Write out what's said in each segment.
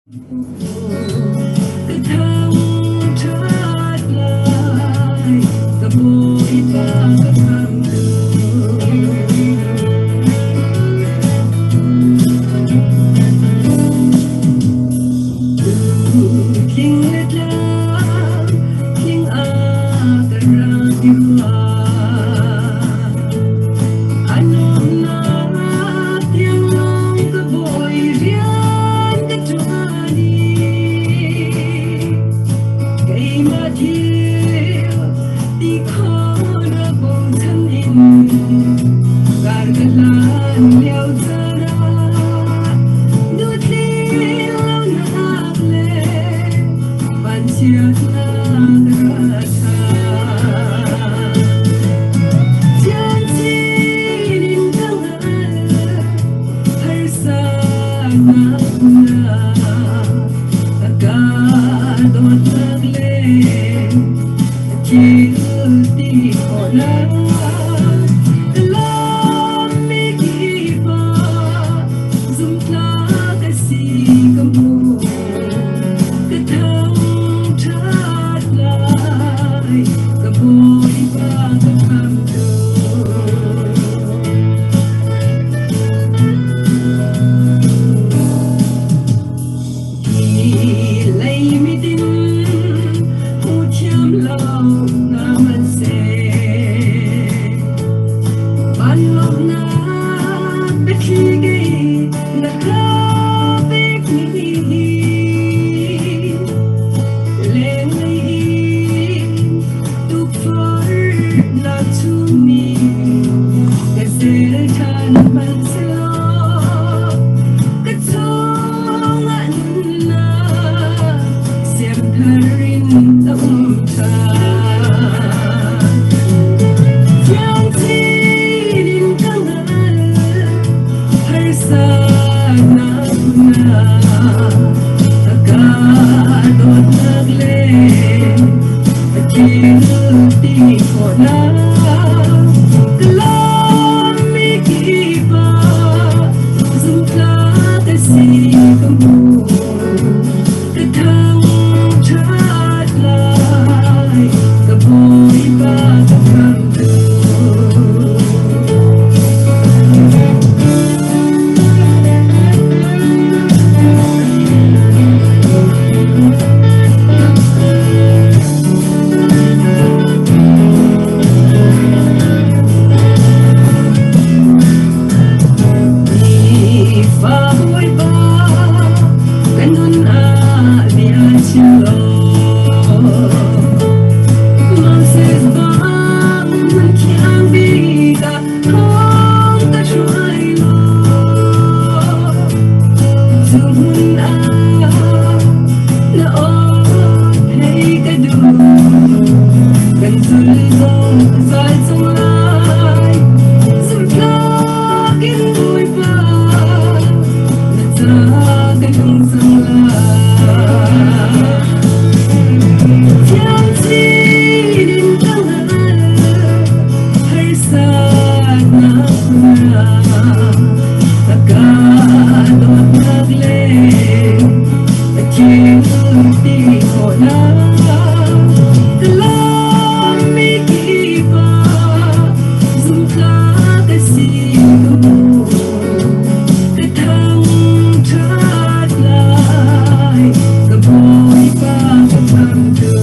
Ka thangṭhat lai, ka Bawipa ka khamhtu. Tling le tlang, tling a ka rak ti rua. A nuamnak tiang lawng ka bawi rian ka ṭuan i keimah thil ti khawhnak bochan in kar ka hlan lio caan ah nutling lonak le vanchiatnak ra ṭhan. Thiangchin in ka ngal, harsanak na a ka dawtnak le thil ti khawhnak ka lammi kip ah zumhtlak a si ka hmu. Ka thangṭhat lai, ka Bawipa ka khamhtu. Hi lei mitin hmu thiam lo hna hmanhseh, van lawmhnak biathli kei na ka pekmi hi lenglei in tukforhnak chung nih ka zel ṭhan hmanhsehlaw ka chungah nunnak siamthar in a um ṭhan. Thiang chin in ka ngal, harsanak na ka dawtnak le thil ti khawhnak ka lammi kip ah zumhtlak a si ka hmu. Ka thangṭhat lai, ka Bawipa ka khamhtu. Nifa Bawipa, ka nun ah bia chim law. Moses bang hmun thiang bik ah thawng ka hruai law. Cu hmun ah na aw theih ka duh. Kan zul zong zal cung lai. Zumhtlak in Bawipa, na ca ka nung cang lai. Thiang chin in ka ngal, harsatnak na a ka dawtnak le a thil ti khawhnak ka lammi kip ah zumhtlak a si ka hmu. Ka thangṭhat lai, ka Bawipa ka khamhtu.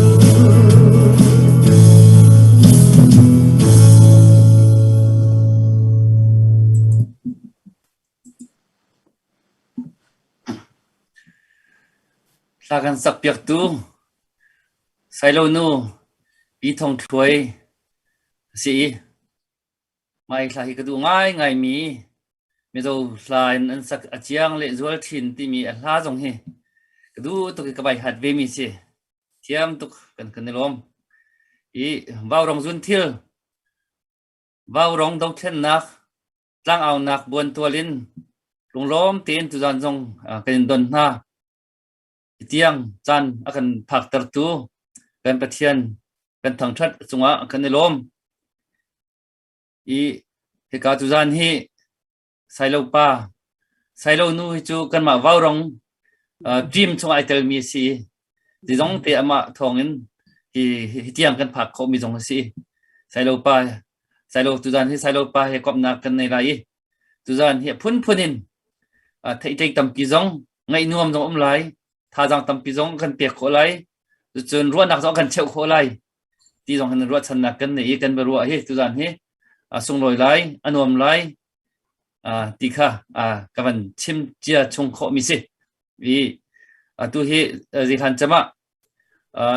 Hla kan sakpiaktu Sailo nu Pi Thong Thluai a si i Mah hi hla hi ka duh ngaingaimi Mizo hla in an sak a ciang lehzual chin timi a hla zong hi ka duh tuk i ka vai hat vemi si. Thiam tuk kan kan i lawm. I Vaurong zun thil, Vaurong dothlennak, tlangaunak buantual in lunglawm tein tuzan zong kan in don hna. Tiang caan a kan phaktertu kan Pathian kan thangṭhat cungah kan i lawm. I hika tuzan hi Sailo pa, Sailo nu hi cu kanmah Vaurong. Team chung ai telmi a si. Zizong te amah thawngin hi hi tiang kan phak khawhmi zong a si. Sailo pa Sailo tuzan hi Sailo pa he komhnak kan nei lai i tuzan hi a phunphun in theihtlei tampi zong ngaih nuam zong um lai thazaang tampi zong kan pek khawh lai cun ruahnak zong kan cheuh khawh lai ti zong hin ruahchannak kan nei i kan biaruah hi tuzan hi a sunglawi lai a nuam lai ti kha ka van chim cia chung khawh mi si i atu hi zihlan cama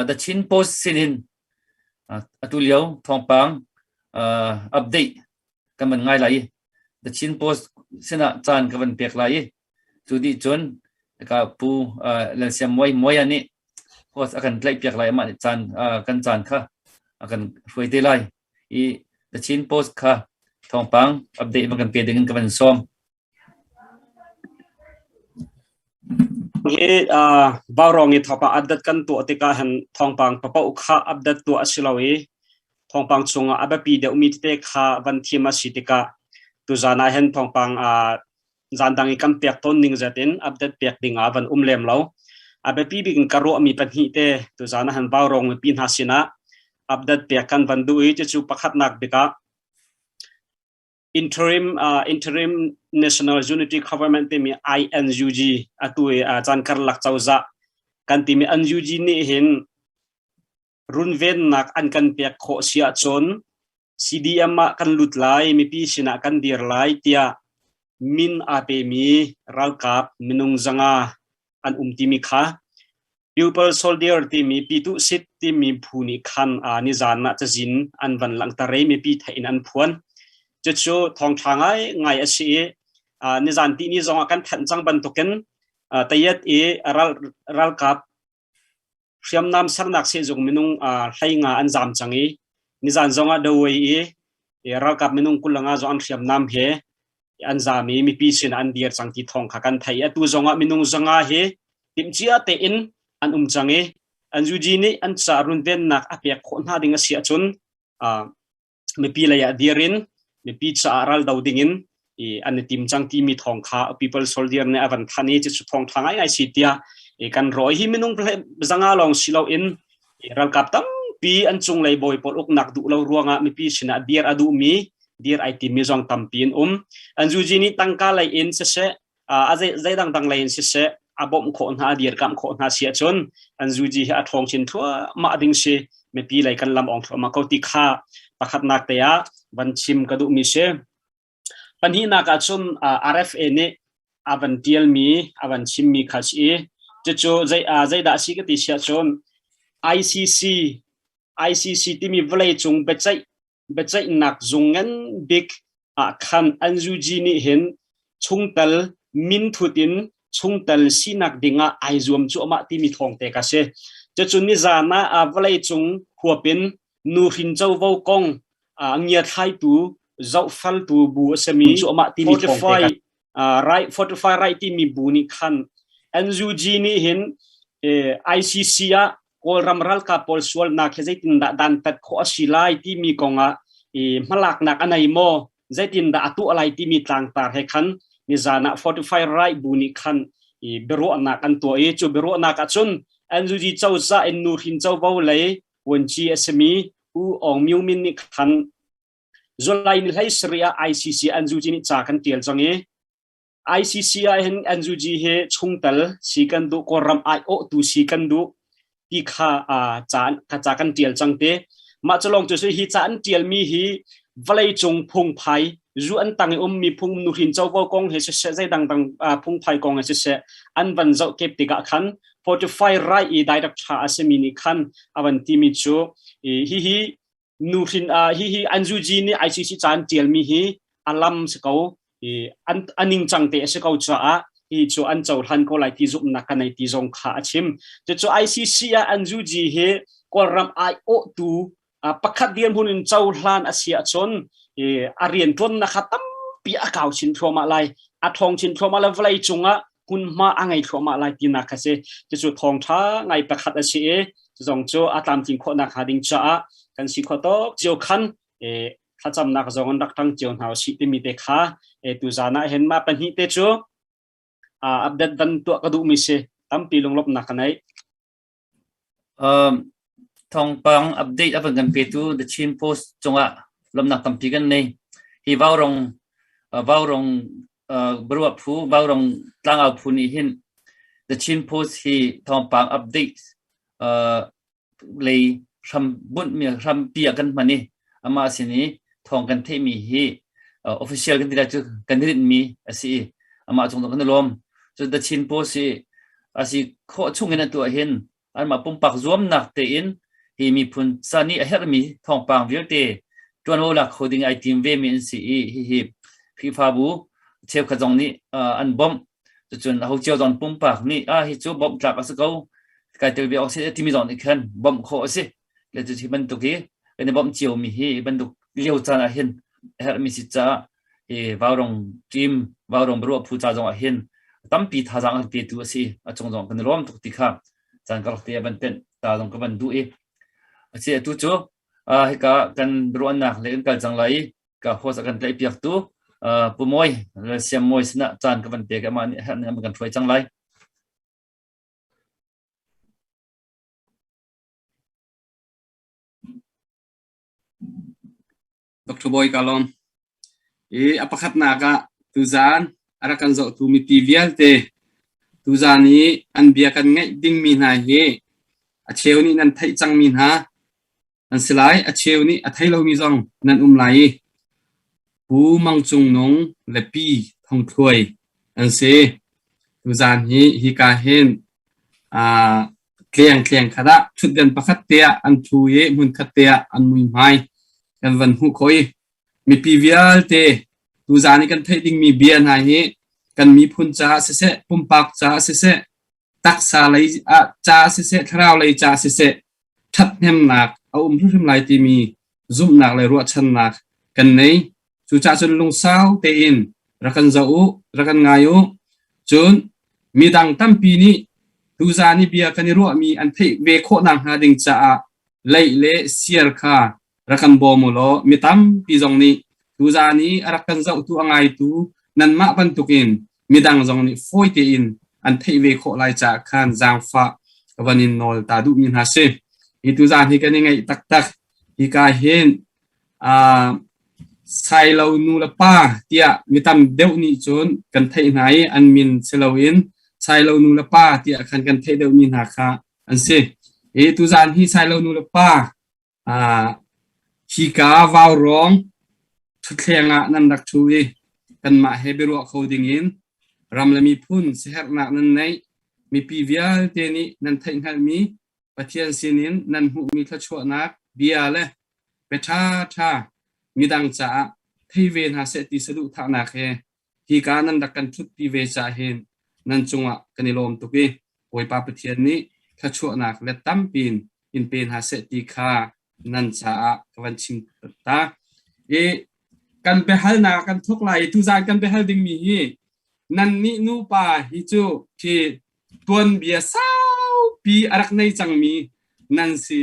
The Chin Post sinin atu lio thawngpang update kan van ngai lai i The Chin Post sinah caan ka van pek lai i cu dih cun ka pu Lalsiam Muai Muaia nih host a kan tlaih piak lai amah nih caan kan caan kha a kan hruai te lai i The Chin Post kha thawngpang update van kan pe ding in ka van sawm. Hi Vaurawng i thawngpang update kan tuah tikah hin thawngpang papaoh kha update tuah a si lo i thawngpang chungah a biapi deuhmi tete kha van thim a si tikah tuzaan ah hin thawngpang zan dang i kan pek tawn ning zat in update pek ding ah van um lem lo. A biapi bik in ka ruahmi pahnih te tuzaan ah hin Vaurawng mipi hna sinah update pek kan van duh i cucu pakhatnak bik ah interim interim National Unity Government timi INUG atu i caan karlak cozah kan timi NUG nih hin runvennak an kan pek khawh si ahcun CDM ah kan lut lai mipi sinah kan dir lai tiah min aa pemi ralkap minung 500 an um timi kha Pupil Soldier timi Pitu Sit timi phu nih khan nizan ah cazin an van langhter i mipi theih in an phuan. Cucu thawngṭha ngai ngai a si i nizan tihni zong ah kan thanh cang bantukin tayat i ral, ralkap hriamnam sernak sehzung minung 15 an zam cang i nizan zong ah Dawei i ralkap minung 25 zong an hriamnam he an zam i mipi sin an dir cang ti thawng kha kan theih. Atu zong ah minung 500 hi timhcia tein an um cang i an UG nih an ca runvennak a pek khawh hna ding a si ahcun mipi lei ah dir in mipi caah raldo ding in an i tim cang timi thawng kha people soldier nih a van than i cucu thawng tha ngaingai si tiah kan rawi hi minung 500 lawng si loin ralkap tampi an cunglei bawi pawl uknak duh lo ruangah mipi sinah dir a duhmi dir ai timmi zong tampi an um. An zuzi nih tangka lei in siseh a zei dangdang lei in siseh a bawmh khawh hna a dirkamh khawh hna si ahcun an zuzi hi a ṭhawng chin thluahmah ding si mipi lei kan lam ong thluahmah ko ti kha pakhatnak te ah van chim ka duhmi si. Pahnihnak ahcun RFA nih a van ṭialmi a van chimmi kha si i cucu zeidah a si ka ti si ahcun ICC ICC timi vawleicung biaceih biaceihnak zung ngan bik ah khan NUG nih hin chungtel minthut in chungtel sinak dingah ai zuam cuahmah timi thawng te ka si. Cucu nizan ah vawleicung huap in nuhrin covo kong ngiathlaitu zohfaltu bu a simi cuahmah timi Fortify right Fortify Right timi bu nih khan NUG nih hin ICC ah Kawlram ralkap pawl sualnak hi zeitindah dantat khawh a si lai timi kongah hmalaknak a nei maw zeitindah a tuah lai timi tlangtar he khan nizan ah Fortify Right bu nih khan biaruahnak an tuah i cu biaruahnak ahcun NUG cozah in nuhrin covo lei vuanci a simi U Aung Myo Min nih khan July ni 17 ah ICC NUG nih ca kan tial cang i ICC ah hin NUG hi chungtel si kan duh Kawlram aiawhtu si kan duh ti kha ca ca kan tial cang te mah cu lawng cu hi ca an tialmi hi vawleicung phungphai zu an tang i ummi phung nuhrin covo kong he siseh zei dangdang phungphai kong he siseh an van zoh kep tikah khan fortify right i director a simi nih khan a van timi cu hihi nuhrin hihi NUG nih ICC ca an tialmi hi a lam si ko i an a ningcang te a si ko caah hi cu an cohlan ko lai ti zumhnak ka nei ti zong kha a chim. Cucu ICC ah NUG hi Kawlram aiawhtu pakhat dirhmun in cohlan a si ahcun a rianṭuannak kha tampi a kau chin thluahmah lai a ṭhawng chin thluahmah lai vawlei cungah hmunhma a ngei thluahmah lai tinak kha si cucu thawngṭha ngai pakhat a si i zong cu a tlamtling khawhnak hnga ding caah kan si khawh tawk cio khan thlacamnak zong an rak ṭang cio hna usih timi te kha tuzan ah hin mah pahnih te cu update van tuah ka duhmi si. Tampi lunglawmhnak ka nei. Um, thawngpang update a van kan petu The Chin Post cungah lawmnak tampi kan nei. Hi Vaurong uh, Vaurong uh, Baruah phu Vaurong tlangau phu nih hin The Chin Post hi thawngpang update uh, lei hram bunh mi hrampi ah kan hman i amah sin i thawng kan theih mi hi official kan ti lai cu kan rinh mi a si i amah cung kan i lawm. Cun The Chin Post hi a si khawh chung in an tuah hin anmah pumpak zuamnak tein hi miphun ca nih a herhmi thawngpang vialte ṭuanvo lak kho ding ai tim ve mi an si i hihi Khrihfabu cheukhat zong nih an bawmh. Cucun aho cio zong pumpak nih ah hi cu bawmh tlak a si ko kai tel ve awk si timi zong nih khan bawmh khawh a si. Le cu hi bantuk hi kan i bawmh cio mi hi bantuk lio caan ah hin a herhmi si caah hi vaurong team vaurong baruah phu ca zong ah hin tampi thazaang an petu a si. A cung zong kan i lawm tuk ti kha caan ka rak te a van tenh ta zong ka van duh i a si atu cu hika kan ruahnak le kan kal cang lai i ka host a kan tlaih piaktu Pu Mawi Siam Mawi sinah caan ka van pek amah nih herh ning kan hruai cang lai. Dr. Bawi ka lawm. I a pakhatnak ah tuzaan a rak kan zohtu mipi vialte tuzaan i an bia kan ngaih dingmi hna hi a cheu nih nan theih cangmi hna an si lai. A cheu nih a thei lomi zong nan um lai i Pu Mang Cung Nung le Pi Thong Thluai an si. Tuzaan hi hika hin aa tleng tleng khat ah ṭhutdan pakhat te ah an ṭhu i hmunkhat te ah an muihmai kan van hmuh khawh i mipi vialte tuzaan i kan theih dingmi bia hna hi kan miphun caah siseh, pumpak caah siseh, taksa lei ah caah siseh, thlarau lei caah siseh ṭhathnemnak a um hrimhrim lai timi zumhnak le ruahchannak kan nei. Cucaah cun lungsau tein rak kan zoh u, rak kan ngai u. Cun midang tampi nih tuzaan i bia kan i ruahmi an theih ve khawh nakhnga ding caah leih le siar kha rak kan bawm u law mi tampi zong nih tuzaan i a rak kan zohtu a ngaitu nanmah bantukin midang zong nih fawi tein an theih ve khawh lai caah khan zaangfah ka van in nawl ta duhmi hna si. Hi tuzaan hi kan i ngaih taktak. Hika hin uh, Sailo nu le pa tiah mi tam deuh nih cun kan theih hna i an min si loin Sailo nu le pa tiah khan kan theih deuhmi hna kha an si. Hi tuzaan hi Sailo nu le pa Uh, hika vaurawng ṭhuthleng ah nan rak ṭhu i kanmah he biaruah kho dingin ram le miphun siaherhnak nan neih mipi vialte nih nan theihhngalhmi Pathian sinin nan hmuhmi thluachuahnak bia le bia ṭhaṭha midang caah thei ve hna seh ti saduhthahnak he hika nan rak kan ṭhutpi ve caah hin nan cungah kan i lawm tuk i Bawipa Pathian nih thluachuahnak let tampi in in pe hna seh ti kha nan caah ka van chim ta. I kan biahalnak kan thawk lai i tuzaan kan biahal dingmi hi nannih nupa hi cu khi tuanbia saupi a rak nei cangmi nan si.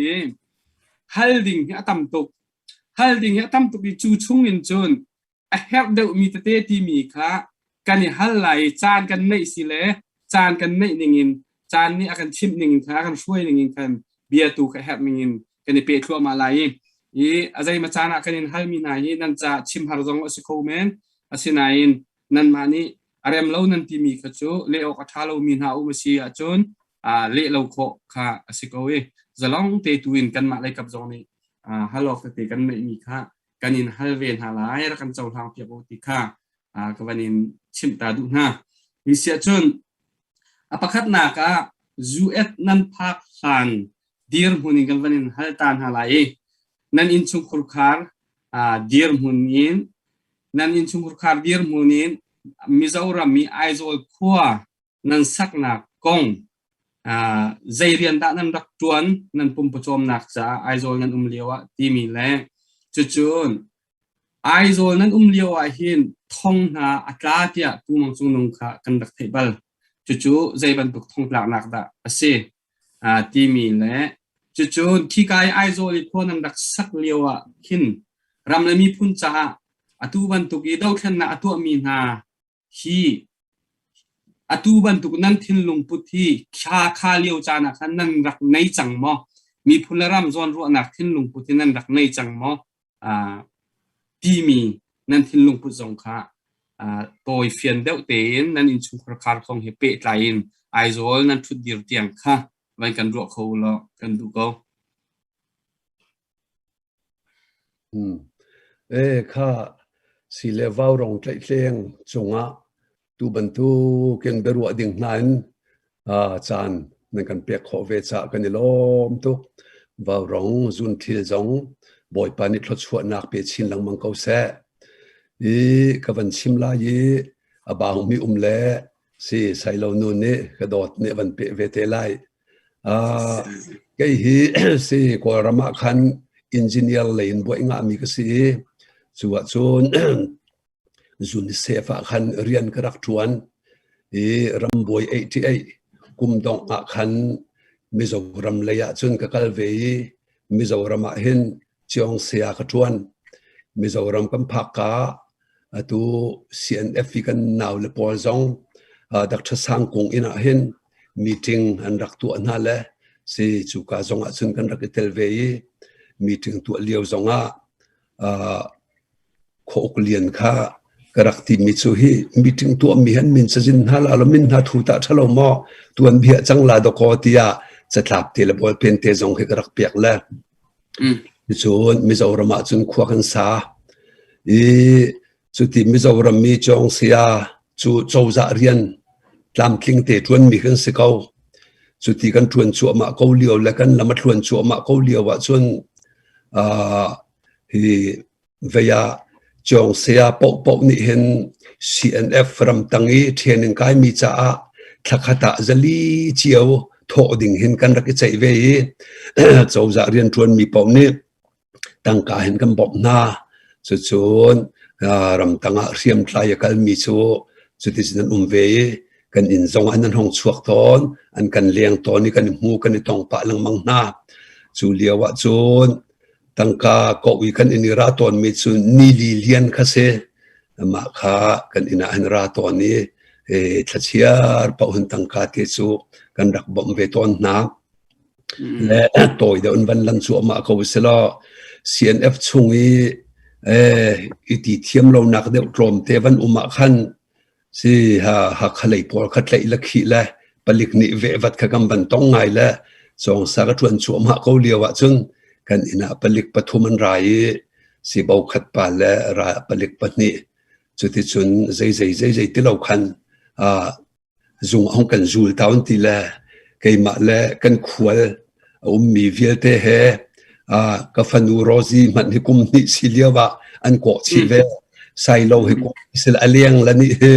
Hal ding hi a tam tuk. Hal ding hi a tam tuk i cu chung in cun a herh deuhmi tete timi kha kan i hal lai i caan kan neih si le caan kan neih ningin caan nih a kan chimh ningin khan a kan hruai ningin khan bia tu kha herh ningin kan i peh thluahmah lai i i a zeima caan ah kan in halmi hna hi nan ca chim har zong a si kho men asinain nanmah nih a rem lo nan timi kha cu leh awk a ṭha lomi hna um a si ahcun leh lo khawh kha a si ko i zalong te tu in kanmah leikap zong nih hal awk tete kan neihmi kha kan in hal ve hna lai rak kan cohlang piak u ti kha ka van in chimh ta duh hna. Hi siah cun a pakhatnak ah US nan phak hlan dirhmun in kan van in hal ta hna lai i nan innchungkhur khar dirhmun in nan innchungkhur khar dirhmun in Mizoram i Aizawl khua nan saknak kong zei rian dah nan rak ṭuan nan pumpawcawmnak caah Aizawl nan um lio ah timi le cucun Aizawl nan um lio ah hin thong hna a tla tiah Pu Mang Cung Nung kha kan rak theih bal. Cucu zei bantuk thongtlaknak dah a si timi le cucun khika i Aizawl i khua nan rak sak lio ah khin ram le miphun caah atu bantuk i dothlennak a tuahmi hna hi. Atu bantuk nan thinlung put hi kha kha lio caan ah khan nan rak nei cang maw? Miphun le ram zawnruahnak thinlung put hi nan rak nei cang maw? Timi nan thinlung put zong kha tawi fian deuh tein nan innchungkhar khar kong he pehtlai in Aizawl nan ṭhutdir tiang kha van kan ruah kho law kan duh ko. Kha si le vaurong tlaihtleng cungah tu bantukin biaruah ding hna in caan nan kan pek khawh ve caah kan i lawm tuk. Vaurong zunthil zong Bawipa nih thluachuahnak pe chin lengmang ko seh. I ka van chim lai i a baumi um le si sailo nu nih ka dawt nih a van peh ve te lai. Kei hi si Kawlram ah khan engineer lei in buai ngahmi ka si i cu ahcun UNICEF ah khan rian ka rak ṭuan i rambuai 88 kum dongh ah khan Mizoram lei ah cun ka kal ve i Mizoram ah hin Ciongsia ka ṭuan. Mizoram kan phak ka atu CNF i kan naule pawl zong Dr. Sang Kung inn ah hin meeting an rak tuah hna le si cuka zong ah cun kan rak i tel ve i meeting tuah lio zong ah Khuauk lian kha ka rak timi cu hi meeting tuahmi han min cazin hna la lo min hna thu tah ṭhalo maw tuan bia cang la dakaw tiah catlap te le ballpen te zong hi ka rak piak le cun Mizoram ah cun khua kan sa i cuti Mizoram mi cawng sia cu cozah rian tlamtling te ṭuan mi kan si ko. Cuti kan ṭuan cuahmah ko lio le kan lam a thluan cuahmah ko lio ah cun hi vei ah Cawng saya paohpaoh nih hin CNF ramtang i training kaimi caah thlakhat ah zali cio thawh ding hin kan rak i ceih ve i cozah rianṭuanmi paoh nih tangka hin kan bawmh hna. Cucun ramtang ah hriamtlai a kalmi cu cuticun an um ve i kan inn zong ah nan hong chuak tawn, an kan leng tawn i kan i hmu kan i tong pah lengmang hna. Cu lio ah cun tangka koh i kan inn i ra tawnmi cu nili lian kha si. Mah kha kan inn ah hin ra tawn i thlachiar paoh hin tangka te cu kan rak bawmh ve tawn hna. Le tawi deuh in van lan cuahmah ko selaw CNF chung i i ti thiam lonak deuh tlawmte van um ah khan si ha Hakha lei pawl kha tlaih le khih le palik nih vehvat kha kan van tong ngai le cawngsa ka ṭuan cuahmah ko lio ahcun kan inn ah palik pathum an ra i sibo khat pa le ra palik pahnih cuticun zei zei zei zei ti lo khan zung a hung kan zul tawn ti le keimah le kan khual a ummi vialte he ka fanu Rosie hmanh hi kum hnih si lio ah an kawh chih ve. Sailo hi kum sil a leng la nih hi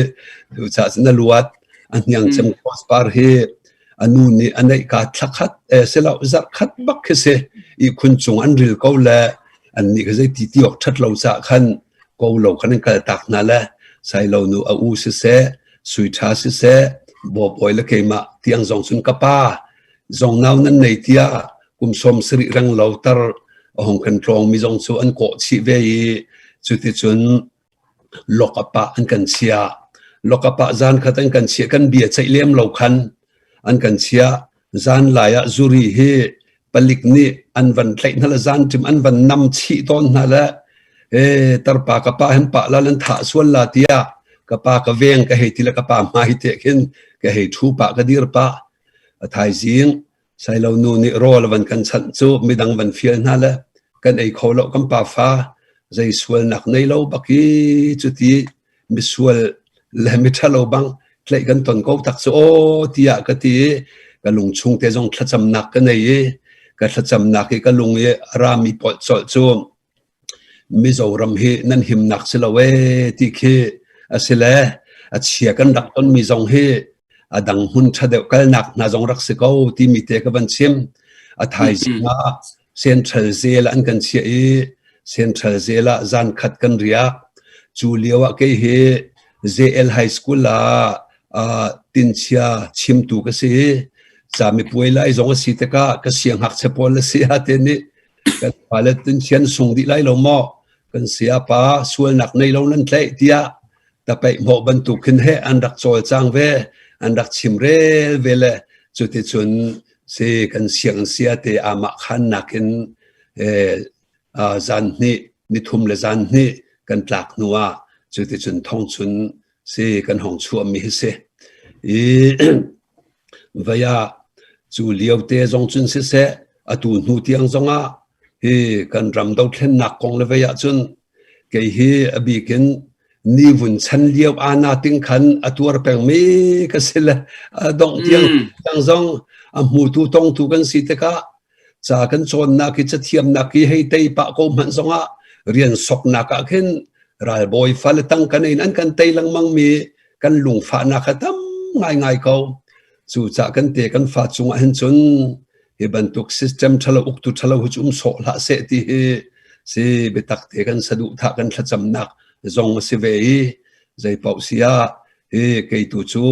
cucaah cun a luat a hniang cem crossbar hi a nu nih a neih ka thlakhat silo zarh khat bak khi si ihkhun cung an ril ko le an nih kha zei ti ti awk ṭhat lo caah khan ko lo khan an kal tak hna le sailo nu a u siseh sui ṭha siseh bawbawi le keimah tiang zong cun ka pa zong nau nan nei tiah kum 70 reng lo tar a hung kan tlawng mi zong cu an kawh chih ve i cuticun lokap ah an kan chia lokap ah zan khat an kan chia kan bia ceih lem lo khan an kan chia zan lai ah zuri hi palik nih an van tlaih hna le zanṭim an van nam chih tawn hna le e tarpa ka pa hin pa la lan thah sual la tiah ka pa ka veng ka hei ti le ka pa hmai te khin ka hei thu pa ka dir pa a thaizing sailo nu nih rawl van kan chanh cu midang van fial hna le kan ei kho lo kan pa fa zei sualnak nei lo baki cuti misual le miṭhalo bang tlaih kan ton ko tak cu aw tiah ka ti i ka lung chung te zong thlacamnak ka nei i ka thlacamnak i ka lung i a rami polh colh cu Mizoram hi nan himnak si lo ee ti khi a si le a chia kan rak tonmi zong hi a dang hmun ṭha deuh kalnak hna zong rak si ko timi te ka van chim. A thaizing ah Central Jail an kan chiah i Central Jail ah zan khat kan riak. Cu lio ah kei hi JL High School ah uh, tinchia chimtu ka si. Camipuai lai zong a si tikah ka siangngakchia pawl a si ah te nih kan fale tinchian sung dih lai lo maw kan sayapa sualnak nei lo nan tlaih tiah tapeih hmawh bantuk khin he an rak cawlcang ve. an rak chimrel ve le cuticun si kan siang sia te amah khan nakin eh, zan hnih nithum le zan hnih kan tlak hnu ah cuticun thong chun si kan hong chuahmi hi si. I vei ah cu lio te zong cun siseh atu hnu tiang zongah hi kan ram dothlennak kong le vei ahcun kei hi a bik in ni vun chan lio ana ting khan a tuar pengmi ka si le a dongh tiang tiang zong a hmutu tongtu kan si tikah ca kan cawnnak hi cathiamnak hi hei tei pah ko hmanh zongah rian soknak ah khin ralbawi fale tang kan in an kan tei lengmang mi kan lungfahnak kha tam ngaingai ko. Cucah kan te kan fa cungah hin cun hi bantuk system ṭhalo uktu ṭhalo hi cu um sawh hlah seh ti hi si biatak te kan saduhthah kan thlacamnak zong a si ve i zei paoh si ah hi kei tu cu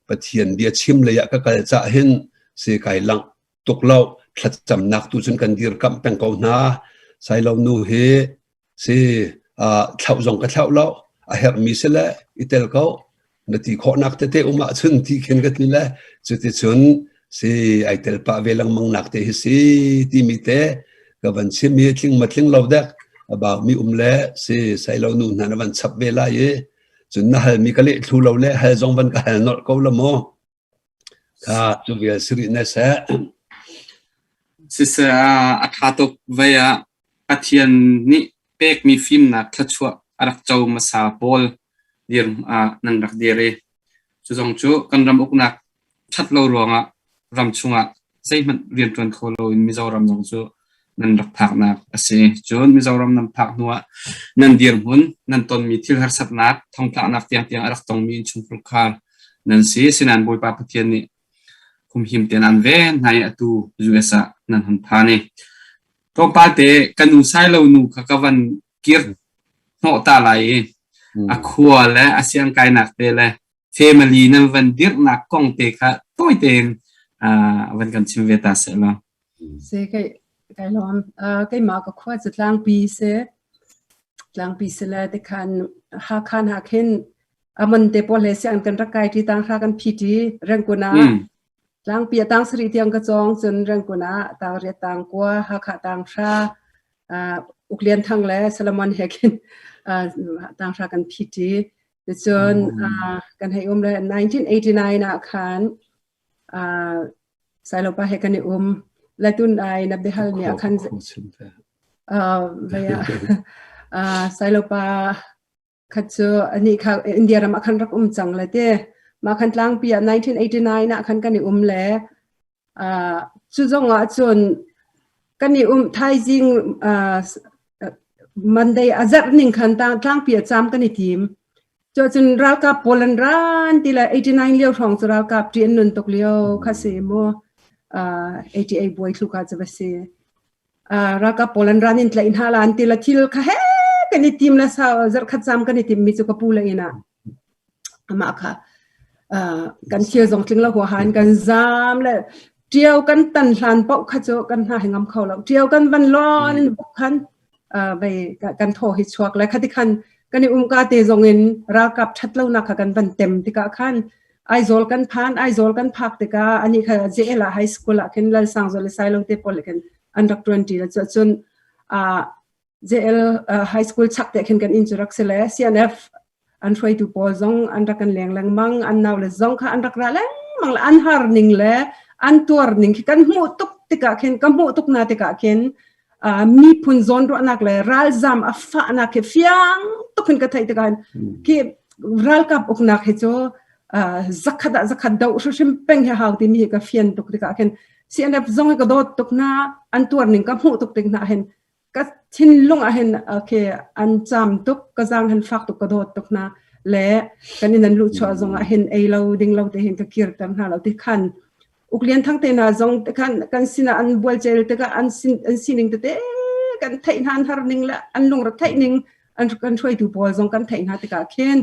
Pathian bia chim lei ah ka kal cah hin si kai langh tuk lo thlacamnak tu cun kan dirkamh peng ko hna. Sailo nu hi Si, uh, thlauh zong ka thlauh lo. A herhmi si le i tel ko. Na ti khawhnak tete um ahcun ti khin ka ti le cuticun si ai tel pah ve lengmang nak te hi si timi te ka van chim hi tling ma tling lo dek a bau mi um le si sai lo nu hna na van chap ve lai i cun na hal mi ka leh thlu lo le hal zong van ka hal nolh ko la mu. Kha cu vial si rih ne seh. Siseh a ṭha tuk vei ah Pathian nih pekmi fimnak thluachuah a rak co hmasa pawl dir ah nan rak dir i cu zong cu kan ram uknak ṭhat lo ruangah ram chungah zeihmanh rianṭuan kho loin Mizoram zong cu nan rak phaknak a si. Cun Mizoram nan phak hnuah nan dirhmun, nan tonmi thil harsatnak, thongtlaknak tiangtiang a rak tongmi innchungkhar nan si. Sinain Bawipa Pathian nih humhim tein an ven hna i atu US ah nan hun phan i tlawmpal te ka nu Sailo nu kha ka van kir hnawh ta lai i a khua le a siangkainak te le family nan van dirhnak kong te kha tawi tein van kan chim ve ta seh law. Se kai kai lawm keimah ka khua cu tlangpi se tlangpi se le te khan Hakha hna khin amon te pawl he siang kan rak kai ṭi tang hra kan phi ṭi Rengkun ah tlangpi a tang sarih tiang ka cawng cun Rengkun ah tang riat tang kua Hakha tang hra Uklian Thang le Solomon he khin tang hra kan phi ṭi Ticun kan hei um le 1989 ah khan Sailopa he kan i um. Latun ai na biahal mi ah khan Sailopa khat cu anih kha India ram ah khan rak um cang le te. Mah khan tlangpi ah 1989 ah khan kan i um le cu zong ah cun kan i um thaizing Monday a zarh ning khan tlangpi a cam kan i tim. Cuacun ralkap pawl an ran ti le 89 lio hrawng cu ralkap ṭi an nun tuk lio kha si mu. 88 buai thlu kha cu va si. Ralkap pawl an ran in tlaih hna la an ti le thil kha he kan i tim le sau zarhkhat cam kan i tim mi cu ka pu le inn ah amah kha kan thil zong tling lo huaha in kan zaam le ṭio kan tan hlan paoh kha cu kan hna hi ngam kho lo. Ṭio kan van lawn buk khan vei kan thaw hi chuak le khati khan kan i umka te zong in ralkap ṭhat lonak kha kan van tem tikah khan Aizawl kan phan Aizawl kan phak tikah ani kha JL ah high school ah khin Lalsangzawl le Sailo te pawl khin an rak ṭuan ṭi le cun JL high school chak te khin kan inn cu rak si le CNF an hruaitu pawl zong an rak kan leng lengmang an nau le zong kha an rak ra lengmang le an har ning le an tuar ning khi kan hmuh tuk tikah khin ka hmuh tuk na tikah khin miphun zawn ruahnak le ralzam a fahnak khi fiang tuk in ka theih tikah khi ralkap uknak hi cu zakhat ah zakhat do hrim peng he hau timi hi ka fian tuk tikah khin CNF zong hi ka dawt tuk na an tuar ning ka hmuh tuk tik na hin ka thinlung ah hin okay an cham tuk ka zang han fak tuk ka dawt tuk na le kan in an lu chuah zong ah hin ei lo ding lo te hin ka kir ter hna lo ti khan uklian thang te na zong te khan kan sin ah an bual chel te ka an sin an sining te te kan theih hna an har ning le an lung ra theih ning an kan hruaitu pawl zong kan theih hna tikah khin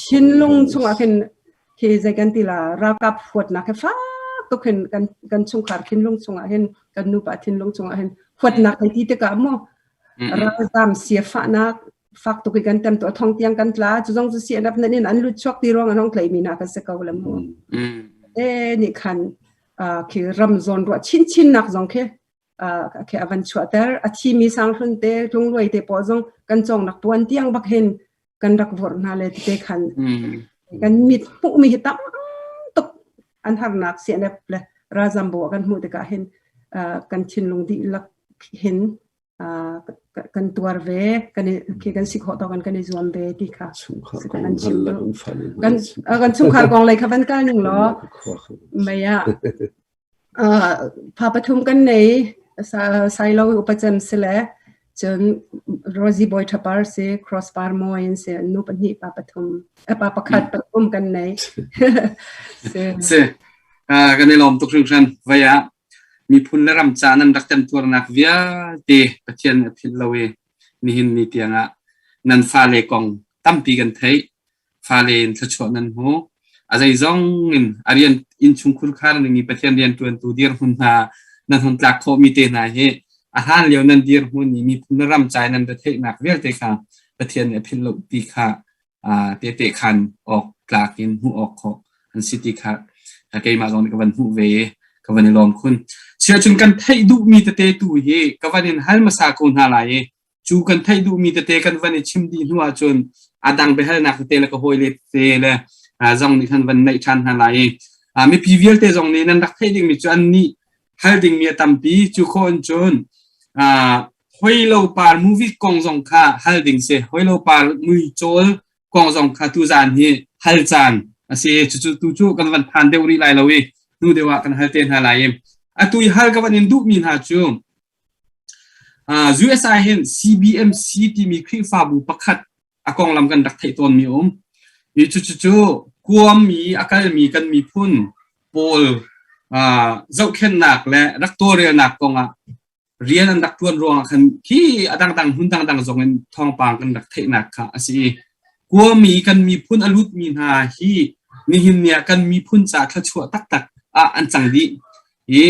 thinlung chungah khin khi zei kan ti la ralkap huatnak he fak tuk hin kan kan chungkhar thinlung chungah hin kan nupa thinlung chungah hin huatnak hei ti tikah mu ralzam siafahnak. Fak tuk i kan tem to thong tiang kan tla. Cu zong cu CNF nan in an lut chuak ti ruang an hong tlai mi na kan se ko le mu. E ni khan khi ram zawn ruah chinchin nak zong khi khi a van chuahter. A thimi sanghlun te tlungluai te pawl zong kan cong nak puan tiang bak hin kan rak vorh hna le te khan kan mit hmuh mi hi tam tuk an harnak CNF le ralzam bu kan hmuh tikah hin kan thinlung dihlak hin kan tuar ve kan khi kan si khawh tawk kan i zuam ve ti kha kan chim kan kan chungkhar kong lei kha van kal ning law mei ah Fa pathum kan nei. Sailo upacem si le cun Rosie Bawi Ṭha Par si, Cross Par Mawi an si. Nu pahnih pa pathum, pa pakhat pathum kan nei. Si. Si. Kan i lawm tuk hringhran. Vai ah miphun le ram ca nan rak temtuarnak vialte Pathian a philh lo i nihin ni tiangah nan fale kong tampi kan theih. Fale in thluachuah nan hmu. A zeizong in a rian innchungkhur khar ning i Pathian rianṭuantu dirhmun hna nan hun tlak khawhmi te hna hi a hlan lio nan dirhmun i miphun le ram ca i nan retheihnak vialte kha Pathian nih a philh lo ti kha tehte khan awk tlak in hmuh awk khawh an si ti kha keimah zong nih ka van hmuh ve i ka van i lawm khun. Siahcun kan theih duhmi tete tu hi ka van in hal hmasa ko hna lai i Cu kan theih duhmi tete kan van i chim dih hnu ahcun a dang biahalnak tete le ka hawile tete le zong nih khan van neih ṭhan hna lai i mipi vialte zong nih nan rak theih dingmi cu an nih hal dingmi a tampi. Cu khawh in cun Hoi Lo Par movie kong zong kha hal ding si. Hoi Lo Par muicawl kong zong kha tuzaan hi hal caan a si. Cucu tu cu kan van phan deuh rih lai lo i hnu deuh ah kan hal te hna lai i atu i hal ka van in duhmi hna cu US ah hin CBMC timi Khrihfabu pakhat a konglam kan rak theih tawnmi a um. I cucu kuammi a kalmi kan miphun pawl zohkhenhnak le rak tawlrelnak kongah rian an rak ṭuan ruangah khan khi a dangdang hmun dangdang zong in thawngpang kan rak theihnak kha a si i kuami kan miphun a lutmi hna hi nihin ni ah kan miphun ca thluachuah taktak ah an cang dih. I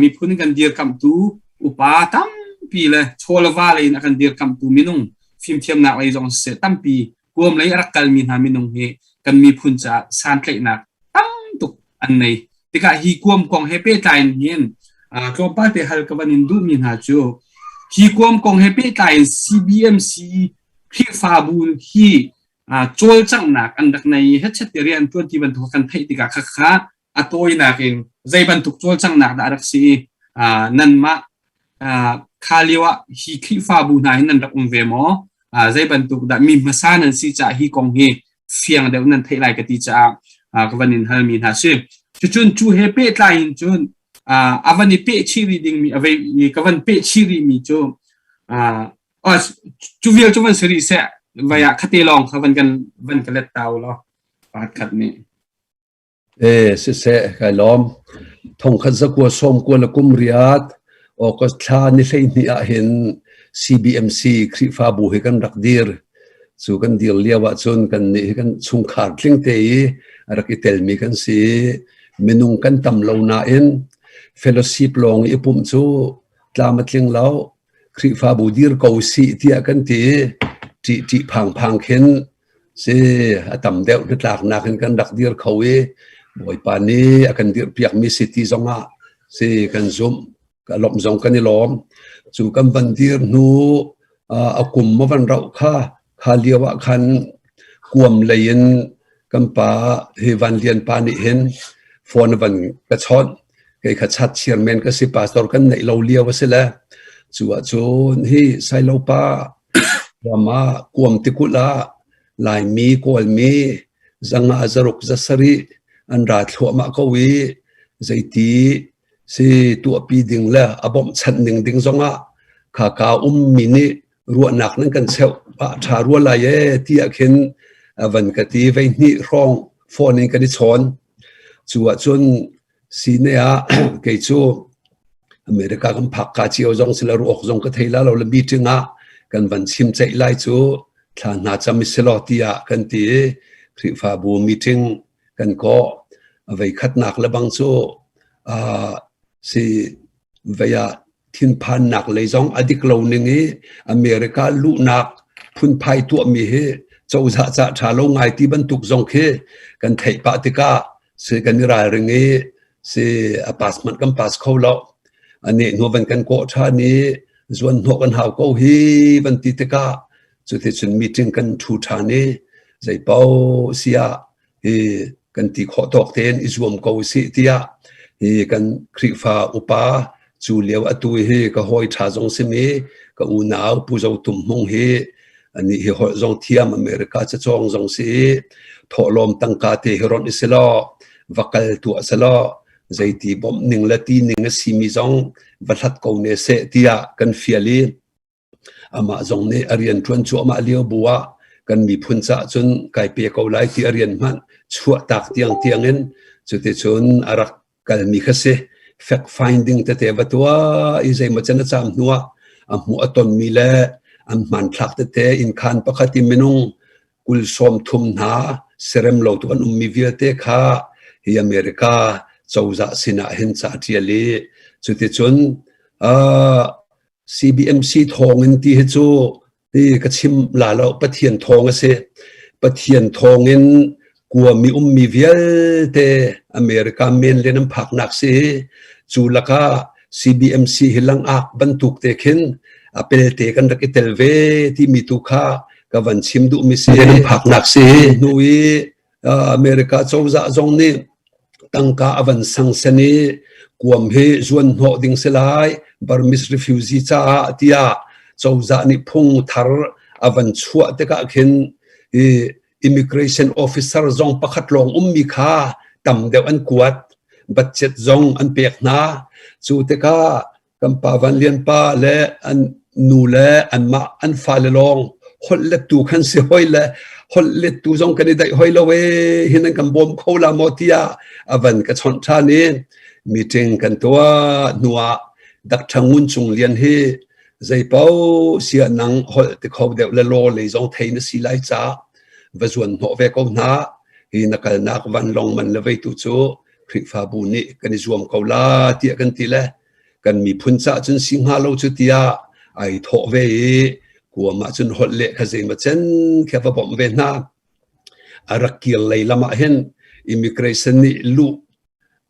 miphun kan dirkamhtu upa tampi le chaw le va lei in a kan dirkamhtu minung fimthiamnak lei zong siseh tampi kuam lei a rak kalmi hna minung hi kan miphun caah santlaihnak tam tuk an nei. Tikah hi kuam kong he pehtlai in hin tlawmpal te hal ka van in duhmi hna cu hi kuam kong he pehtlai in CBMC Khrihfabu hi cawlcanghnak an rak nei i hetchet te rian tuan ti bantuk kan theih tikah khakha a tawinak in zei bantuk cawlcanghnak dah a rak si i nanmah kha lio ah hi Khrihfabu hna hin nan rak um ve maw? Zei bantuk dah mi hmasa nan si caah hi kong hi fiang deuh nan theih lai ka ti caah ka van in halmi hna si. Cucun cu he pehtlai in cun a van i peh chih rih dingmi a vei ka van peh chih rihmi cu cu vial cu van si rih seh vai ah khate lawng kha van kan van ka let ta u law pakhat khat nih. E siseh, kai lawm. Thongkhat zakua sawmkua le kum riat August thla ni 12 ah hin CBMC Khrihfabu hi kan rak dir. Cu kan dir lio ahcun kan nih hi kan chungkhar tling te i a rak i telmi kan si. Minung kan tam lo nain fellowship lawng i pumh cu tlam a tling lo. Khrihfabu dir ko sih tiah kan ti i ṭih ṭih phang phang khin Si, a tam deuh hnatlaknak in kan rak dir kho i Bawipa nih a kan dirhpiakmi si ti zongah si kan zumh, ka lawmh zong kan i lawm. Cu kan van dir hnu a kum a van rauh kha, kha lio ah khan kuam lei in kan pa hi Van Lian pa nih hin phone a van ka chawnh. Kei kha chat chairman ka si pastor kan neih lo lio a si le cu ahcun hi Sailo pa ram ah kuam tikulh ah Laimi Kawlmi zanga zaruk zasarih an ra thluahmah ko i zeiti si tuahpi ding le a bawmhchanh ning ding zongah khaka ummi nih ruahnak nan kan cheuh ah ṭha rua lai ee tiah khin a van ka ti vei hnih hrawng phone in kan i chawn. Cu ahcun sine ah kei cu America kan phak ka cio zong sila ruak zong ka thei la lo le meeting ah kan van chim ceih lai cu thla hna cam i selaw tiah kan ti i Khrihfabu meeting kan kawh. Vei khatnak le bang cu si vei ah thinphannak lei zong a dik lo ning i America luhnak phunphai tuahmi hi cozah ca ṭha lo ngai ti bantuk zong khi kan theih pah tikah si kan i ralring i si a pass hmanh kan pass kho lo. Ani hnu van kan kawh ṭhan i zuan hnawh kan hau ko hi van ti tikah cuticun meeting kan ṭhu ṭhan i zeipaoh siah hi kan ti khawh tawk tein i zuam ko usih tiah hi kan Khrihfa upa cu lio atu hi ka hawi ṭha zong simi ka unau Pu Zo Tum Hmung hi anih hi holh zong thiam America cacawng zong si i thawhlawm tangka te hi ronh i si law va kal tuah si law zeiti bawmh ning le ti ning a simi zong va hlat ko ne seh tiah kan fial i Amah zong nih a rian ṭuan cuahmah lio bu ah kan miphun caah cun kai pe ko lai ti a rian hmanh chuahtak tiangtiang in cuticun a rak kalmi kha si. Fact finding tete va tuah i zeimaw can a caam hnu ah a hmuh a tonmi le an hmanthlak tete innkhan pakhat i minung 30 thum hna serem lo tu an ummi vialte kha hi America cozah sinah hin ca a ṭial i cuticun uh, CBMC thawngin ti hi cu hi ka chim la lo Pathian thawng a si. Pathian thawngin kuami ummi vialte America mainland an phaknak si. Cu lakah CBMC hi langak bantuk te khin a pelte kan rak i tel ve timi tu kha ka van chim duhmi si. Phaknak si. Hnu i America cozah zong nih tangka a van sangsen i kuam hi zuan hnawh ding si lai Burmese refugee caah tiah cozah nih phung thar a van chuah tikah khin i immigration officer zong pakhat lawng ummi kha tam deuh an kuat budget zong an pek hna cu tikah Kan pa Van Lian pa le an nu le anmah an fale lawng holh lettu khan si hoi le holh lettu zong kan i daih hoi lo ee hin an kan bawm kho la maw tiah a van ka chawnh ṭhan i meeting kan tuah hnuah Dr. Ngun Cung Lian hi zeipaoh sia nang holh ti kho deuh le law lei zong thei na si lai caah va zuan hnawh ve ko hna hi na kalnak vanlawng man le vei tu cu Khrihfabu nih kan i zuam ko la tiah kan ti le kan miphun caah cun si hnga lo cu tiah ai thawh ve i kuam ah cun holh leh kha zeimaw cen khi a va bawmh ve hna. A rak kir lei lam ah hin immigration nih luh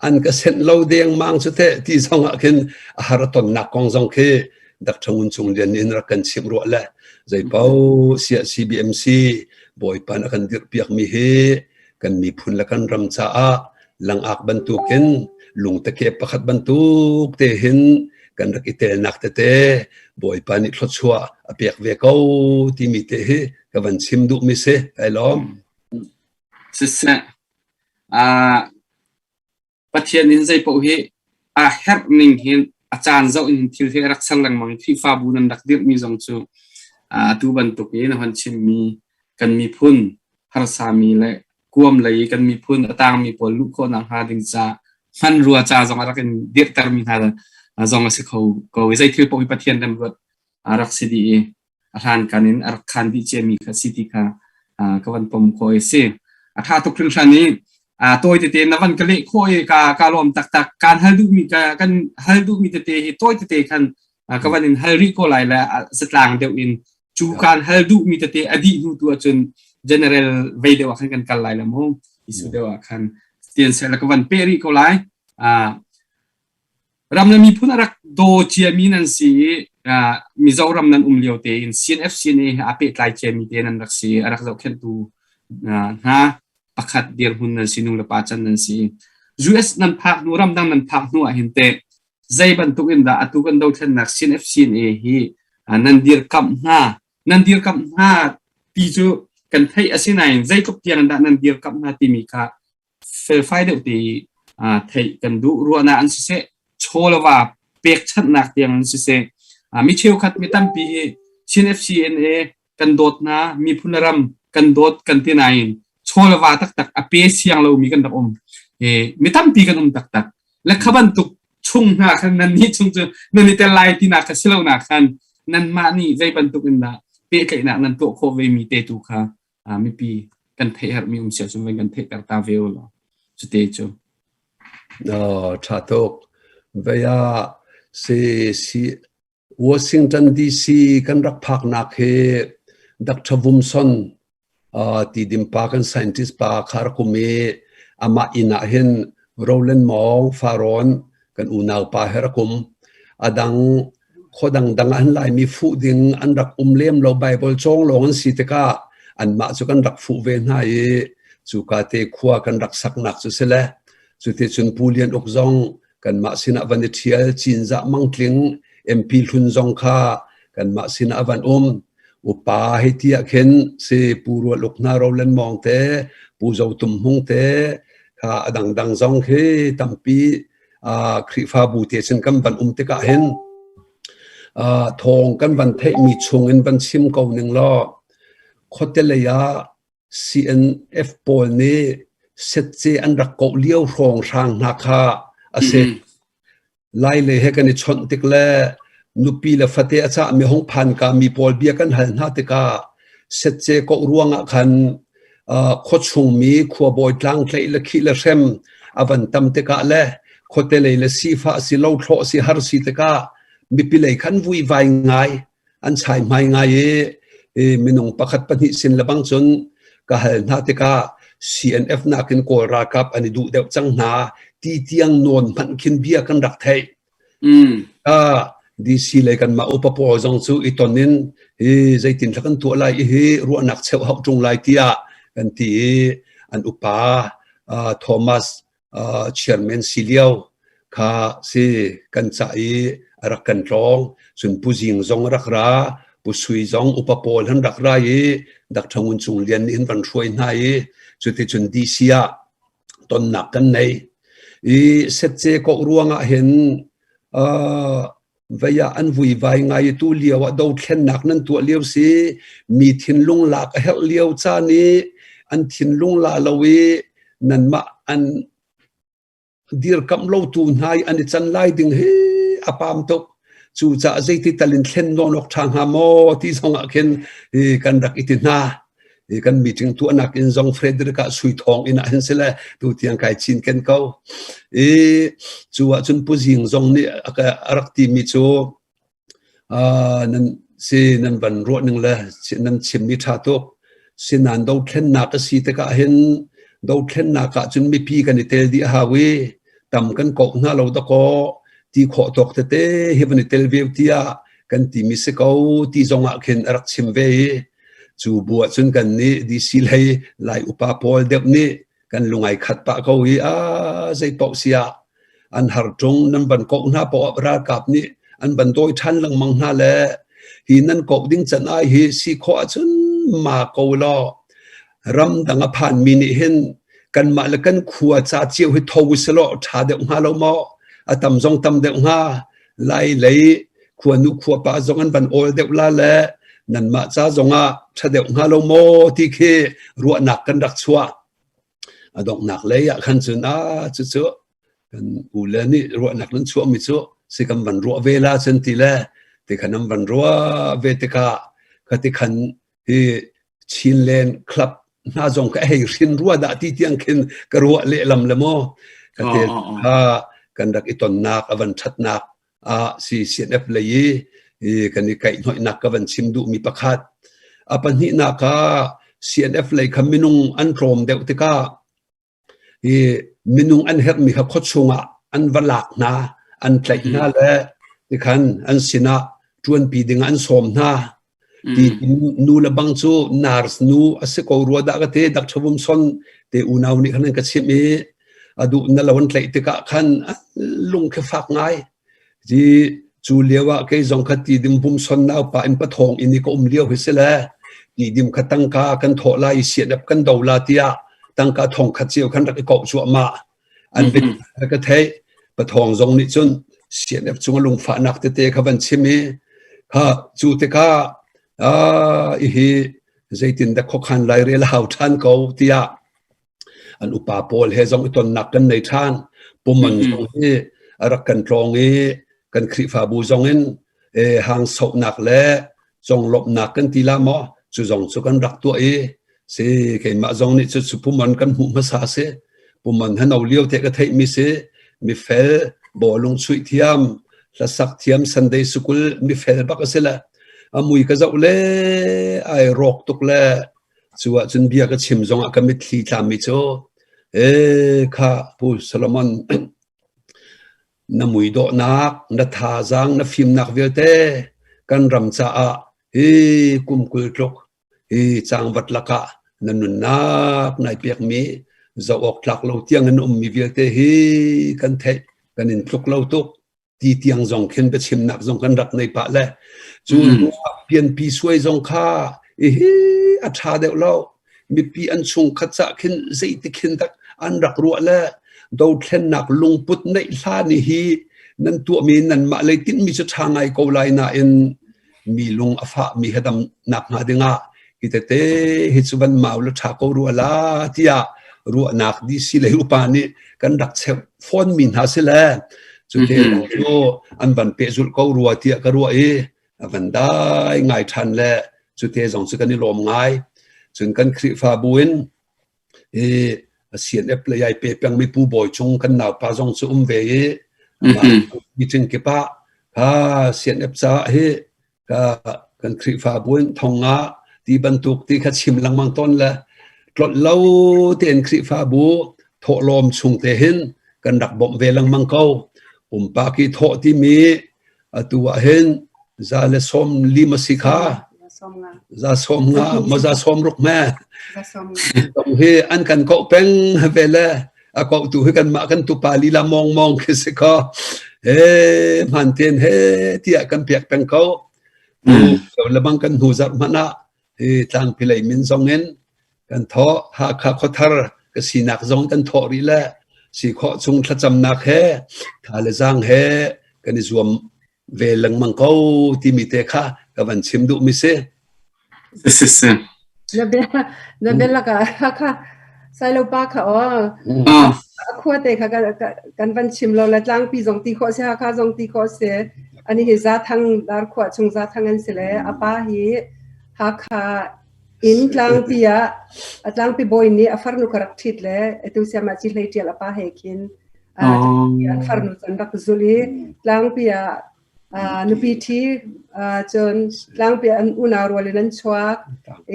an ka senh lo dengmang cu teh ti zong ah khin a har a tonnak kong zong khi Dr. Ngun Cung Lian nih rak kan chimh ruah le zeipaoh siah CBMC Bawipa na kan dirhpiakmi hi kan miphun le kan ram caah langak bantukin lungtake pakhat bantuk te hin kan rak i telnak tete Bawipa nih thluachuah a pek ve ko timi te hi ka van chim duhmi si. Kai lawm. Siseh, Pathian in zeipaoh hi a herh ning hin a caan zoh in thil hi a rak ser lengmang i Khrihfabu nan rak dirhmi zong cu atu bantuk in a hon chimmi kan miphun harsami le kuam lei kan miphun a tangmi pawl luh khawhnak hnga ding ca hmanrua ca zong a rak in dirhtermi hna zong a si kho ko i zei thil paoh hi Pathian remruat a rak si dih i a hlankan in a rak khan dih ciami kha si ti kha ka van pom khawh i si. A ṭha tuk hringhran i tawi tete na van ka leh khawh i ka ka lawm taktak. Kaan hal duhmi ka kan hal duhmi tete hi tawi tete khan ka van in hal rih ko lai le zatlang deuh in cu kaan hal duhmi tete a dih hnu tu ahcun general vei deuh ah khan kan kal lai la mu isu deuh ah khan tian seh la ka van peh rih ko lai. Ram le miphun a rak daw ciami nan si i Mizoram nan um lio tein CNF CNA he aa pehtlai ciami te nan rak si. A rak zohkhenhtu hna pakhat dirhmun nan si, nu le pa can nan si. US nan phak hnu, ramdang nan phak hnu ah hin teh zei bantuk in dah atu kan dothlennak CNF CNA hi nan dirkamh hna? Nan dirkamh hna ti cu kan theih a si nain zeitluk tiang dah nan dirkamh hna timi kha felfai deuh te theih kan duh. Ruahnak an siseh, chaw le va pekchanhnak tiang an siseh, mi cheukhat mi tampi hi Chin FCNA kan dawt hna, miphun le ram kan dawt kan ti nain chaw le va taktak a pe siang lomi kan rak um. Mi tampi kan um taktak. Le kha bantuk chung hna khan nan nih chung cu nan i tel lai tinak kha si lo nak khan nanmah nih zei bantuk in dah pehtlaihnak nan tuah khawh ve mi te tu kha mipi kan theih herhmi um sia cun kan theihter ta ve u law cute cu. Ṭha tuk. Vei ah si si Washington DC kan rak phaknak hi Dr. Vumson Tidim pa kan scientist pa kha rak um i amah inn ah hin Roland Mawng Farawn kan unau pa he rak um. A dang khua dangdang ah an Laimi fuh ding an rak um lem lo Bible cawng lawng an si tikah anmah cu kan rak fuh ve hna i cuka te khua kan rak saknak cu si le cuticun Pu Lian Uk zong kanmah sinah van i ṭhial Cinzah Mangtling MP hlun zong kha kanmah sinah a van um. Upa hei ti ah khin si Pu Rual Uk hna Roland Mawng te, Pu Zo Tum Hmung te, kha a dangdang zong khi tampi uh, Khrihfabu te cun kan van um tikah hin uh, thawng kan van theihmi chung in van chim ko ning law khuate lei ah CNF pawl nih setce an rak koh lio hrawnghrang hna kha a si. Lai lei he kan i chawnh tik le nupi le fate a cahmi hung phan ka mi pawl bia kan hal hna tikah setce koh ruangah khan uh, khuachungmi khuabawi tlang tlaih le khih le hrem a van tam tikah le khuate lei le sifah si lo thlawh si har si tikah mipi lei khan vuivai ngai an chai hmai ngai i minung pakhat pahnih sin lebang cun ka hal hna tikah CNF nakin Kawl ralkap an i duh deuh cang hna ti tiang nawn hmanh khin bia kan rak theih. Mm. Ah, DC lei kan mah upa pawl zong cu i ton in hi zeitin thla kan tuah lai i hi ruahnak cheuh hauh ṭung lai tiah kan ti i an upa uh, Thomas uh, chairman si lio kha si kan cah i a rak kan tlawng cun Pu Zing zong a rak ra Pu Sui zong upa pawl han rak ra i Dr. Ngun Cung Lian nih hin van hruai hna i cuticun DC ah tonnak kan nei i setce ko ruangah hin uh, vei ah an vuivai ngai i tu lio ah dothlennak nan tuah lio si mi thinlung lak a herh lio caan i an thinlung la lo i nanmah an dirkamh lo tu hna i an i can lai ding hi a pam tuk cucaah zeiti tal in thlen nawn awk ṭha hnga maw ti zong ah khin kan rak i ti hna kan meeting tuahnak in zong Frederick ah sui thawng in ah hin sile tu tiang kai chin ken ko i cu ah cun Pu Zing zong nih a rak ti mi cu nan si nan van ruah ning le nan chim mi tha tuk sinan dothlennak a si tikah hin dothlennak ah cun mipi kan i tel dih hau i tam kan kok hna lo dakaw ti khawh tawk tete hi van i tel ve tiah kan ti mi si ko ti zong ah khin a rak chim ve i Cu bu ahcun kan nih DC lei Lai upa pawl deuh nih kan lungai khat pah ko i a zei paoh si ah an har ṭung nan van koh hna paoh ah ralkap nih an van dawi ṭhan lengmang hna le hi nan koh ding can ai hi si khawh ahcun ma ko law ramdang a phanmi nih hin kanmah le kan khua ca cio hi tho uselaw ṭha deuh hnga lo maw a tam zong tam deuh hnga lai lei khuanu khuapa zong an van awl deuh la le nanmah ca zongah ṭha deuh hnga lo maw ti khi ruahnak kan rak chuah a donghnak lei ah khan cun a cucu kan u le nih ruahnak nan chuahmi cu si kan van ruah ve la cun ti le ti khan an van ruah ve tikah khati khan hi Chinland Club hna zong ka hei hrin rua dah ti tiang khin ka ruah lehlam le maw ka te kha kan rak i tonnak a van ṭhatnak ah si CNF lei i kan i kaihhnawihnak ka van chim duhmi pakhat a pahnihnak ah CNF lei kha minung an tlawm deuh tikah hi minung an herhmi kha khuachung ah an va lak hna an tlaih hna le tikhan an sinah ṭuanpi ding an sawm hna ti nu le bang cu nurse nu a si ko rua dah ka ti Dr. Vumson te unau nih khan an ka chimh i a duh na lo an tlaih tikah khan lung khi fak ngai Ti cu lio ah kei zong kha ti dim bum son naupa in pathawng in i ka um lio hi si le ti dim kha tangka kan thawh lai i sianep kan do la tiah tangka thong khat cio khan rak i koh cuahmah an bit ka theih pathawng zong nih cun sianep cung a lungfahnak tete kha van chim i kha cu tikah ah ihi zeitin dah khuakhan lairel hau ṭhan ko tiah An upa pawl he zong i tonnak kan nei ṭhan. Puman zong hi a rak kan tlawng i kan Khrihfabu zong in hang sohnak le conglawmhnak kan ti la maw cu zong cu kan rak tuah i si keimah zong nih cu cu puman kan hmuh hmasa si puman he no lio te ka theihmi si mifel bawlung chuih thiam hlasak thiam Sunday school mifel bak a si le. A mui ka zoh le ai rawk tuk le cu ahcun bia ka chim zongah ka mitthli tlami cu ee kha Pu Solomon na mui dawhnak, na thazaang, na fimnak vialte kan ram caah hi kum 20 tluk hi cangvat lakah na nunnak nai pekmi zoh awk tlak lo tiang in ummi vialte hi kan theih kan in tluk lo tuk ti tiang zong khin biachimnak zong kan rak nei pah le cu hnu ah pianpi suai zong kha ihi a ṭha deuh lo mipi an chungkhat cah khin zeiti khin tak an rak ruah le dothlennak lungput neih hlan hi nan tuahmi nanmah lei tinhmi cu ṭha ngai ko lai nain mi lung a fahmi he dam nak hnga dingah hi tete hi cu van mau le ṭha ko rua la tiah ruahnak DC lei upa nih kan rak cheuh fawn mi hna si le cu te cu an van pehzulh ko rua tiah ka ruah i a van dai ngai ṭhan le cu te zong cu kan i lawm ngai cun kan Khrihfabu in i CNF lei ai pe pengmi Pu Bawi Cung kan naupa zong cu um ve i meeting kip ah ha CNF caah hi ka kan Khrihfabu in thong nga ti bantuk ti kha chim lengmang tawn le tlolh lo tein Khrihfabu thawhlawm chung te hin kan rak bawmh ve lengmang ko. Pumpak i thawh timi atu ah hin za le sawm lim a si kha za sawm nga ma za sawm ruk me hi an kan koh peng ve le a koh tu hi kan mah kan tupa lila mong mong khi si ko he hman ten he tiah kan piak peng ko lebang kan hnu zarh hmanh ah hi tlangpi lei min zong in kan thawh Hakha khuathar ka sinak zong kan thawh rih le si khawh chung thlacamnak he tha le zaang he kan i zuam ve lengmang ko timi te kha ka van chim duh mi si. Si si. Na bia na bia laka kha sailo pa kha o a khua te kha kan van chim lo la tlangpi zong ti khawh si Hakha zong ti khawh si ani hi Zathang dar khua chung Zathang an si le apa hi Hakha Inn tlangpi ah a tlangpi bawi nih a farnu kha rak ṭhit le atu siam ah cihlei ṭial a pa he khin an farnu cu an rak zulh i tlangpi ah nupi ṭhi cun tlangpi ah an unau rual in an chuak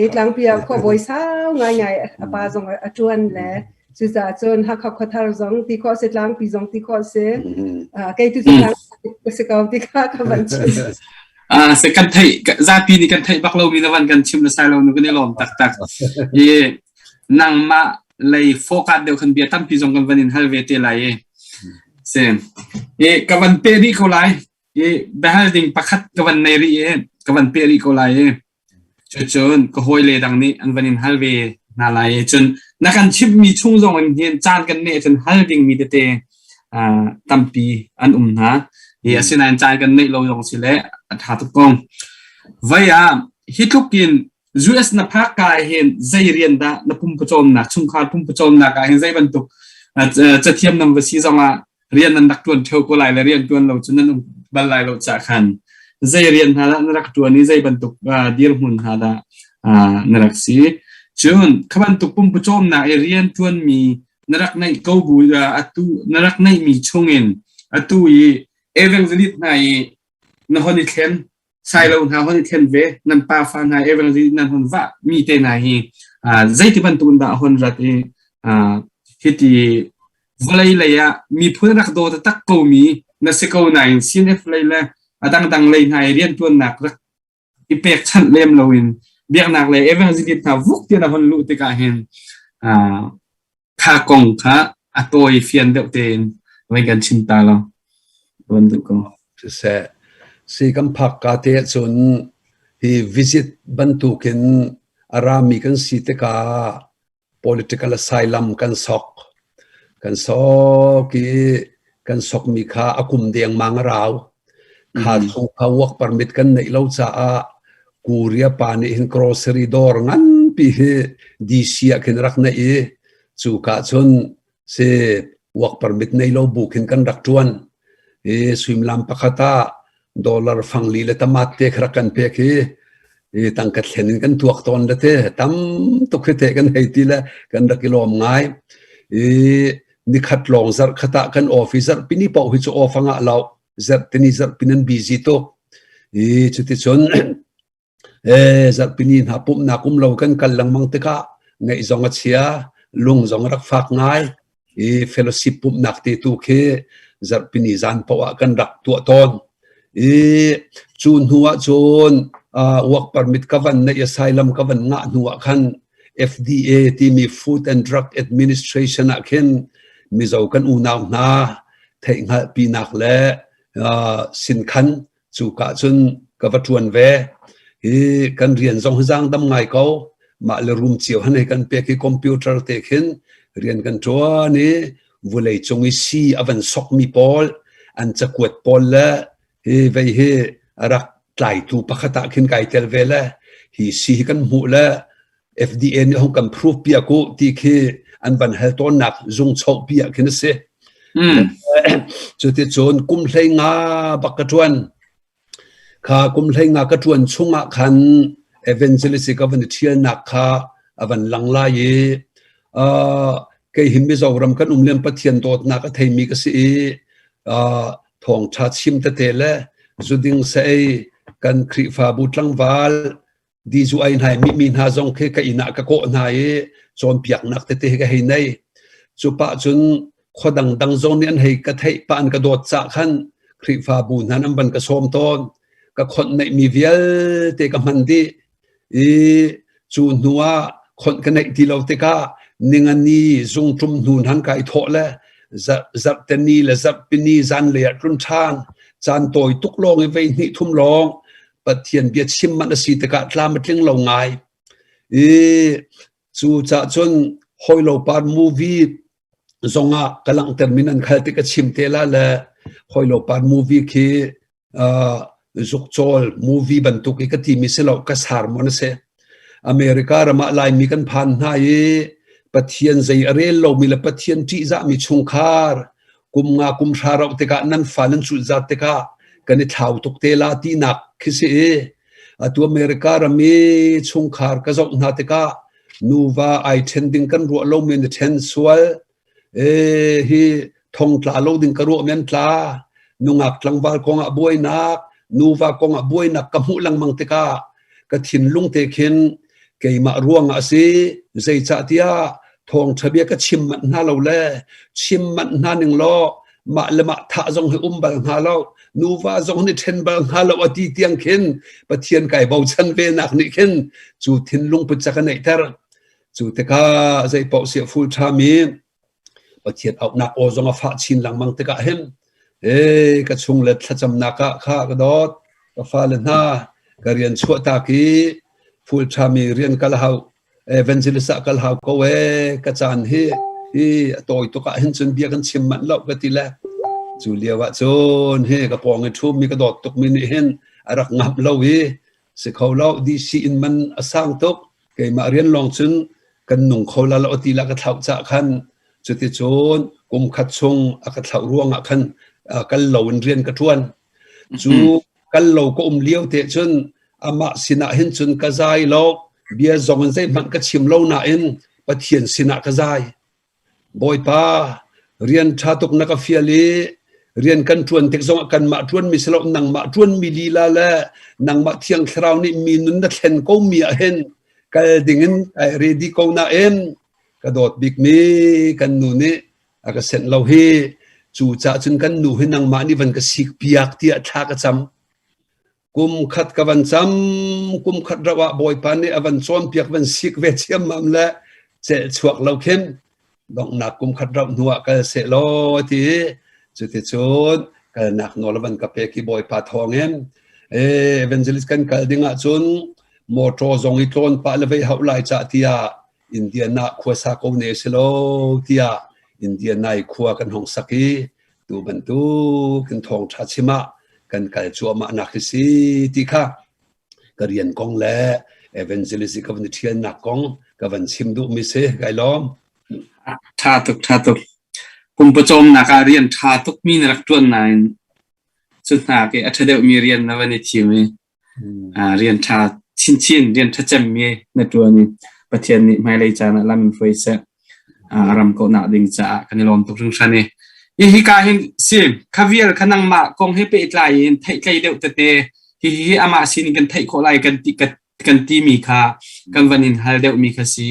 i tlangpi ah khuabawi sau ngaingai a pa zong a ṭuan le cucaah cun Hakha khuathar zong ti khawh si tlangpi zong ti khawh si kei tu cu tlangpi ka si ko ti kha ka van chim. Ah, se kan theih zapi nih kan theih bak lomi na van kan chim na sai lo nu kan i lawm taktak. I nangmah lei focus deuh khan bia tampi zong kan van in hal ve te lai i. Se i ka van pe rih ko lai. I biahal ding pakhat ka van nei rih i ka van pe rih ko lai i. Cucun ka hawile dang nih an van in hal ve hna lai i cun na kan chimhmi chung zong in hin caan kan neih cun hal dingmi tete tampi an um hna. Hi asinain caan kan neih lo zong si le a ṭha tuk kong. Vai ah hi tluk in US na phak ka hin zei rian dah na pumpawcawmnak chungkhar pumpawcawmnak ah hin zei bantuk cathiam nan va si zongah rian nan rak ṭuan ṭheo ko lai le rian ṭuan lo cu nan um bal lai lo cah khan zei rian hna dah na rak ṭuan i zei bantuk dirhmun hna dah na rak si cun kha bantuk pumpawcawmnak i rian ṭuanmi na rak neih ko bu atu na rak neihmi chungin atu i evangelist hna i na hon i thlen sailo hna hon i thlen ve nan pa fa hna evangelist nan hon vah mi te hna hi zeiti bantuk in dah hon rat i hiti vawlei lei ah miphun rak daw taktak ko mi na si ko nain CNF lei le a dangdang lei hna i riantuannak rak i pekchanh lem loin biaknak le evangelist hna vuk tian a hon luh tikah hin kha kong kha a tawi fian deuh tein vai kan chim ta lo van duh ko. Siseh si kan phak ka te cun hi visit bantukin a rami kan si tikah political asylum kan sok. Kan sok i kan sokmi kha a kum dengmang a rau. Kha chung kha work permit kan neih lo caah Korea pa nih hin grocery dawr nganpi hi DC ah khin rak neih i cu ka cun si work permit nei lo bu khin kan rak ṭuan. I suimilam pakhat ah dollar fangli le tamat te kha rak kan pek i i tangka thlen in kan tuak tawn le te tam tuk hi te kan hei ti le kan rak i lawm ngai i nikhat lawng zarh khat ah kan off i zarhpi ni paoh hi cu off a ngah lo zarh tini zarhpi nan busy tuk i cuticun. Zarhpini hna pumhnak um lo kan kal lengmang tikah ngaih zong a chia, lung zong a rak fak ngai. I fellowship pumhnak te tu khi zarhpini zan paoh ah kan rak tuah tawn. I cu hnu ah cun work permit ka van neih asylum ka van ngah hnu ah khan FDA timi Food and Drug Administration ah khin Mizo kan unau hna theihhngalhpinak le sinkhan cu ka cun ka va ṭuan ve. Hi kan rian zong hi zaang dam ngai ko. Mah le room cio han hei kan pek i computer te khin rian kan ṭuan i vulei cung i sii a van sokmi pawl an cakuat pawl le hi vei hi a rak tlaitu pakhat ah khin kai tel ve le hi sii hi kan hmuh le FDA nih hong kan proof piak u ti khi an van hal tawnnak zung choh pi ah khin a si. Cuti cun kum hlei nga bak ka ṭuan. Kha kum hlei nga ka ṭuan chungah khan evangelist ka van i ṭhialnak kha a van lang lai i uh, kei hi Mizoram kan um len Pathian dawtnak a theimi ka si i uh, thawngṭha chim tete le zuding sa ei kan Khrihfabu tlangval Dizu ai hnai mi mi hna zong khi ka inn ah ka kawh hna i cawnpiaknak tete ka hei nei. Cu pah cun khua dangdang zong nih an hei ka theih pah an ka dawt cah khan Khrihfabu hna an van ka sawm tawn. Ka khonh neih mi vialte ka hman dih. I cu hnu ah khonh ka neih ti lo tikah ningani zungṭum hnu hnan kai thawh le zarhteni le zarhpini zanlei ah tlun ṭhan. Caan tawi tuk lawng i vei hnih thum lawng Pathian bia chim man a si tikah tlam a tling lo ngai. I cu cah cun Hawilo Par movie zongah ka langhter min an khal ti ka chim te la le Hawilo Par movie khi uh, zukcawl movie bantuk i ka timi si lo ka sar mon a si. America ram ah Laimi kan phan hna i Pathian zei a rel lomi le Pathian ṭihzahmi chungkhar kum nga kum hra rauh tikah nan fa nan cut zat tikah kan i thlau tuk te la tinak khi si i atu America ram i chungkhar ka zoh hna tikah nuva ai ṭhen ding kan ruah lomi na ṭhen sual e hi thong tla lo ding ka ruah men tla nungak tlangval kong ah buainak nuva kong ah buainak ka hmuh lengmang tikah ka thinlung te khin keimah ruangah a si zeicahtiah thawngṭha bia ka chim manh hna lo le chim manh hna ning law mah le mah thah zong hi um bal hnga lo nuva zong nih ṭhen bal hnga lo a ti tiang khin Pathian kai bochan ve nak nih khin cu thinlung put ca ka neihter cu tikah zei paoh siah full ṭhami Pathian auhnak aw zong a fah chin lengmang tikah hin ee ka chung le thlacamnak ah kha ka dawt ka fale hna ka rian chuah tak i full ṭhami rian kal hau evangelist ah kal hau ko ee ka caan hi hi a tawi tuk ah hin cun bia kan chim manh lo ka ti le cu lio ah cun hi ka pawng i ṭhumi ka dawt tukmi nih hin a rak ngamh lo i si kho lo DC in man a sang tuk keimah rian lawng cun kan nung kho la lo ti la ka thlauh cah khan cuticun kum khat chung a ka thlauh ruangah khan kal lo in rian ka ṭuan cu kal lo ka um lio te cun amah sinah hin cun ka zai lo bia zong in zeihmanh ka chim lo nain Pathian sinah ka zai Bawipa, rian ṭha tuk na ka fial i rian kan ṭuan tik zongah kanmah ṭuanmi si lo nangmah ṭuanmi lila le nangmah Thiang Thlarau nih mi nun na thlen komi ah hin kal dingin kai ready ko nain ka dawt bikmi kan nu nih a ka senh lo hi cu cah cun kan nu hi nangmah nih van ka sik piak tiah thla ka cam. Kum khat ka van cam, kum khat rauh ah Bawipa nih a van cawnpiak van sik ve ciammam le celh chuak lo khin donghnak kum khat rauh hnu ah kal seh law ti cuticun kalnak nawl a van ka pek i Bawipa thawngin evangelist kan kal ding ahcun motor zong i tlawn pah le vei hauh lai cah tiah Indiana khuasa ko ne si lo tiah Indiana i khua kan hong sak i tu bantuk in thawngṭha chim ah kan kal cuahmah nak hi si ti kha ka rian kong le evangelism ka van i ṭhialnak kong ka van chim duhmi si kai lawm. Ṭha tuk ṭha tuk. Kum pawcawmnak ah rian ṭha tukmi na rak ṭuan nain cu hna ke a ṭha deuhmi rian na van i thim i rian ṭha chinchin rian ṭha cemmi na ṭuan i Pathian nih hmailei caan ah lam in hruai seh ram kohnak ding caah kan i lawm tuk hringhran i hi hika hin si kha vial kha nangmah kong he pehtlai in theihtlei deuh tete hi hi amah sin in kan theih khawh lai kan ti ka. kan timi kha kan van in hal deuhmi kha si.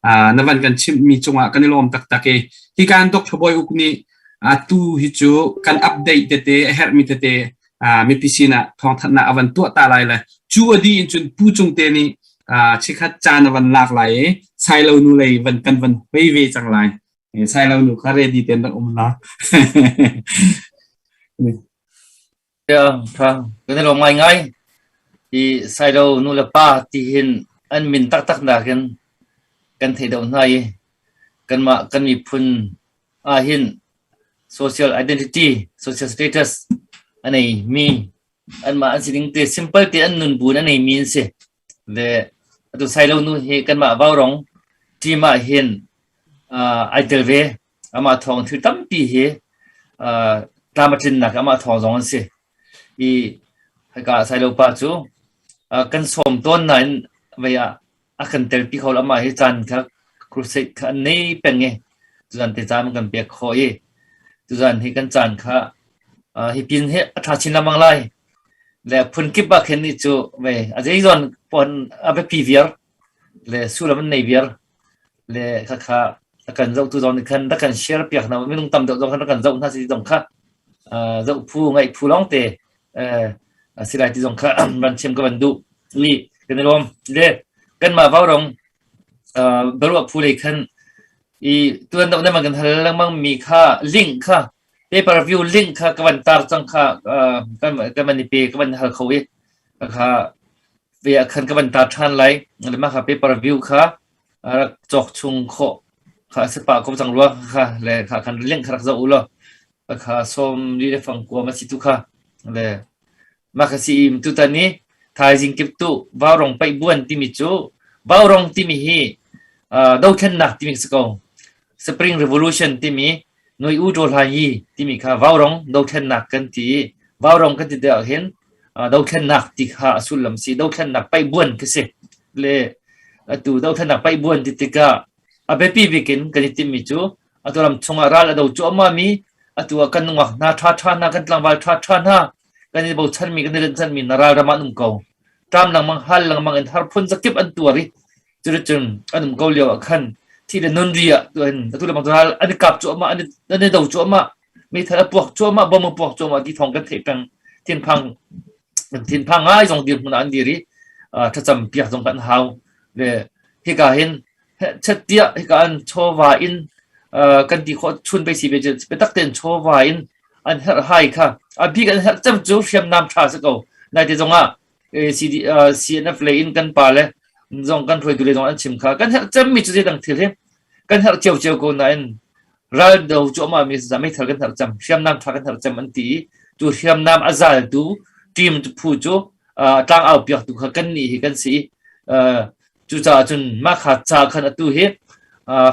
Na van kan chimhmi cungah kan i lawm taktak i hi kan Dr. Bawi Uk nih atu hi cu kan update tete a herhmi tete mipi sinah thawngthanhnak a van tuah ta lai le cu a dih in cun Pu Cung te nih chikhat caan a van lak lai i Sailo nu lei van kan van hoi ve cang lai. Sailo nu kha ready ten rak um la. Ya, tha. Kan i lawm ngaingai. I Sailo nu le pa ti hin an min taktak nakin kan theih deuh hna i kanmah kan miphun ah hin social identity, social status a nei mi anmah an sining te simple te an nun bu in a nei mi an si. Le atu Sailo nu hi kanmah Vaurong team ah hin uh, ai tel ve. Amah thawng thil tampi hi uh, tlam a tlinnak amah thawng zong an si. I hika Sailo pa cu uh, kan sawm tawn nain vei ah a kan telpi kho lo amah hi caan kha crusade kha an nei peng i tuzan te caan kan pek khawh i tuzan hi kan caan kha uh, hi pin hi a tha chin lengmang lai le phun kip ah khin ni cu ve a zei zawn pon a biapi viar le sullam an nei viar le khakha a kan zohtu zong nih khan rak kan share piak hna minung tam deuh zong khan rak kan zoh hna si zong kha zoh phu ngaih phu lawng te si lai ti zong kha van chim ka van duh i kan i lawm le kanmah vaurong baruah phu lei khan i tuan deuh nan kan hal lengmang mi kha link kha pay per view link kha ka van tar cang kha kan kan van i pe ka van hal kho i kha ve ah khan ka van tar ṭhan lai le mah kha pay per view kha rak cawk chung khawh kha a si pah ko cang rua kha le kha khan link kha rak zoh u law kha sawm li le fang kua ma si tu kha le mah kha si tutan ni thaizing kip tu vaurong paih buan timi cu vaurong timi hi dothlennak timi si ko spring revolution timi Noi U Ṭaw Hla Yi timi kha vaurong dothlennak kan ti i vaurong kan ti tikah hin dothlennak ti kha a sullam si. Dothlennak paihbuan khi si. Le atu dothlennak paihbuan ti tikah a biapi bik in kan i timhmi cu atu ram chungah ral a do cuahmahmi atu ah kan nungak hna ṭhaṭha hna kan tlangval ṭhaṭha hna kan i bochanmi kan i rinhchanmi na ral ram ah an um ko. Ṭam lengmang hal lengmang in har phun zakip an tuar i Cuticun an um ko lio ah khan thi le nun ri ah tuan atu le bang ral an i kap cuahmah an i an i do cuahmah meithal a puak cuahmah bom a puak cuahmah ti thawng kan theih peng thinphang thinphang ngai zong dirhmun ah an dir i thlacam piak zong kan hau le hika hin chettiah hika an chawva in kan ti khawh chun pe si ve biatak tein chawva in an herh hai kha a bik an herh cem cu hriamnam tha si ko nai te zong ah CD, CNF lei in kan pa le zong kan hruaitu le zong an chim kha kan herh cemmi cu zeidang thil hi kan herh cio cio ko nain ral do cuahmah mi meithal kan herh cem hriamnam tha kan herh cem an ti i tu hriamnam a zaltu team phu cu tlang au piak tu kha kan nih hi kan si cucaah cun mah kha ca khan atu hi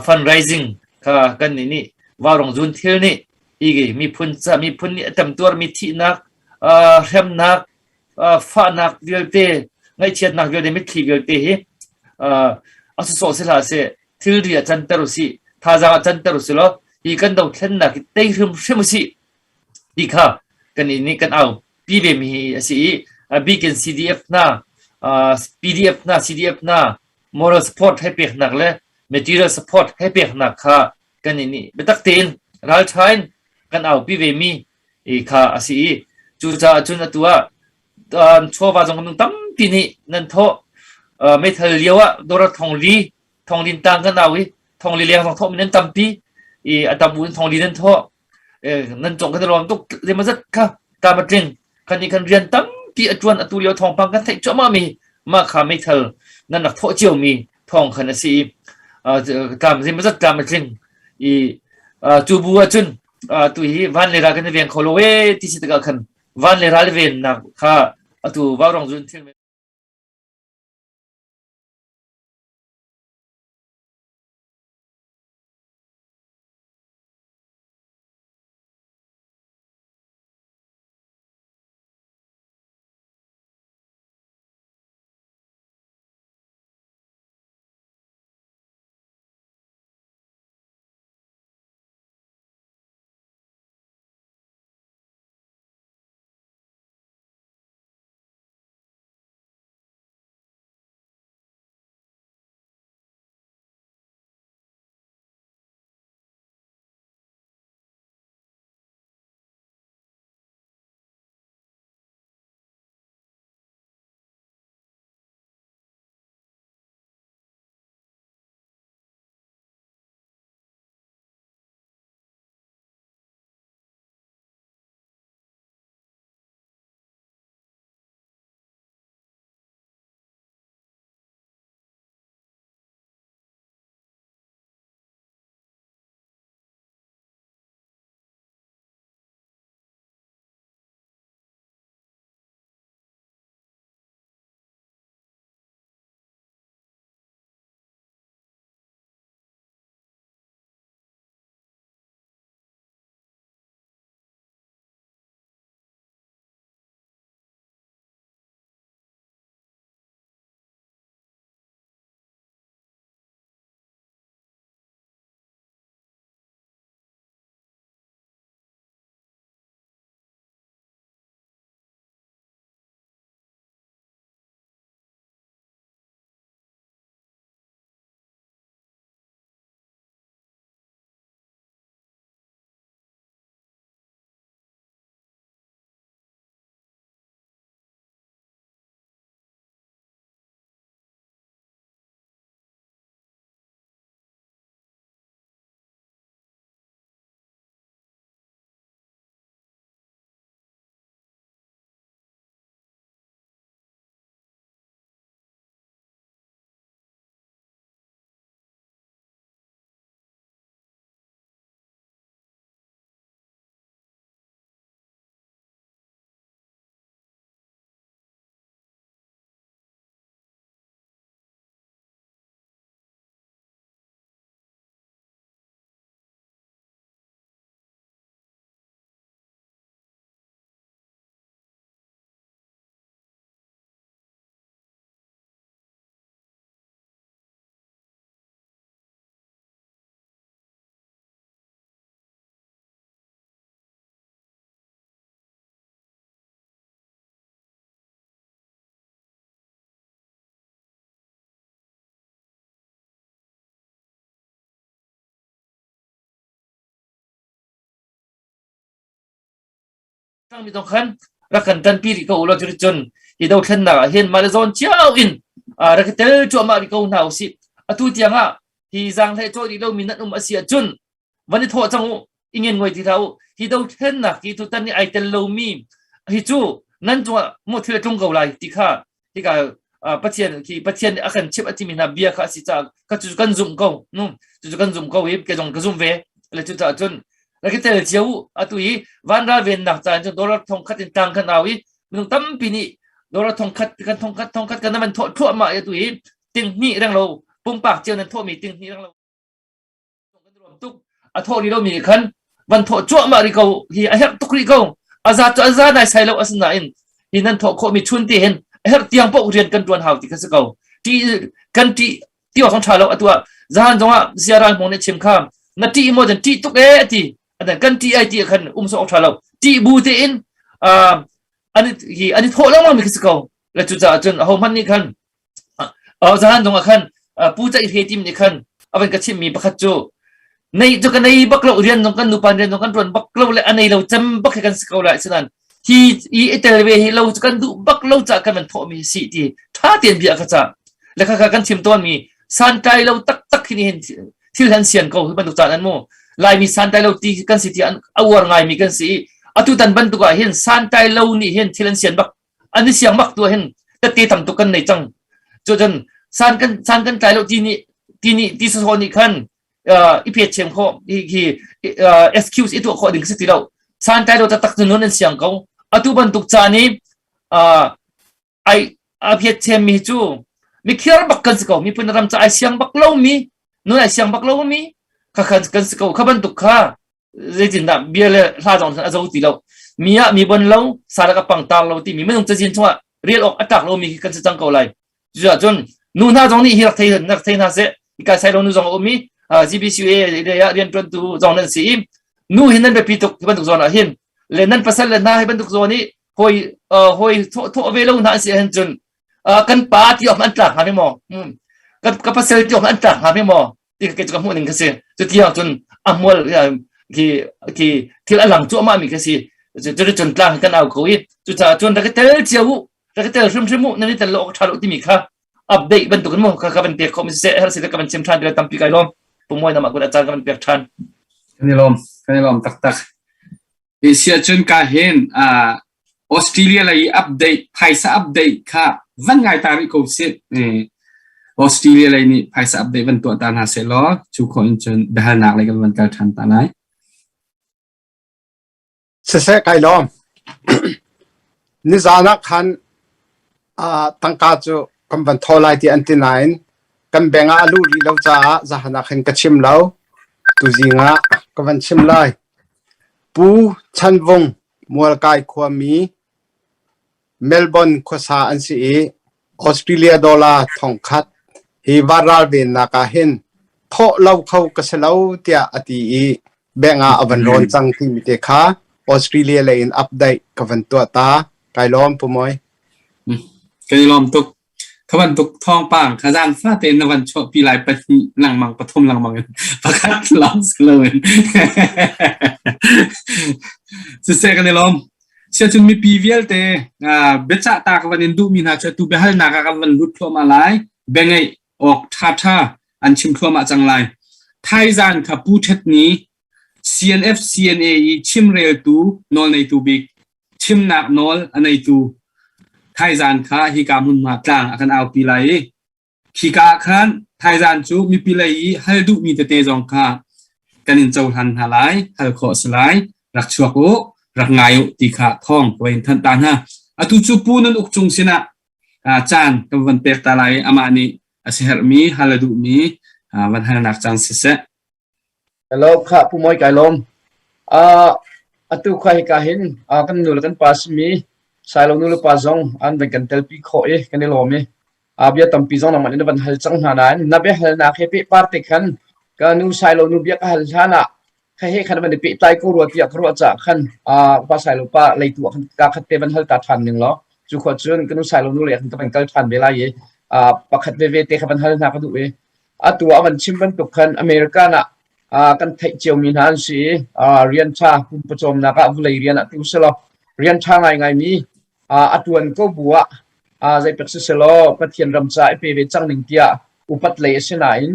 fundraising kha kan nih nih vaurong zun thil nih i miphun ca miphun nih a temtuar mi thihnak hremnak fahnak vialte ngaihchiatnak vialte mitthli vialte hi a sawsawh si hlah seh thilri ah canter usih thazaang ah canter usih law hi kan dothlennak hi tei hrimhrim usih ti kha kan nih kan au pi ve mi hi a si i a bik in CDF hna PDF hna CDF hna moral support he peknak le material support he peknak kha kan nih biatak tein ralṭha in kan aupi ve mi i kha a si i cucaah cun atu ah chawva zong minung tampi nih nan thawh meithal lio ah dora thongli thonglin tang kan au i thongli leng zong thawh mi nan tampi i a tam u in thongli nan thawh nan cong kan lawm tuk zeimazat kha tam a tling kan nih kan rian tampi a tuan atu lio thawngpang kan theih cuahmah mi mah kha meithal nan rak thawh cio mi thawng khan a si i tlam zeimazat tlam a tling i cu bu ah cun tu hi van le ral kan i veng kho lo e ti si tikah khan van le ral vennak kha atu vaurong zun thil Tangmi zong khan rak kan ṭanpi rih ko u law cuticun hi dothlennak ah hin mah le zawn cio in rak i tel cuahmah rih ko hna usih. Atu tiang ah hi zaanghlei cawh rih lomi nan um a si ahcun van i thawh cang u, i ngen ngoi ti hlah u. Hi dothlennak hi tutan i ai tel lomi hi cu nan cungah maw thil a tlung ko lai ti kha hika Pathian khi Pathian nih a kan chimh a timi hna bia kha a si caah kha cu kan zumh ko nu cu kan zumh ko i ke zong ka zumh ve le cu caah cun rak i tel cio u atu i vanral vennak caan cun dollar thong khat in tang kan au i minung tampi nih dollar thong khat kan thong khat thong khat kan van thawh thluahmah i atu i ting hnih reng lo pumpak cio nan thawhmi ting hnih reng lo Kan ruam tuk. A thawh rih lomi nih khan van thawh cuahmah rih ko hi a herh tuk rih ko. A za cu a za nai sai lo asinain hi nan thawh khawhmi chun te hin a herh tiang paoh rian kan ṭuan hau ti kha si ko. Ṭih kan ṭih ti awk zong ṭha lo atu ah zahan zongah sia ral hmung nih chim kha na ṭih maw jan ṭih tuk ee ati adan kan ṭih ai ti khan um sawh awk ṭha lo. Ṭih bu tein an hi an i thawh lengmang mi khi si ko. Le cucaah cun ahohmanh nih khan Zahan zong ah khan Pu Caih Hre tim nih khan a van ka chimhmi pakhat cu nei cu ka nei bak lo rian zong kan nupa rian zong kan ṭuan bak lo le a nei lo cem bak hi kan si ko lai sinan hi i i tel ve hi lo cu kan duh bak lo caah kan van thawhmi si ti ṭha tein bia ka cah le kha kan chim tawnmi santlai lo taktak hi hin thil han sian ko hi bantuk caan an mu Laimi santlai lo ti kan si ti an a uar ngaimi kan si i atu tan bantuk ah hin santlai lo nih hin thil an sian bak an i siang bak tu hin tette tam tuk kan nei cang cu cun san kan san kan tlai lo ti nih ti nih ti saw nih khan i phet chem kho hi hi excuse i tuah khawh ding si ti lo san tlai lo taktak cu nun an siang ko atu bantuk ca ni ai a phet chem mi cu mikhiar bak kan si ko miphun ram ca ai siang bak lo mi nun ai siang bak lo mi kha khan kan si ko kha bantuk kha zeitindah bia le hla zong a zo ti lo mi ah mi bon lo sa ka pang tar lo ti mi minung cazin chungah rial awk a tlak lo mi kan si cang ko lai cuah cun nu hna zong nih hi rak thei rak thei hna seh ika sai lo nu zong a um i GBCUA le ah rian tuantu zong nan si i nu hi nan biapi tuk hi bantuk zawn ah hin le nan pasal le hna hi bantuk zawn i hoi hoi thawh ve lo hna si hin cun kan pa ti awk an tlak hnga maw ka pasal ti awk an tlak hnga maw ti ka ka hmuh ning ka si cu tiang cun a hmual khi khi thil a lang cuahmah mi ka si cu cun tlang kan au ko i cucaah cun rak i tel cio u rak i tel hrimhrim u nan i tel lo awk ṭha lo timi kha update bantuk in mu ka ka van pek khawh mi siseh her si ka van chim ṭhan ti tampi kai lawm pumawi nama kun a caan ka van pek ṭhan kan i lawm kan i lawm taktak Asia cun ka hin Australia lei update phaisa update kha van ngai ta rih ko sih. Australia lei nih phaisa update van tuah ta hna seh law cu khawh in cun biahalnak lei kan van kal ṭhan ta lai. Siseh kai lawm. Nizan ah khan tangka cu kan van thaw lai ti an ti nain kan beng ah a luh rih lo caah zahan ah khan ka chim lo. Tuzing ah ka van chim lai. Pu Chan Vung Mualkai khuami Melbourne khuasa an si i Australia dollar thongkhat hi vanral vennak ah hin thawh lo kho ka si lo tiah a ti i bank ah a van rawn cang timi te kha Australia lei in update ka van tuah ta. Kai lawm Pu Mawi. Kan i lawm tuk. Kha bantuk thawngpang kha zan fate na van chuahpi lai pahnih lengmang pathum lengmang in pakhat lawng si loin. Siseh kan i lawm. Siacun mipi vialte biacah ta ka van in duhmi hna cu atu biahalnak ah kan van lut thluahmah lai. Biangeih awk ṭhaṭha an chim thluahmah cang lai. Thaizan kha Pu Ṭhet Ni CNF CNA i chimreltu nawlneitu bik chimnak nawl a neitu thaizan kha hika hmunhma tlang a kan aupi lai i khika ah khan thaizan cu mipi lei i hal duhmi tete zong kha kan in cohlan hna lai hal khawh a si lai rak chuak u rak ngai u ti kha thawng ka in thanh ta hna atu cu pu nan uk cung sinah caan kan van pek ta lai amah nih a siherhmi hal a duhmi van halnak caan siseh Hello, khah Pu Mawi kai lawm. Uh, atu khua hika hin uh, kan nu le kan pa simi Sailo nu le pa zong an van kan telpi khawh i kan i lawm i uh, bia tampi zong nangmah nih na van hal cang hna nain na bia halnak he pehpar te khan ka nu Sailo nu bia ka hal hlan ah kha he khan van i pehtlai ko rua tiah ka ruah caah khan uh, pa Sailo pa leitu ah khan ka khat te van hal ta ṭhan ning law cu khua cun ka nu Sailo nu le khan ka van kal ṭhan ve lai i uh, pakhat veve te kha van hal hna ka duh i Atu ah van chim bantuk khan American ah kan theih ciomi hna an si i rian ṭha pumpa cawmnak ah vawlei rian ah tu selaw. Rian ṭha ngaingaimi a ṭuan ko bu ah zeipek siselaw Pathian ram ca i pe ve cang ning tiah upat lei a si nain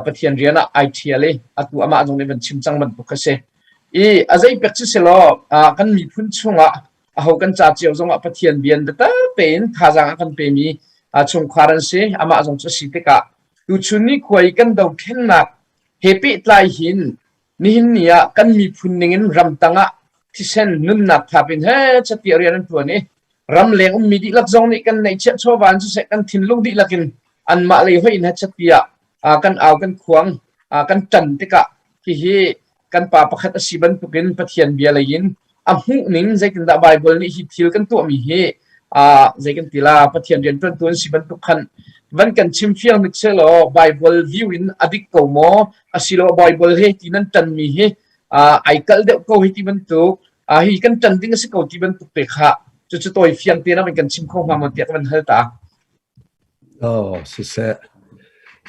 Pathian rian ah ai ṭhial i atu amah zong nih van chim cang bantuk a si. I a zeipek siselaw kan miphun chungah aho kan ca cio zongah Pathian bia biatak tein thazaang a kan pemi chungkhar an si. Amah zong cu a si tikah tuchun ni khua i kan dothlennak he pehtlai hin nihin ni ah kan miphun ningin ramtang ah thisen nunnak thap in he chatiah rian an ṭuan i ramleng ummi dihlak zong nih kan neihchiah chawva in siseh kan thinlung dihlak in anmah lei hoih in he chatiah kan au kan khuang kan ṭan tikah hihi kan pa pakhat a si bantukin Pathian bia lei in a hmuh ning zeitindah Baibal nih hi thil kan tuahmi hi zei kan ti la Pathian rian ṭuantu an si bantuk khan van kan chim fiang hnik selaw Bible view in a dik ko maw asilo Bible he ti nan ṭanmi hi ai kalh deuh ko hi ti bantuk hi kan ṭan ding a si ko ti bantuk te kha cucu tawi fiang te na van kan chim kho hnga maw tiah ka van hal ta. Oh, siseh.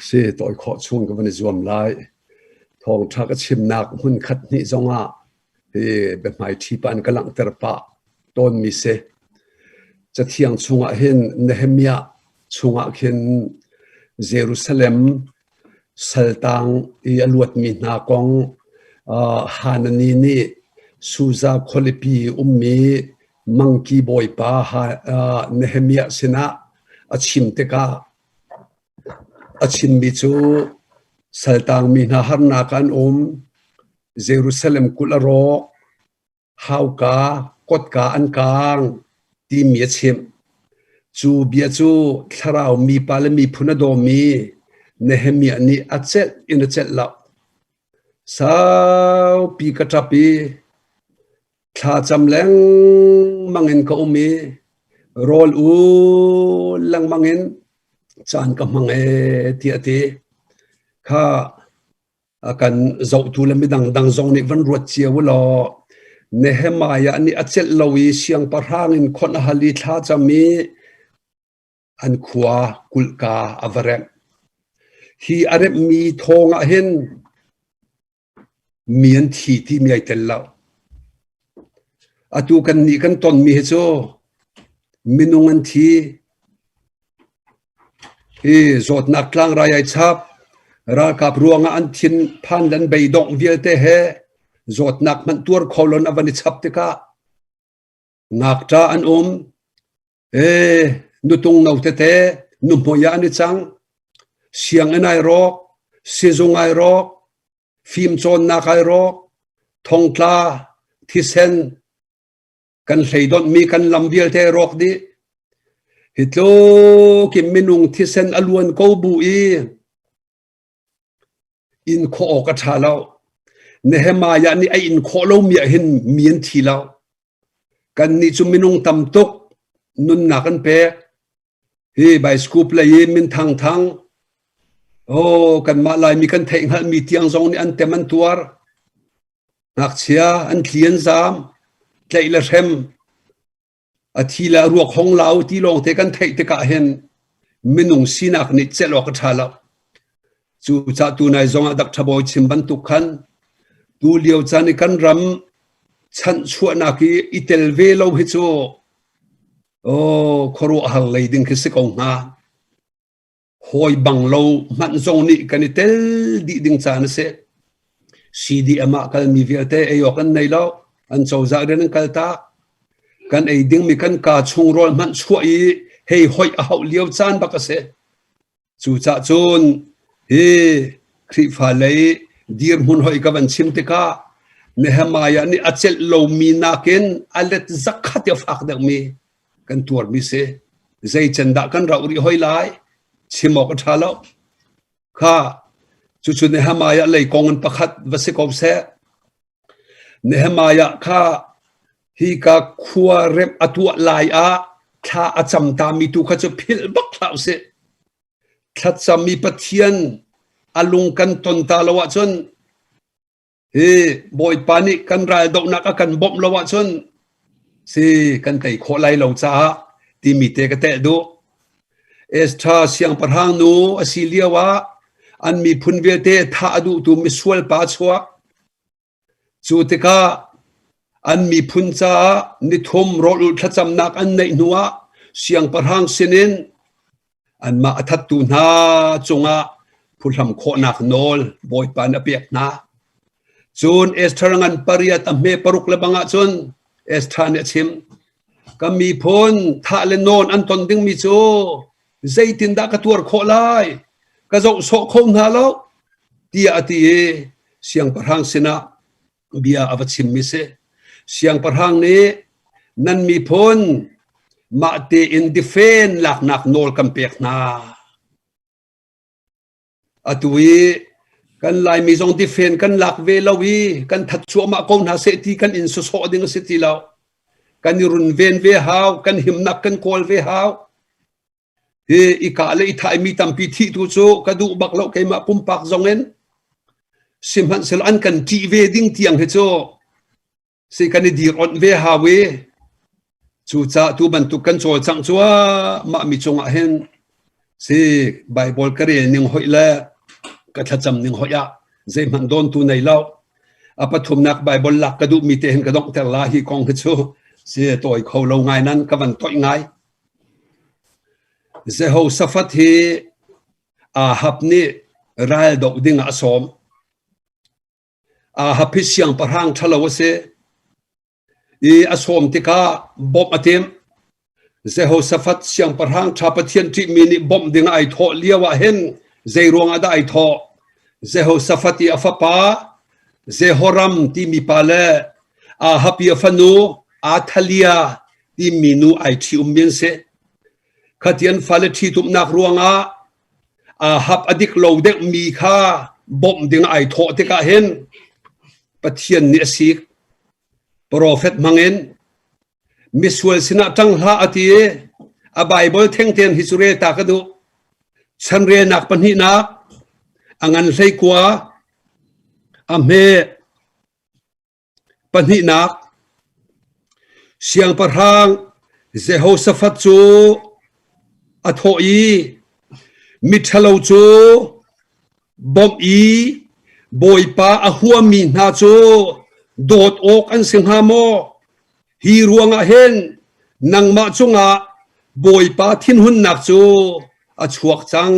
Si tawi khawh chung ka van i zuam lai. Thawngṭha ka chimnak hmun khat hnih zongah hi biahmaiṭhi pa an ka langhter pah tawnmi si. Cathiang chungah hin Nehemiah chungah khin Jerusalem saltang i a luatmi hna kong uh, Hanani nih Susa khualipi ummi mangki bawipa uh, Nehemiah sinah a chim tikah a chimmi cu saltangmi hna harnak an um Jerusalem kulh a rawk hauka kotka an kaang timi a chimh. Cu bia cu thlarau mipa le miphun a dawmi Nehemiah nih a celh in a celh lo. Saupi ka ṭap i thlacam lengmang in ka um i rawl ul lengmang in caan ka hmang ee tiah a ti. Kha a kan zohtu le midang dang zong nih van ruat cio u law Nehemiah nih a celh lo i siangpahrang in khonh a hal i thlacam i an khua kulhka a va remh. Hi a remhmi thawng ah hin mi an thi timi ai tel lo. Atu kan nih kan tonmi hi cu minung an thi, Hi zawtnak tlangrai ai chap. Ralkap ruangah an thin phan le an beidongh vialte he zawtnak hmanh tuar kho loin a van i chap tikah ngakṭa an um. Ee, nutung no tete nuhmui ah an i cang. Sianginn ai rawk, sizung ai rawk, fimcawnnak ai rawk, thongtla, thisen, kan hleidonhmi kan lam vialte rawk dih. Hi tluk in minung thisen a luan ko bu i in khawh awk a ṭha lo. Nehemiah nih a in khawh lomi ah hin mi an thi lo. Kannih cu minung tam tuk nunnak an pek. Hi bicycle lei i minthang thang oh kanmah Laimi kan theih hngalhmi tiang zong nih an tem an tuar. Ngakchia an thli an zaam, tlaih le hrem, a thi le a ruak hong lau ti lawngte kan theih tikah hin minung sinak nih celh awk a ṭha lo. Cucaah tunai zongah Dr. Bawi chim bantuk khan tu lio caan i kan ram chanhchuahnak i i tel ve lo hi cu oh khuaruahhar lei ding khi si ko hnga. Hawi bang lo hmanh zong nih kan i tel dih ding caan a si. CDM ah kalmi vialte ei awk an nei lo. An cozah rian an kal tak. Kan ei dingmi kan kaa chung rawl hmanh chuah i hei hoih a hauh lio caan bak a si. Cucah cun hi Khrihfa lei dirhmun hoi ka van chim tikah Nehemiah nih a celh lomi nakin a let zakhat i a fak deuhmi kan tuarmi si. Zei can dah kan rauh rih hoi lai? Chim awk a ṭha lo. Kha cucu Nehemiah lei kong in pakhat va si ko seh. Nehemiah kha hika khua remh a tuah lai ah thla a cam tami tu kha cu philh bak hlah usih. Thlacam i Pathian a lung kan ton ta lo ahcun hi Bawipa nih kan raldohnak a kan bawmh lo ahcun si kan tei khawh lai lo caah timi te ka telh duh. Esther siangpahrang nu a si lio ah an miphun vialte thah a duhtu misual pa a chuak. Cu tikah An miphun caah nithum rawl-ulh thlacamnak an neih hnuah siangpahrang sinin anmah a thattu hna cungah phuhlam khawhnak nawl Bawipa nih a pek hna. Cun Esther ngan pariat a hme paruk le bang ahcun Esther nih a chim, Ka miphun thah le nawn an ton dingmi cu zeitindah ka tuar khawh lai? Ka zoh sawh kho hna lo, tiah a ti i siangpahrang sinah bia a va chimmi si. Siangpahrang nih nan miphun mah tein defend laknak nawl kan pek hna. Atu i kan Laimi zong defend kan lak ve lo i kan that cuahmah ko hna seh ti kan in sawsawh ding a si ti lo. Kan i runven ve hau, kan himnak kan kawl ve hau. Hi i kah le i thaimi tampi thih tu cu ka duh bak lo keimah pumpak zong in. Sihmanhsehlaw an kan ṭih ve ding tiang hi cu si kan i dir onh ve hau i cucaah tu bantuk kan cawlcangh cuahmah mi cungah hin si Bible ka rel ning hoih le ka thlacam ning hoih ah zeihmanh dawntu nei lo. A pathumnak Bible lak ka duhmi te hin ka donghter la hi kong hi cu si tawi kho lo ngai nan ka van toih ngai. Jehoshaphat hi Ahab nih ral doh ding ah a sawm. Ahab hi siangpahrang ṭhalo a si i a sawm tikah bawmh a timh. Jehoshaphat siangpahrang ṭha Pathian ṭihmi nih bawmh ding ah ai thawh lio ah hin zei ruangah dah ai thawh? Jehoshaphat i a fapa Jehoram timi pa le Ahab i a fanu Athaliah timi nu ai ṭhi-ummi an si. Khati an fale ṭhitumnak ruangah Ahab a dik lo deuhmi kha bawmh ding ai thawh tikah hin Pathian nih a sik. Profet hmangin misual sinah ṭang hlah a ti i a Baibal thengten hi cu rel ta ka duh. Chanrelnak pahnihnak a ngan hleikua a hme Pahnihnak, Siangpahrang Jehoshaphat cu a thawh i miṭhalo cu bawmh i Bawipa a huami hna cu dawt awk an si hnga maw? Hi ruangah hin nangmah cungah Bawipa thinhunnak cu a chuak cang.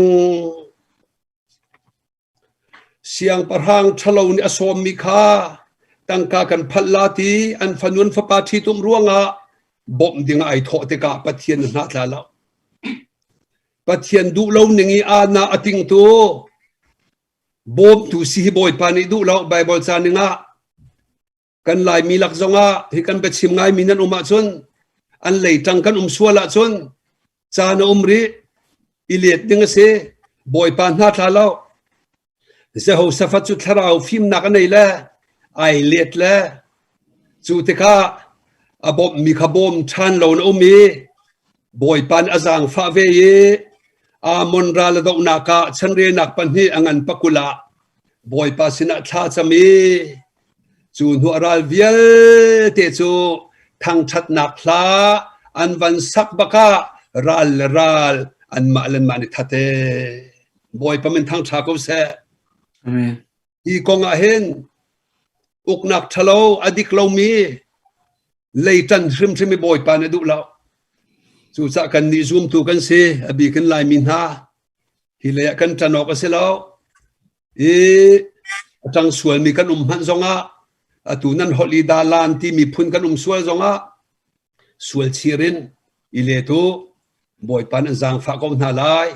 Siangpahrang ṭhalo nih a sawmmi kha tangka kan phalh la ti an fanu an fapa ṭhitumh ruangah bawmh dingah ai thawh tikah Pathian a hna tla lo. Pathian duh lo ning i aana a tingtu bawmtu si hi Bawipa nih duh lo Baibal ca ning ah Kan Laimi lak zongah hi kan biachim ngaimi nan um ahcun an leiṭang kan um sual ahcun caan a um rih i let ding a si. Bawipa hna thla lo. Jehoshaphat cu thlarau fimnak a nei le ai let le cu tikah a bawmhmi kha bawm ṭhan lo na um i Bawipa nih a zaangfah ve i Ammon ral a dohnak ah chanrelnak pahnih a ngan pakul ah Bawipa sinah thla cam i Cu hnuah ral vialte cu thangṭhatnak hla an van sak bakah ral le ral anmah le anmah nih that ee. Bawipa min thangṭha ko seh. Amen. Hi kong ah hin uknak ṭhalo a dik lomi leiṭan hrimhrim i Bawipa nih a duh lo. Cucaah kannih zumtu kan si, a bik in Laimi hna hi lei ah kan ṭan awk a si lo. I a ṭang sualmi kan um hmanh zongah atu nan holh i dalan timi phun kan um sual zongah sual chir in i let u Bawipa nan zaangfah ko hna lai.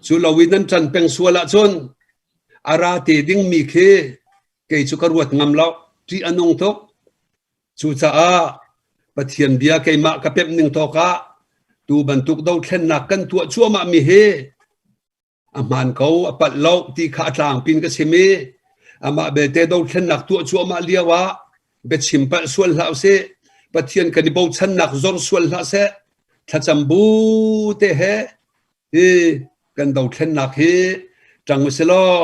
Cu lo in nan ṭan peng sual ahcun a ra te dingmi khi kei cu ka ruat ngam lo. Ṭih a nung tuk. Cucaah Pathian bia keimah ka pemh ning tawk ah tu bantuk dothlennak kan tuah cuahmahmi hi a hmaan ko a palh lo ti kha a tlangpin ka chim i amah belte dothlennak tuah cuahmah lio ah biachim palh sual hlah usih Pathian kan i bochannak zor sual hlah seh thlacam bu te he hi kan dothlennak hi ṭang usih law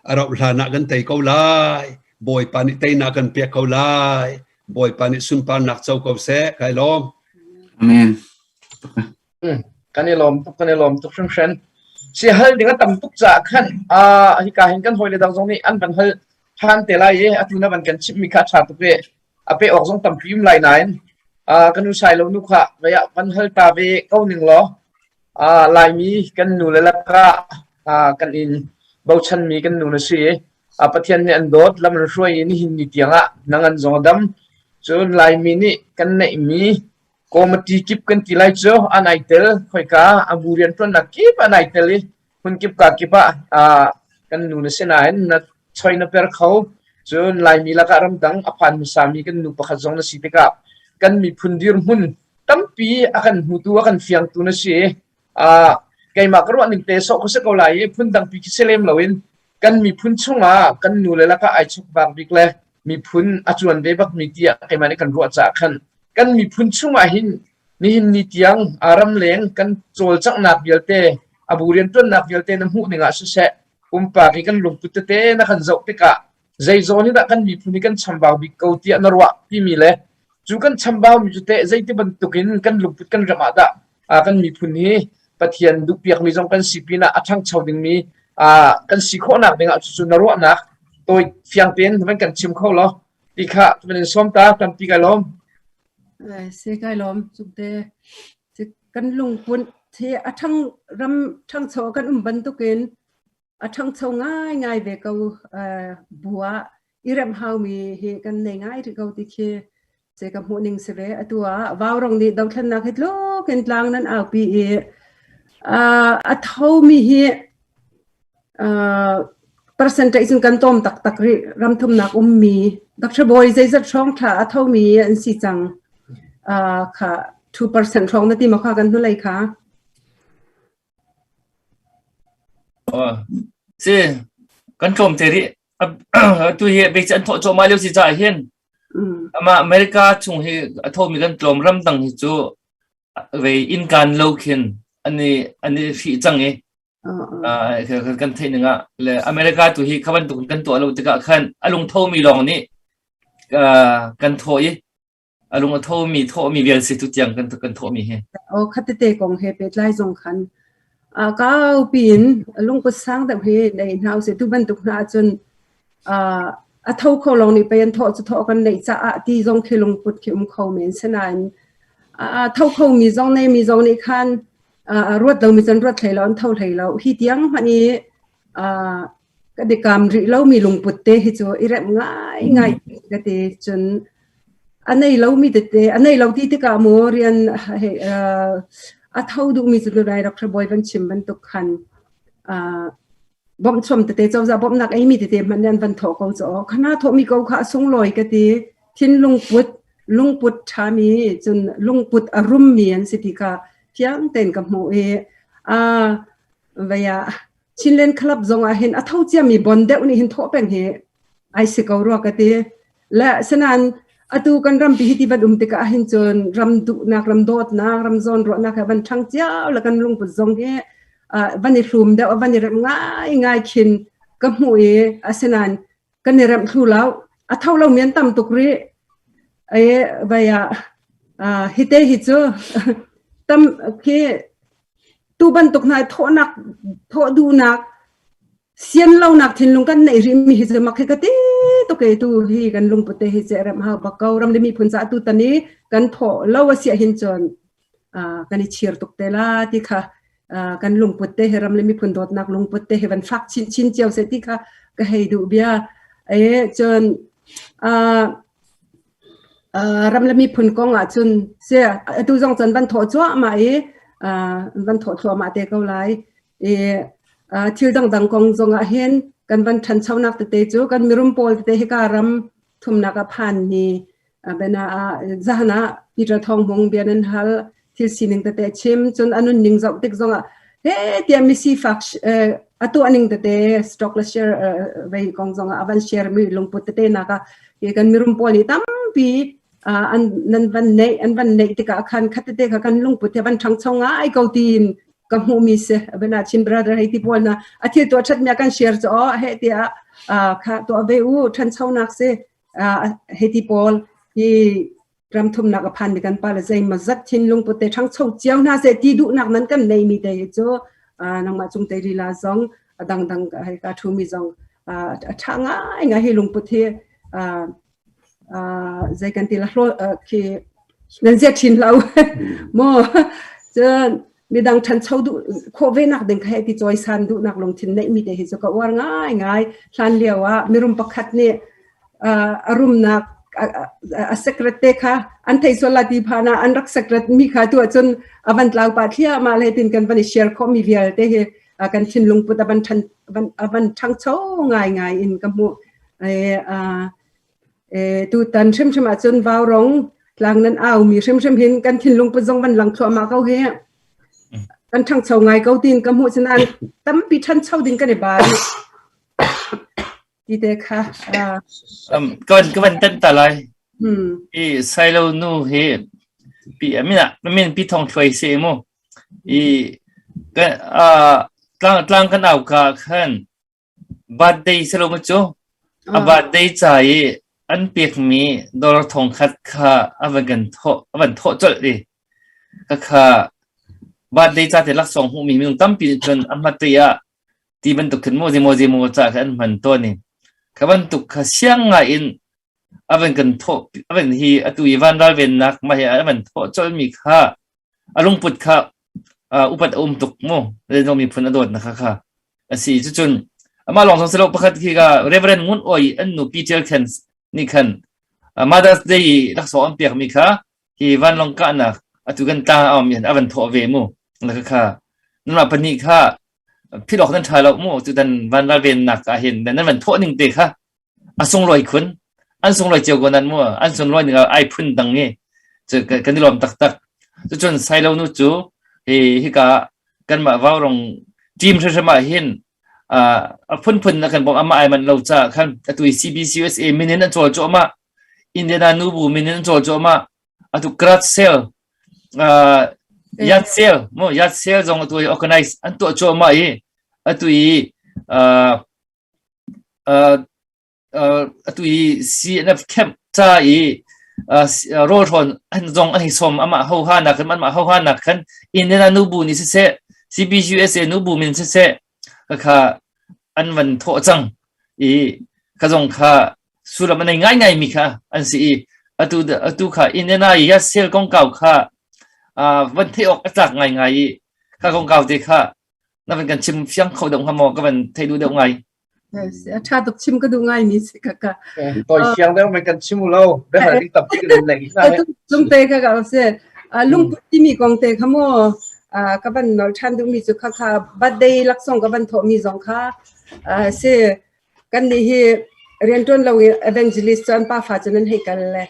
a rauh hlan ah kan tei ko lai Bawipa nih teinak kan pek ko lai Bawipa nih sunparnak co ko seh kai lawm Amen. Kan i lawm tuk, kan i lawm tuk hringhran. Si hal ding a tam tuk caah khan uh, hika hin kan hawile dang zong nih an van hal ṭhan te lai i atu na van kan chimhmi kha a ṭha tuk i. A pe awk zong tampi um lai nain kan nu Sailo nu kha vei ah van hal ta ve ko ning law Laimi kan nu le lakah kan in bochanmi kan nu na si i Pathian nih an dawt lam an hruai i nihin ni tiangah nang an zong a dam. Cun Laimi nih kan neihmi committee kip kan ti lai cu an ai tel khoika a bu rianṭuannak kip an ai tel i hmun kip ka kip ah kan nu na si nain na choi na per kho. Cun Laimi lakah ramdang a phan hmasami kan nu pakhat zong na si tikah kan miphun dirhmun tampi a kan hmutu a kan fiangtu na si. Keimah ka ruah ning te sawh ka si ko lai i phundangpi khi si lem loin kan miphun chungah kan nu le lakah ai chukvak bik le miphun a cuan ve bakmi tiah keimah nih kan ruah caah khan kan miphun chungah hin nihin ni tiang ramleng kan cawlcanghnak vialte a bu rianṭuannak vialte na hmuh ning ah siseh pumpak i kan lungput tete na kan zoh tikah zei zawn hi dah kan miphun hi kan chambau bik ko tiah na ruah timi le cu kan chambaumi cu teh zeiti bantukin kan lungput kan ram ah dah kan miphun hi Pathian duhpiakmi zong kan si pinah a ṭhangcho dingmi kan si khawhnak dingah cucu na ruahnak tawi fiang tein van kan chim kho law ti kha van in sawm ta tampi kai lawm. Se kai lawm cukte kan lungput hi a ṭhang ram ṭhangcho kan um bantukin a ṭhangcho ngaingai ve ko bu ah i remh haumi hi kan nei ngai rih ko ti khi ce ka hmuh ning si ve. Atu ah Vaurong nih dothlennak hi tluk in tlang nan aupi i a thomi hi percentage in kan tom taktak rih ramthumnak ummi Dr. Bawi zeizat hrawng thla a thomi an si cang kha 2% hrawng na ti maw kha kan hnulei kha Si, kan tlawm te rih. Atu hi basic an thawh cuahmah lio si caah hin amah America chung hi a thomi kan tlawm ramdang hi cu vei innkaan lo khin an i an i hrih cang i kan theih ning ah le America tu hi kha bantuk kan tuah lo tikah khan a lung thomi lawng nih kan thawh i a lung a thomi thawhmi vial si tu tiang kan kan thawhmi hi. O khatete kong he pehtlai zong khan a kau piin lungput sang deuh hi nei hna usih tu bantuk hna ahcun a tho kho lawng nih pei an thawh cu thawh kan neih caah ti zong khi lungput khi um kho men sinain a tho kho mi zong nei mi zong nih khan ruat lo mi cun ruat hlei lo an tho hlei lo hi tiang hmanh i ka dikam rih lomi lungput te hi cu i remh ngai ngai ka ti cun a nei lomi tete a nei lo ti tikah mu rian a tho duhmi cu lai rak bawi van chim bantuk khan bawmhchom tete cozah bawmhnak eimi tete hmanh an van thawh ko cu khana thawhmi ko kha a sunglawi ka ti thinlung put lungput ṭhami cun lungput a rummi an si ti kha fiang tein ka hmuh i a vei ah Chinland Club zong ah hin a tho ciami bon deuh nih hin thawh peng hi ai si ko rua ka ti. Le senan atu kan rampi hi ti van um tikah hin cun ram duhnak, ram dawtnak, ram zawn ruahnak he van ṭhang cio le kan lungput zong hi van i hlum deuh, van i remh ngai ngai khin ka hmuh i asinain kan i remh thlu lo. A tho lo mi an tam tuk rih. E vai ah hi te hi cu tam khi tu bantuk hna thawhnak thawh duhnak sian lonak thinlung kan neih rih mi hi cu mak hi ka ti tuk e tu hi kan lungput te hi che rem hau bak ko ram le miphun ca tu tani kan thawh lo a sia hin cun kan i chir tuk te la ti kha kan lungput te hi ram le miphun dawtnak lungput te hi van fak chin chin cio se ti kha ka hei duh bia e cun ram le miphun kong ah cun se atu zong cun van thawh cuahmah i van thawh thluahmah te ko lai i thil dangdang kong zong ah hin kan van ṭhanchonak tete cu kan mirum pawl tete hika ram thumnak a phan ni bena ah zahan ah Peter Thawng Hmung bia nan hal thil sining tete chim cun anun ning zoh tik zong ah he tiah mi sifak a tuah ning tete stock le share vei kong zong ah a van share mi lungput tete nak ah kan mirum pawl nih tampi an nan van neih an van neih tikah khan khat tete kha kan lungput he van ṭhangcho ngai ko tiin ka hmuh mi si bena Chin brother hei ti pawl na a thil tuah ṭhat mi kan share cu o he tiah kha tuah ve u ṭhanchonak si hei ti pawl hi ramthumnak a phan mi kan pa le zeimaw zat thinlung put te ṭhangcho cio hna seh ti duhnak nan kan nei mi te hi cu nangmah cung te lila zong a dangdang hei ka thu mi zong a ṭha ngai ngai hi lungput hi. Zei kan ti la hlo khi nan zia thin lo mo cun midang ṭhancho duh khawh ve nak ding kha ti cawisan duhnak lungthin neih mi te hi cu ka uar ngai ngai. Hlan lio ah mirum pakhat nih a rumnak a secret te kha an thei sual la ti phana an rak secret mi kha tu ahcun a van tlau pa thliahmah le tin kan van i share khawh mi vialte hi kan thinlung put a van ṭhan a van ṭhangcho ngai ngai in ka hmuh. Tutan hrimhrim ahcun vaurong tlang nan au mi hrimhrim hin kan thinlung put zong van lang thluahmah ko hi. Kan ṭhangcho ngai ko tin ka hmuh sinain tampi ṭhancho ding kan i ba ti te kha. Ka van ka van tan ta lai. I Sailo nu hi pi min min pi thong thluai se mu. I ka tlang tlang kan au ka khan Birthday si lo maw cu? A birthday ca i an pekmi dollar 1000 kha a van kan thawh, a van thawh colh i khakha birthday ca te laksawng hmuhmi minung tampi nih cun a hmate ah ti bantuk khin maw zeimaw zeimaw ca kha an hman tawn i kha bantuk kha siang ngai in a van kan thawh a van hi atu i van ralvennak mah hi a van thawh colhmi kha a lungput kha upat a um tuk mu Leno miphun a dawtnak kha kha a si. Cucun amah lawng zong si lo, pakhat khi ka Reverend Ngun Oi an nu Peter Khen nih khan Mother's Day i laksawng an pekmi kha hi vanlawng kahnak atu kan tlang a um a van thawh ve mu. Na kha kha nanmah pahnih kha philh awk nan ṭha lo mu. Tutan van ralvennak ah hin nan van thawh ning te kha a sunglawi khun, an sunglawi cio ko nan mu, an sunglawi ning ai phun dang i cu kan i lawm taktak. Cucun Sailo nu cu hi hika kanmah Vaurong team hrimhrim ah hin a phunphun na kan bawmh, amah ai manh lo ca khan atu i CBCUSA min in an cawl cuahmah, Indiana nubu min in an cawl cuahmah, atu garage sale, yard sale mu, yard sale zong atu i organize an tuah cuahmah i atu i atu i CNF camp ca i rawlhrawn an zong an hei sawm amah hoha nak khan anmah hoha nak khan Indiana nubu nih siseh, CBCUSA nubu min siseh, kha an van thawh cang i kha zong kha sullam a nei ngaingai mi kha an si i atu atu kha Indiana i yasel kongkau kha van theih awk a tlak ngaingai i kha kongkau te kha na van kan chim fiang kho deuh hnga maw? Ka van thei duh deuh ngai. A ṭha tuk, chim ka duh ngai mi si ka ka. Toi siang deuh mai kan chim lo biahal ding tampi kan nei hna. Lungte ka ka se lungput timi kong te kha mu ka van nol ṭhan duh mi cu kha kha birthday laksawng ka van thawh mi zong kha si. Kan nih hi rianṭuan lo evangelist cu an pa fa cu nan hei kal le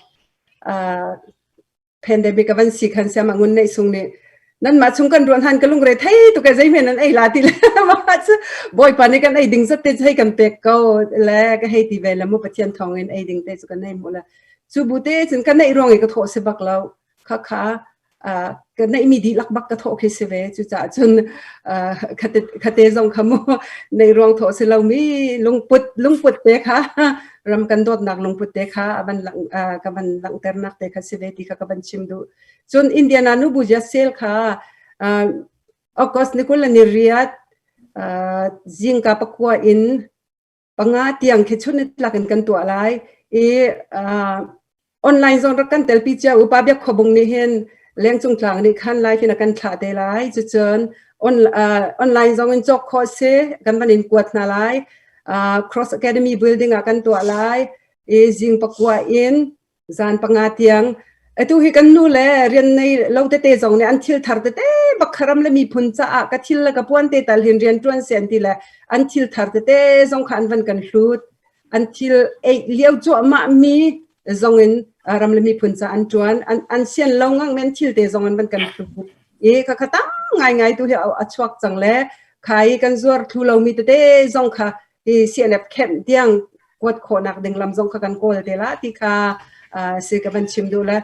pandemic a van si khan siam angun nei sung nih nanmah chung kan ruan han ka lungre thei tu ke zeihme nan ei la ti le ma cu Bawipa nih kan ei ding zat te hei kan pek ko le ka hei ti ve le mu. Pathian thawng in ei ding te cu kan ei mu le cu bu te cun ka neih ruang i ka thawh si bak lo kha kha ka neih mi dihlak bak ka thawh khi si ve. Cu caah cun khate khate zong kha mu neih ruang thawh si lo mi lungput lungput te kha, ram kan dawtnak lungput te kha a van lang ka van langhternak te kha si ve ti kha ka van chim duh. Cun Indiana nubu sel kha August ni 28 zingka 9 in 5 tiang khi chun tlak in kan tuah lai i online zong rak kan telpi cia. Upa Biak Khawbung nih hin lengcung tlang nih khan live in a kan thlah te lai. Cucun online zong in cawk khawh si, kan van in kuat hna lai. Cross Academy building ah kan tuah lai i zing 9 in zan 5 tiang. Atu hi kan nu le rian nei lo tete zong nih an thil thar tete bak ram le miphun caah ka thil le ka puan te tal hin rian tuan se an ti le an thil thar tete zong kha an van kan hlut. An thil ei lio cuahmah mi zong in ram le miphun ca an tuan an an sian lo ngang men thil te zong an van kan hlut i kha kha tam ngai ngai tu hi a chuak cang le khai kan zuar thlu lo mi tete zong kha hi CNF camp tiang kuat khawhnak ding lam zong kha kan kawl te la ti kha si ka van chim duh le.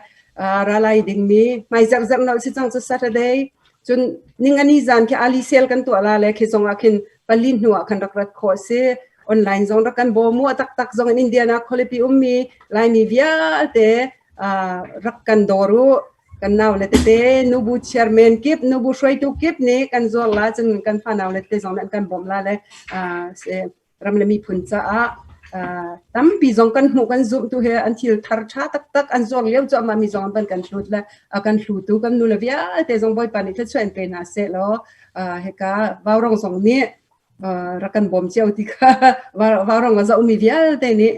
Ralai ding mi hmai zarh zarh nal si cang cu Saturday, cun ningani zan khi ali sale kan tuah la le khi zong ah khin 4 hnu ah khan rak rat khawh si. Online zong rak kan bawm mu taktak zong in Indiana khualipi ummi Laimi vialte rak kan dawr u. Kan nau le tete nubu chairman kip, nubu hruaitu kip nih kan zuar la, cun kan fa nau le tete zong nih an kan bawmh la le ram le miphun caah. Tampi zong kan hmuh kan zumh tu he an thil thar tha taktak an zuar lio cu amah mi zong an van kan hlut le a kan hlutu kan nu le vialte zong Bawipa nih thluachuah in pe hna seh law hika Vaurong zong nih rak kan bawm cio ti kha Vaurong a zohmi vialte nih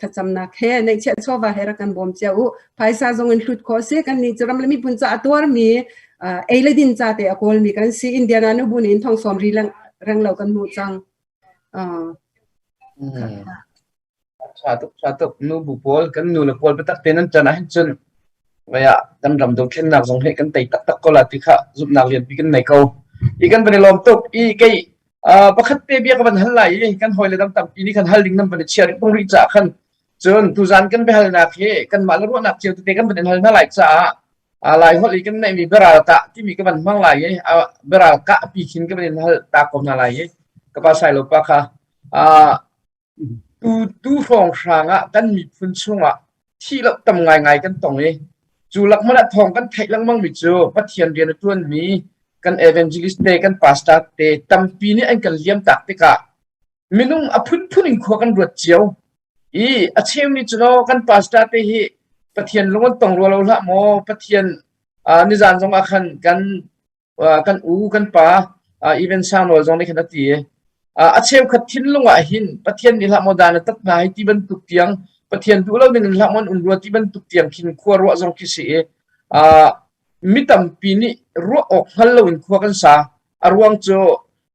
thlacamnak he neihchiah chawva he rak kan bawm cio u. Phaisa zong in hlut khawh si kan nih cu ram le miphun ca a tuarmi ei le din ca te a kawlmi kan si. Indiana nu bu nih in thong sawm ri reng lo kan hmuh cang. Ṭha tuk, ṭha tuk. Nu bu pawl, kan nu le pawl biatak tein an ṭan ahhin cun vei ah kan ram dothlennak zong hi kan tei taktak ko la ti kha zumhnak lianpi kan nei ko. I kan van i lawm tuk. I kei uh, pakhat te bia ka van hal lai i kan hawile dang tampi nih khan hal ding nan van i chia rih tung rih caah khan cun tuzan kan biahalnak hi kanmah le ruahnak cio tete kan van in hal hna lai caah uh, Lai holh i kan neihmi biaral kah timi ka van hmang lai i uh, biaral kah pi khin ka van in hal ta ko hna lai i ka pa sai lo pa kha uh, Tu tu hrawnghrang ah kan miphun chungah thih lo tam ngaingai kan tong i cu lak hmanh ah thawng kan theih lengmangmi cu Pathian rian a ṭuanmi kan evangelist te kan pastor te tampi nih an kan liamtak tikah minung a phunphun in khua kan ruat cio i a cheu nih cun aw kan pastor te hi Pathian lung an tong rua lo hlah maw Pathian uh, nizan zong ah khan kan kan u kan pa even sang nawl zong nih khan a ti a cheukhat thinlung ah hin Pathian nih hlah maw dan a tat hna hi ti bantuk tiang Pathian duh lo ning in hlah maw an um rua ti bantuk tiang khin khua ruah zong khi si i mi tampi nih ruah awk hngal lo in khua kan sa a ruang cu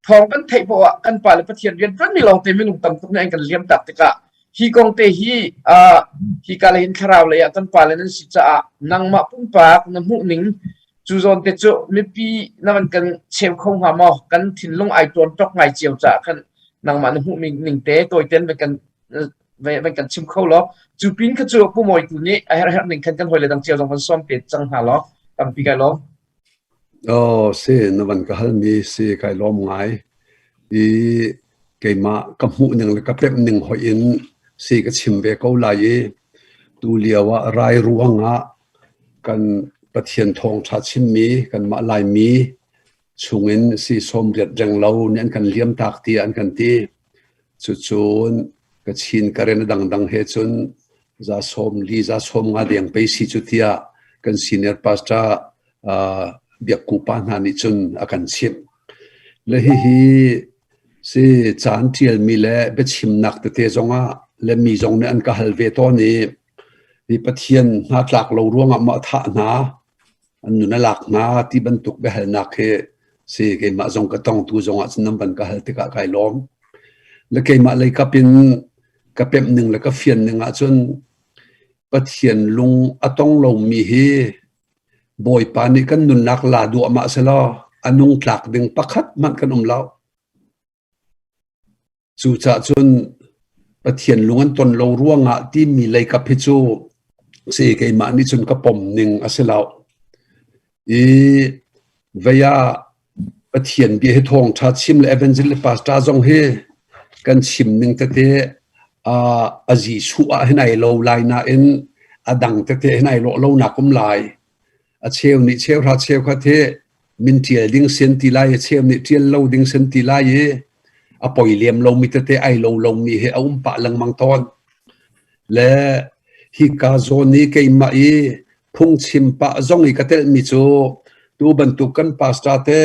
thawng kan theih poah ah kan pa le Pathian rian ṭuanmi lawngte minung tam tuk nih an kan liam tak tikah hi kong te hi uh, hi ka le hin thlarau lei ah kan pa le nan si caah nangmah pumpak na hmuh ning cu zawn te cu mipi na van kan cheu kho hnga maw kan thinlung ai tuan tok ngai cio caah khan nangmah na hmuh ning te tawiten van kan van kan chim kho law cu pin kha cu pu mawi tu nih a herh herh ning khan kan hoi le dang cio zong van sawm te cang hna law tampi kai lawm Aw si, na van ka halmi si kai lawm ngai. I keimah ka hmuh ning le ka pemh ning hoih in si ka chim ve ko lai i tu lio ah rai ruang ah kan Pathian thawngṭha chimmi kanmah Laimi chungin si 80 renglo nih an kan liamtak tiah an kan ti. Cucun Kachin Karen a dangdang he cun za 40 za 50 deng pei si cu tiah kan senior pastor uh, Biak Ku pa hna nih cun a kan chimh. Le hihi si caan ṭialmi le biachimnak tete zongah le mi zong nih an ka hal ve tawn i hi Pathian hna tlak lo ruangah maw a thah hna an nun a lak hna ti bantuk biahalnak hi si keimah zong ka tongtu zongah cun nan van ka hal tikah kai lawm. Le keimah lei kap in ka pemh ning le ka fian ning ahcun Pathian lung a tong lomi hi Bawipa nih kan nunnak la duahmah selaw a nung tlak ding pakhat hmanh kan um lo. Cucaah cun Pathian lung an ton lo ruangah timi leikap hi cu si keimah nih cun ka pom ning a si lo. I vei ah Pathian bia hi thawngṭha chim le evangelist le pastor zong hi kan chim ning tete uh, a Jesuh ah hin ai lo lai nain a dang tete hin ai lawh lo nak um lai. A cheu nih cheuhra cheukhat hi min ṭial ding sin ti lai, a cheu nih ṭial lo ding sin ti lai i a poi lem lomi tete ai lo lomi hi a um pah lengmang tawn. Le hika zawn i keimah i phungchim pah zong i ka telhmi cu tu bantuk kan pastor te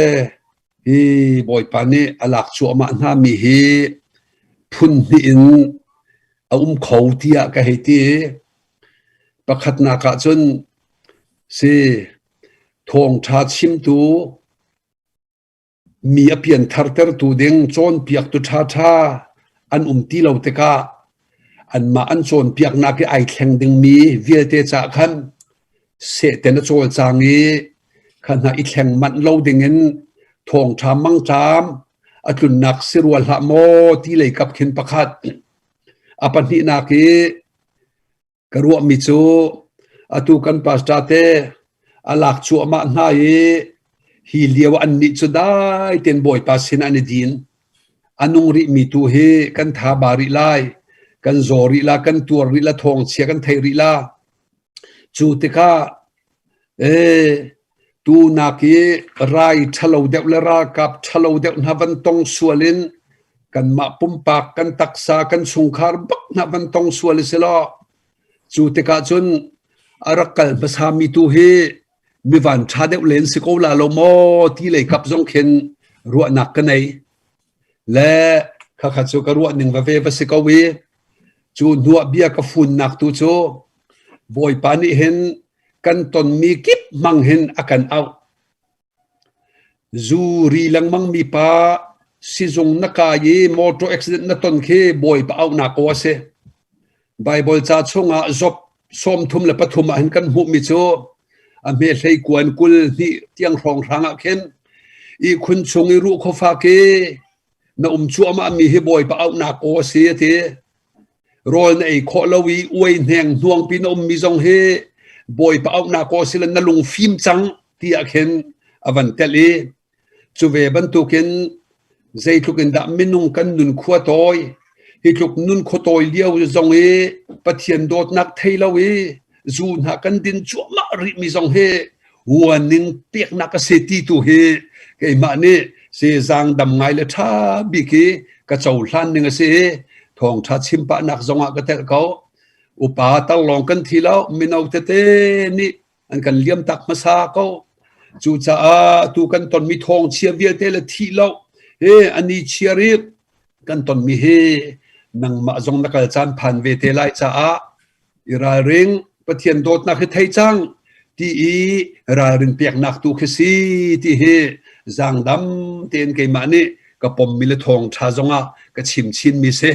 hi Bawipa nih a lak cuahmah hna mi hi phun hnih in a um kho tiah ka hei ti. Pakhatnak ah cun si thawngṭha chimtu mi a pianthartertu ding cawnpiaktu ṭhaṭha an um ti lo tikah anmah an cawnpiaknak i ai thleng dingmi vialte caah khan Satan a cawlcang i kha hna i thleng manh lo dingin thawngṭha mangṭam a tlunnak si rua hlah maw ti lei kap khin pakhat. A pahnihnak i Ka ruahmi cu atu kan pastor te a lak cuahmah hna i hi lio ah annih cu dai tein Bawipa sin an i din. A nung rihmi tu hi kan tha ba rih lai, kan zaw rih la, kan tuar rih la, thawngchia kan thei rih la. Cu tikah ee tu nak i rai ṭhalo deuh le ralkap ṭhalo deuh hna van tong sual in. Kanmah pumpak kan taksa kan chungkhar bak hna van tong sual si law cu tikah cun a rak kal hmasa mi tu hi mi van ṭha deuh len si ko la lo maw ti lei kap zong khin ruahnak ka nei. Le khakha cu ka ruah ning va ve va si ko i cu hnuah bia ka funnak tu cu Bawipa nih hin kan tonmi kip hmang hin a kan auh. Zu ri lengmang mi pa sizung na kai i motor accident na ton khi Bawipa auhnak ko a si. Baibal ca chungah Job 33 ah hin kan hmuhmi cu a hme hlei kuan 20 tiang hrawnghrang ah khin ihkhun chung i ruh khuafak i na um cuahmah mi hi Bawipa auhnak aw a si a ti. Rawl na ei khawh lo i uai hneng hnuangpi na ummi zong hi Bawipa auhnak aw si le na lung fim cang ti ah khin a van telh i Cu ve bantukin zeitluk in dah minung kan nun khua tawi, hi tluk nun khua tawi lio zong i Pathian dawtnak thei lo i zu hna kan din cuahmah rihmi zong hi warning peknak a si ti tu hi keimah nih si zaangdam ngai le ṭha bik i ka cohlan ning a si i thawngṭha chim pahnak zongah ka telh ko. Upa tar lawng kan thi lo, mino tete nih an kan liam tak hmasa ko cucaah tu kan tonmi thawng chia vialte le thih lo he ani chia rik kan tonmi hi nangmah zong na kal caan phan ve te lai caah i ralring Pathian dawtnak hi thei cang ti i ralrin peknak tu khi si ti hi zaangdam tein keimah nih ka pommi le thawng ṭha zongah ka chim chinmi si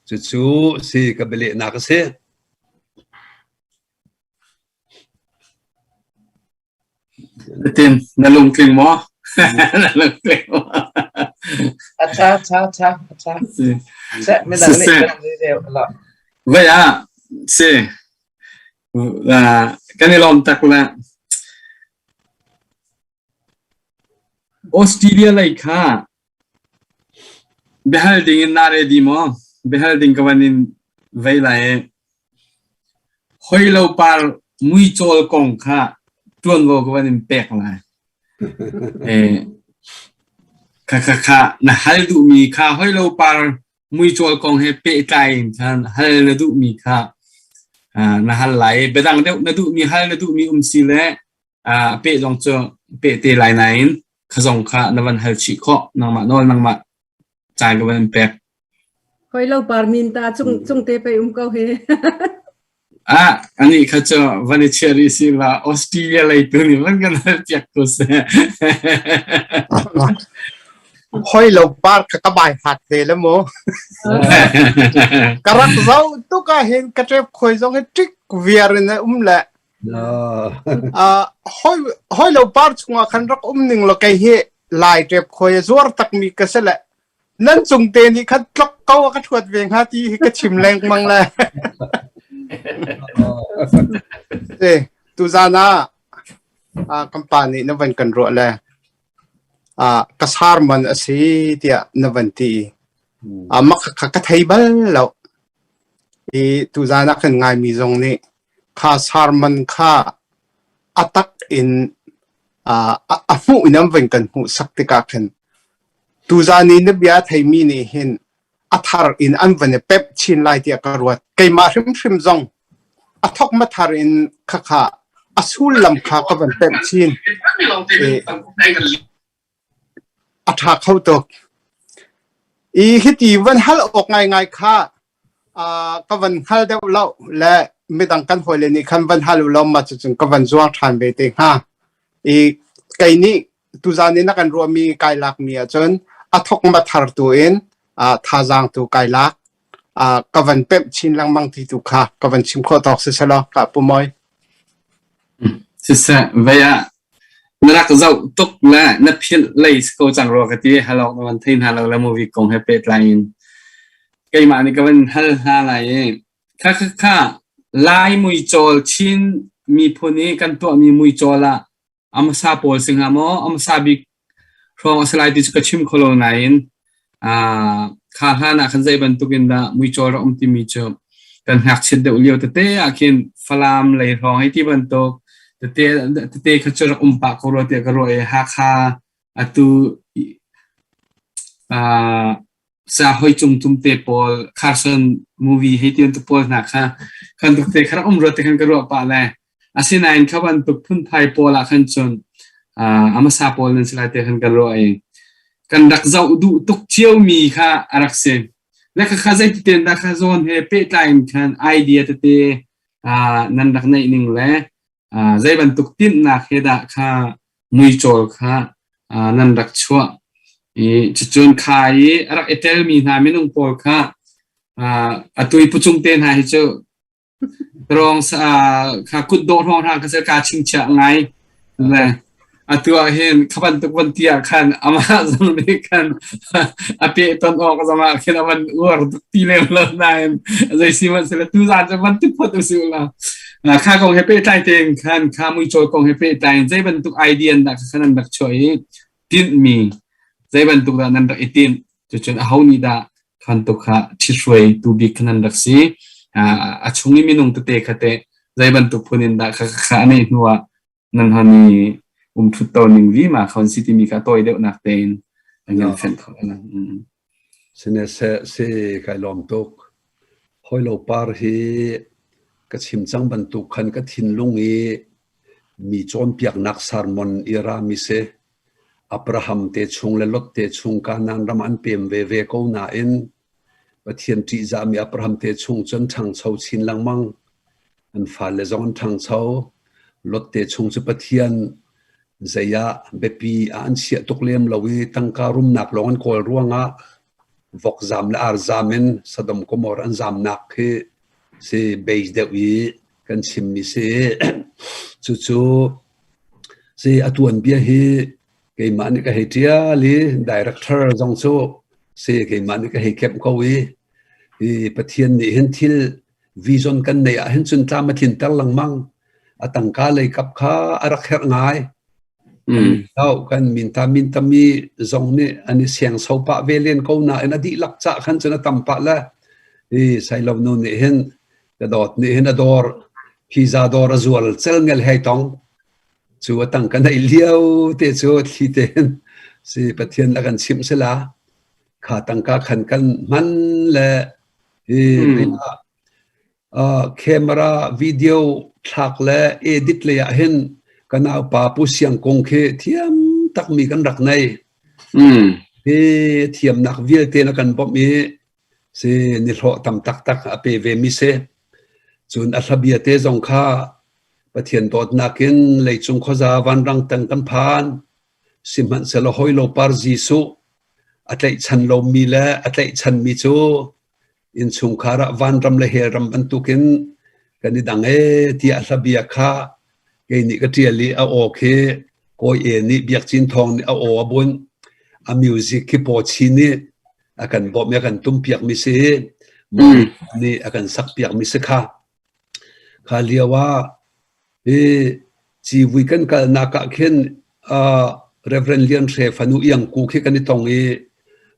cucu si ka bialehnak a si. Tin, na lungtling maw? Na lungtling maw? A ṭha, ṭha, ṭha, a ṭha. Seh, midang nih kan rel lo. Vai ah, si. Kan i lawm tak le. Australia lei kha biahal ding in naa ready maw? Biahal ding ka van in vei lai i hoi lo par muicawl kong kha ṭuanvo ka van in pek lai. Eh, kha kha kha na hal duhmi kha hoi lo par muicawl kong he pehtlai in khan hal na duhmi kha na hal lai i biadang deuh na duhmi hal na duhmi um si le a peh zong cu peh te lai nain kha zong kha na van hal chih khawh nangmah nawl nangmah caan ka van pek Hoi lo par min ta cung cung te pe um ko hi. Ah ani kha cu van i chia rih si la Australia lei tu nih van kan hal piak ko seh. Hoi lo par ka ka bai hat ve le mu. Ka rak zo tuk ah hin ka trep khoi zong hi tik viar in um le Hawi lo par chungah khan rak um ning law kei hi lai ṭep khuai a zuar takmi ka si le nan cung te nih khan tlok ko a ka ṭhuat ve hnga ti hi ka chim lengmang le. Tuzan ah kan pa nih na van kan ruah le ka sarman a si tiah na van ti. Mah kha ka thei bal lo. I tuzan ah kan ngaimi zong nih Kha sermon kha a tak in a hmuh in an van kan hmuhsak tikah khin tuzaan i na bia theimi nih hin a thar in an van i pemh chin lai tiah ka ruat. Keimah hrimhrim zong a thok ma thar in khakha a sullam kha ka van pemh chin. A ṭha kho tuk. I hiti van hal awk ngaingai kha ka van hngal deuh lo le midang kan hawile nih khan van hal u law mah cucun ka van zuang ṭhan ve te hnga. I kei nih tuzaan i na kan ruahmi kai lakmi ahcun a thok ma thar tu in thazaang tu kai lak ka van pemh chin lengmang ti tu kha ka van chim khawh tawk si selaw ka pu Mawi. Siseh, vei ah na rak zoh tuk le na philh lei si ko cang rua ka ti halawk na van thei hna lo le movie kong he pehtlai in keimah nih ka van hal hna lai i kha kha kha Lai muicawl Chin miphun i kan tuahmi muicawl ah a hmasa pawl si hnga maw a hmasa bik hrawng a si lai ti cu ka chim kho lo nain kha hlan ah khan zei bantuk in dah muicawl rak um timi cu kan ngakchiat deuh lio tete ah khin Falam lei hrawng hei ti bantuk tete tete kha cu rak um pah ko rua tiah ka ruah i Hakha atu Sa hoi cung tum te pawl Carson movie hei ti tu pawl hna kha kan tuk te kha um ruat te khan ka ruah pah le asinain kha bantuk phunphai pawl ah khan cun amasa pawl nan si lai te khan ka ruah i kan rak zoh duh tuk cio mi kha a rak si. Le kha kha zeiti ten dah kha zawn he pehtlai in khan idea tete nan rak neih ning le zei bantuk tinhnak he dah kha muicawl kha nan rak chuah. I cucun kha i a rak i telmi hna minung pawl kha atu i pucung te hna hi cu Rong kha kutdawh hrawnghrang kha kaa chingchiah ngai. Le atu ah hin kha bantuk van ti ah khan amah zong nih khan a peh ton awk zong ah khin a van uar tuk ti lem lo nain zei si man sile tu zan cu van ti phot usih la. Kha kong he pehtlai tein khan kha muicawl kong he pehtlai in zei bantuk idea dah kha nan rak chuah i tinhmi zei bantuk dah nan rak i tinh cucun aho nih dah bantuk kha ṭhithruai tu bik kha nan rak si a chung i minung tete kha teh zei bantuk phun in dah kha kha a neih hnu ah nan hon i um ṭhut to ning vi ma kha si timi kha tawi deuhnak tein an kan fenh kho Sine se se kai lawm tuk. Hoi lo par hi ka chim cang bantuk khan ka thinlung i mi cawnpiaknak sermon i rami si. Abraham te chung le Lot te chung Kanaan ram an pem veve ko nain Pathian ṭihzahmi Abraham te chung cun ṭhangcho chin lengmang. An fale zong an ṭhangcho. Lot te chung cu Pathian zei ah biapi ah an chiah tuk lem lo i tangka rumnak lawng an kawl ruangah vok zaam le ar zaam in Sodom Gomorrah an zaamnak khi si base deuh i kan chimmi si. Cucu si a tuanbia hi keimah nih ka hei ṭial i director zong cu si keimah nih ka hei kemh ko i hi Pathian nih hin thil vision kan neih ah hin cun tlam a tlinter lengmang. A tangka lei kap kha a rak herh ngai. Kan minta mintami zong nih an i siangso pah ve len ko nain a dihlak cah khan cun a tam pah le hi Sailo nu nih hin ka dawt nih hin a dawr pizza dawr a zual celngel hei tong cu a tang ka neih lio te cu thli tein si Pathian a kan chimh sila kha tangka khan kan hman le hi camera video thlak le edit lei ah hin ka naupa Pu Siang Kung khi thiam takmi kan rak nei. Hi thiamnak vialte na kan bawmh i si nihlawh tam taktak a pe ve mi si. Cun a hlabia te zong kha Pathian dawtnak in leicung khuaza vanrang tang kan phan. Sihmanhsehlaw hawi lo par Jesuh a tlaihchan lomi le a tlaihchanmi cu innchungkhar ah vanram le hellram bantukin kan i dang ee tiah hlabia kha kei nih ka ṭial i a aw khi Kawi E nih Biak Cin Thawng nih a aw a bunh. A music khi Paw Chi nih a kan bawmh i a kan tumpiakmi si. Nih a kan sakpiakmi si kha. Kha lio ah hi civui kan kalnak ah khin uh, Reverend Lian Hre fanu Iang Ku khi kan i tong i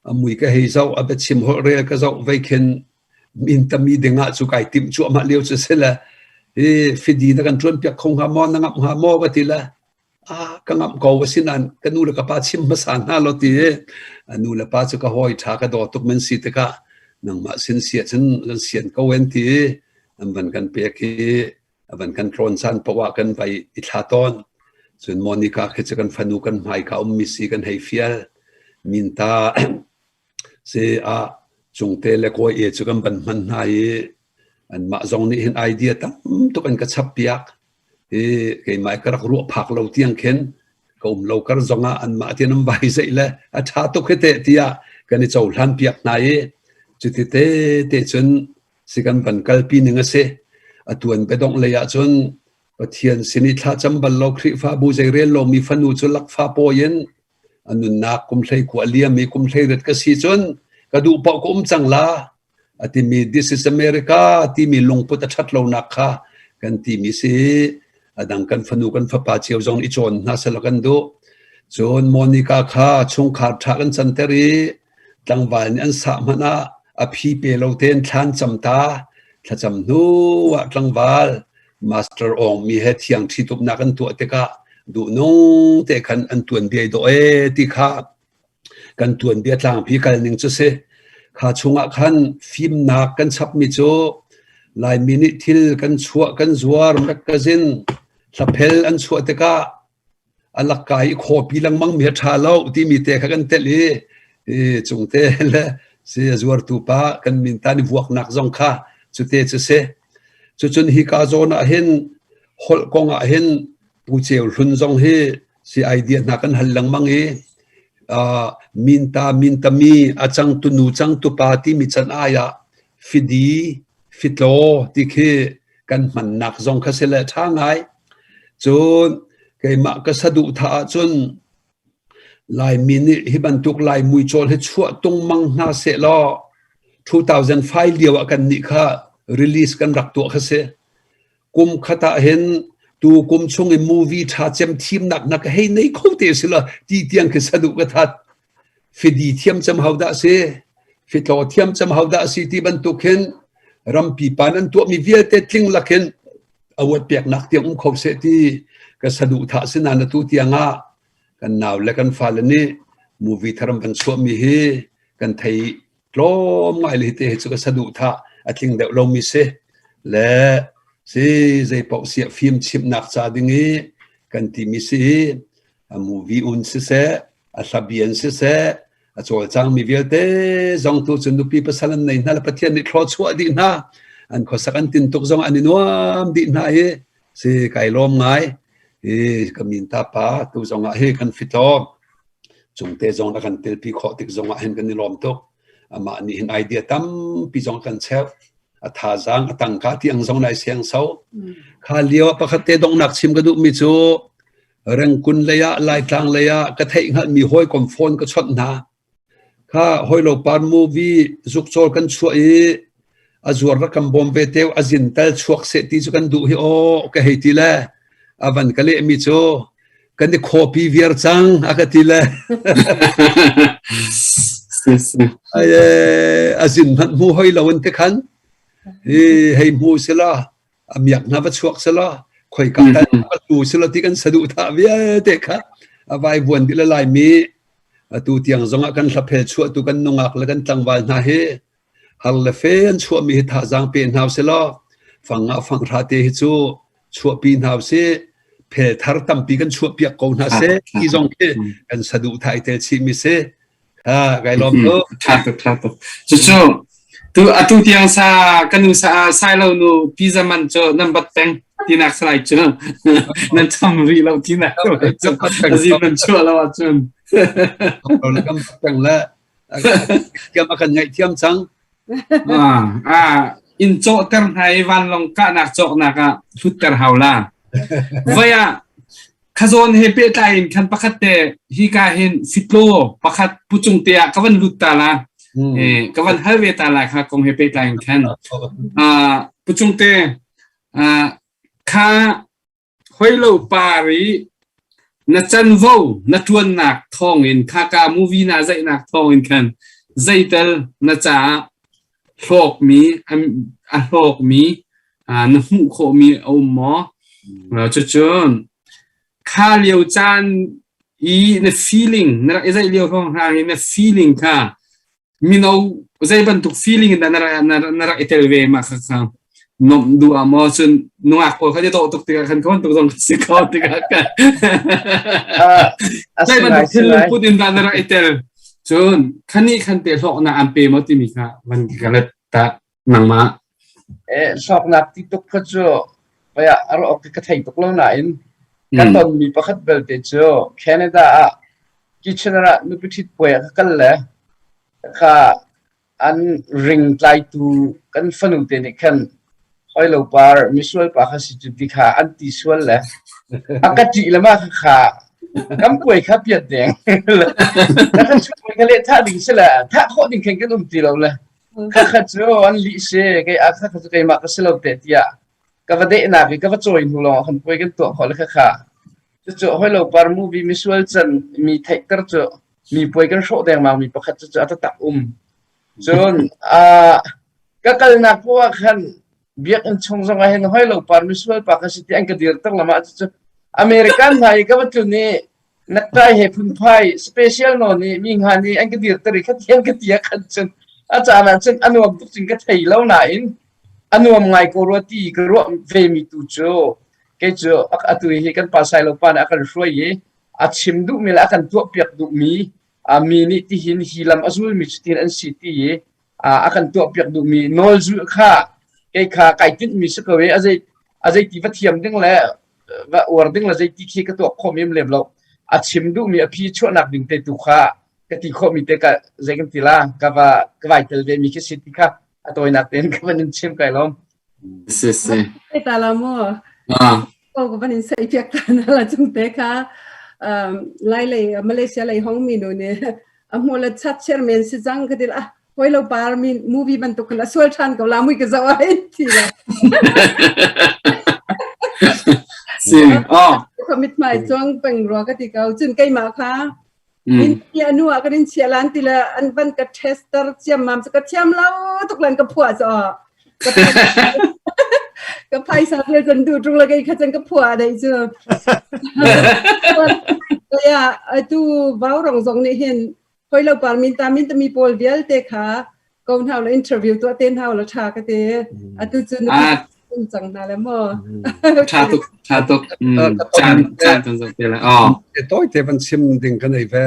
a mui ka hei zoh a biachim holh rel ka zoh vei khin min tami ding ah cu kai timh cuahmah lio cu si le hi fidi na kan ṭuan piak kho hnga maw na ngamh hnga maw ka ti le ah ka ngamh ko asinain ka nu le ka pa chim hmasa hna lo ti a nu le pa cu ka hawi ṭha ka daw tuk men si tikah nangmah sin sia cun kan sian ko en ti an van kan pek i a van kan tlawn caan paoh ah kan vai i thla tawn cun Monica khi cu kan fanu kan hmai ka ummi si kan hei fial minta Si ah Cungte le Kawi E cu kan van hman hna i anmah zong nih hin idea tam tuk an ka chap piak. I keimah ka rak ruah phak lo tiang khin ka um lo kar zong ah anmah tian an vai zeih le a ṭha tuk hi teh tiah kan i cohlan piak hna i cuti te te cun si kan van kalpi ning a si. A tuan biadongh lei ah cun Pathian sin i thlacam bal lo Khrihfabu zeirel lomi fanu cu lakfa pawi in A nunnak kum 19 a liam i kum 18 ka si cun ka duh paoh ka um cang la a timi This is America timi lungput a ṭhat lonak kha kan timi si. A dang kan fanu kan fapa cio zong i cawn hna selaw kan duh. Cun Monica kha chungkhar ṭha kan canter i tlangval nih an sah hmanh ah a phi pe lo tein thlan cam ta thlacam hnu ah tlangval master awng mi he thiang ṭhitumnak an tuah tikah duhnung te khan an tuanbia i dawh ee ti kha kan tuanbia tlangpi kal ning cu si. Kha chungah khan fimnak kan chapmi cu Laimi nih thil kan chuah kan zuar magazine hlaphel an chuah tikah a lakka i khawpi lengmang mi a ṭha lo timi te kha kan telh i i cungte le si a zuartu pa kan min tan i vuaknak zong kha cute cu si. Cucun hika zawn ah hin holh kong ah hin Pu Ceu Hlun zong hi si idea hna kan hal lengmang i uh, minta mintami a changtu nu changtu pa timi can ai ah fidi fitlaw ti khi kan hmannak zong kha si le ṭha ngai. Cun keimah ka saduhthah ahcun Laimi nih hi bantuk Lai muicawl hi chuah tungmang hna sehlaw 2005 lio ah kan nih kha release kan rak tuah kha si. Kum khat ah hin tu kum chung i movie ṭha cem thimnak na ka hei nei kho te si la ti tiang khi saduh ka that. Fidi thiam cem ho dah si, fitlaw thiam cem ho dah si ti bantuk hin rampi pa nan tuahmi vialte tling lakin award peknak tiang um kho seh ti ka saduhthah si nain atu tiang ah kan nau le kan fale nih movie thar an van chuahmi hi kan thei tlawm ngai le te hi cu ka saduhthah a tling deuh lomi si le si zei paoh siah fim chimhnak ca ding i kan timi si a movie un siseh a hlabian siseh a cawlcangmi vialte zong tu cu nupi pasal an nei hna le Pathian nih thlaw chuah dih hna an khuasak an tin tuk zong an i nuam dih hna i si kai lawm ngai i ka min ta pa tu zong ah hi kan fitawm cungte zong a kan telpi khawh tik zong ah hin kan i lawm tuk amah nih hin idea tampi zong kan cheuh a thazaang a tangka tiang zong nai siang so kha lio ah pakhat te donghnak chim ka duh mi cu Rengkun lei ah Laitlang lei ah ka theih hngalhmi hawikom phone ka chawnh hna. Kha hawilo par movie zukcawl kan chuah i a zuar rak kan bawm ve teu a zin tal chuak seh ti cu kan duh hi aw ka hei ti le a van ka lehmi cu kan i copy viar cang a ka ti le a zin hmanh hmu hoi lo in te khan hi hei hmu sila a miak hna va chuak selaw khoika tal va tu selaw ti kan saduhthah vialte kha a vai vuan dih le laimi atu tiang zongah kan hlaphel chuahtu kan nungak le kan tlangval hna hi har le fe an chuahmi hi thazaang pe hna selaw fang ah fang hra te hi cu chuahpi hna usih phel thar tampi kan chuahpiak ko hna seh ti zong khi kan saduhthah i tel chihmi si Ha, kai lawm tuk. Tha tuk, tha tuk. Cucu, tu atu tiang sa kanu sa sai lo nu pizza man cu nan bat peng tinak salai cu nan cham rih lo tinak azim nan chuah lo ahcun. Kan peng le thiam a kan ngaih thiam cang. Ah, ah, in cawhter hna i vanlawng kahnak cawknak ah hlutter hau la. Voi ah Khazawn he pehtlai in khan pakhat te hika hin fitlaw pakhat pucung te ah ka van lut ta la. Eh, ka van hal ve ta la kha kong he pehtlai in khan. Ah, pucung te ah kha hoilo pari na canvo na tuannak thawngin khaka movie na zaihnak thawngin khan zeitel na caah hlawkmi a hlawkmi na hmuh khawhmi a um maw? Cucun kha lio caan i na feeling na rak i zaih lio hrawng hna hi na feeling kha mino zei bantuk feeling in dah na rak na rak i tel ve mah kha kha nomh duh ah maw cun nungak pawl kha i dawh tuk tikah khan khawn tuk zong si kho tikah khan zei bantuk thil lungput in dah na rak i tel cun khani khan te hlawknak an pe maw timi kha van ka let ta nangmah Eh, hlawknak ti tuk kha cu paya a rawk ka thei tuk lo nain ka tonmi pakhat belte cu Canada ah Kitchener ah nupi ṭhit puai ah ka kal le kha An ring tlaitu kan fanu te nih khan hawilo par misual pa kha si cu ti kha an ti sual le a ka ṭih le mah kha kan puai kha piat deng na kan chuak puai kha leh thah ding si le thah khawh ding khan kan um ti lo le kha kha cu an lih si kei a kha kha cu keimah ka si lo te tiah ka va dehnak i ka va cawi hnu lawng ah khan puai kan tuah khawh le kha kha cucu hawilo par movie misual can mi theihter cu mi puai kan hrawh dengmang mi pakhat cu a taktak um. Cun uh, ka kalnak poah ah khan biakinn chung zong ah hin hoi lo par misual pa ka si ti an ka dirter lama cu American hna i ka va tlun i naktai he phunphai special no nih mi nga nih an ka dirter i kha tiang ka tia khan cun. A caan ah cun a nuam tuk cun ka thei lo nain a nuam ngai ko rua ti ka ruah ve mi tu cu kei cu atu hi kan pa Sailo pa nih a kan hruai i a chim duhmi le a kan tuahpiak duhmi mi nih tihin hi lam a zulmi cu tin an si ti i a kan tuahpiak duhmi nawl zulh kha kei kha kai tinhmi si ko i a zei a zeiti va thiam ding le va uar ding le zeiti khi ka tuah khawh mi lem lo a chim duhmi a phi chuahnak ding te tu kha ka ti khawhmi te ka zei kan ti la ka va ka vai tel ve mi khi si ti kha a tawinak tein ka van in chim kai lom Si si. Ta la mu. Ah. Ko ka van in sei piak ta na la chung te kha um lai lei Malaysia lei hong mi nu ne a hmu la chat chairman si cang ka til ah hoi lo par mi movie bantuk khan a sual than ko la mui ka zo ai ti la. Si. Oh. Ka mit mai chuang peng ro ka ti ko cun keimah kha In anu ah kan in chia lan ti le an van ka tester ciam mam cu ka thiam lo tuk lan ka phuah cu ka phaisa te cun duh ṭung le kei kha cun ka phuah dei cu. Ya atu vau rong zong nih hin hoi lo par min ta min tami pawl vialte kha ko hna la interview tuah te hna la tha ka te atu cu nu cang hna le mo tha tuk tha tuk caan caan kan zoh te la oh toi te van chim ding kan ei ve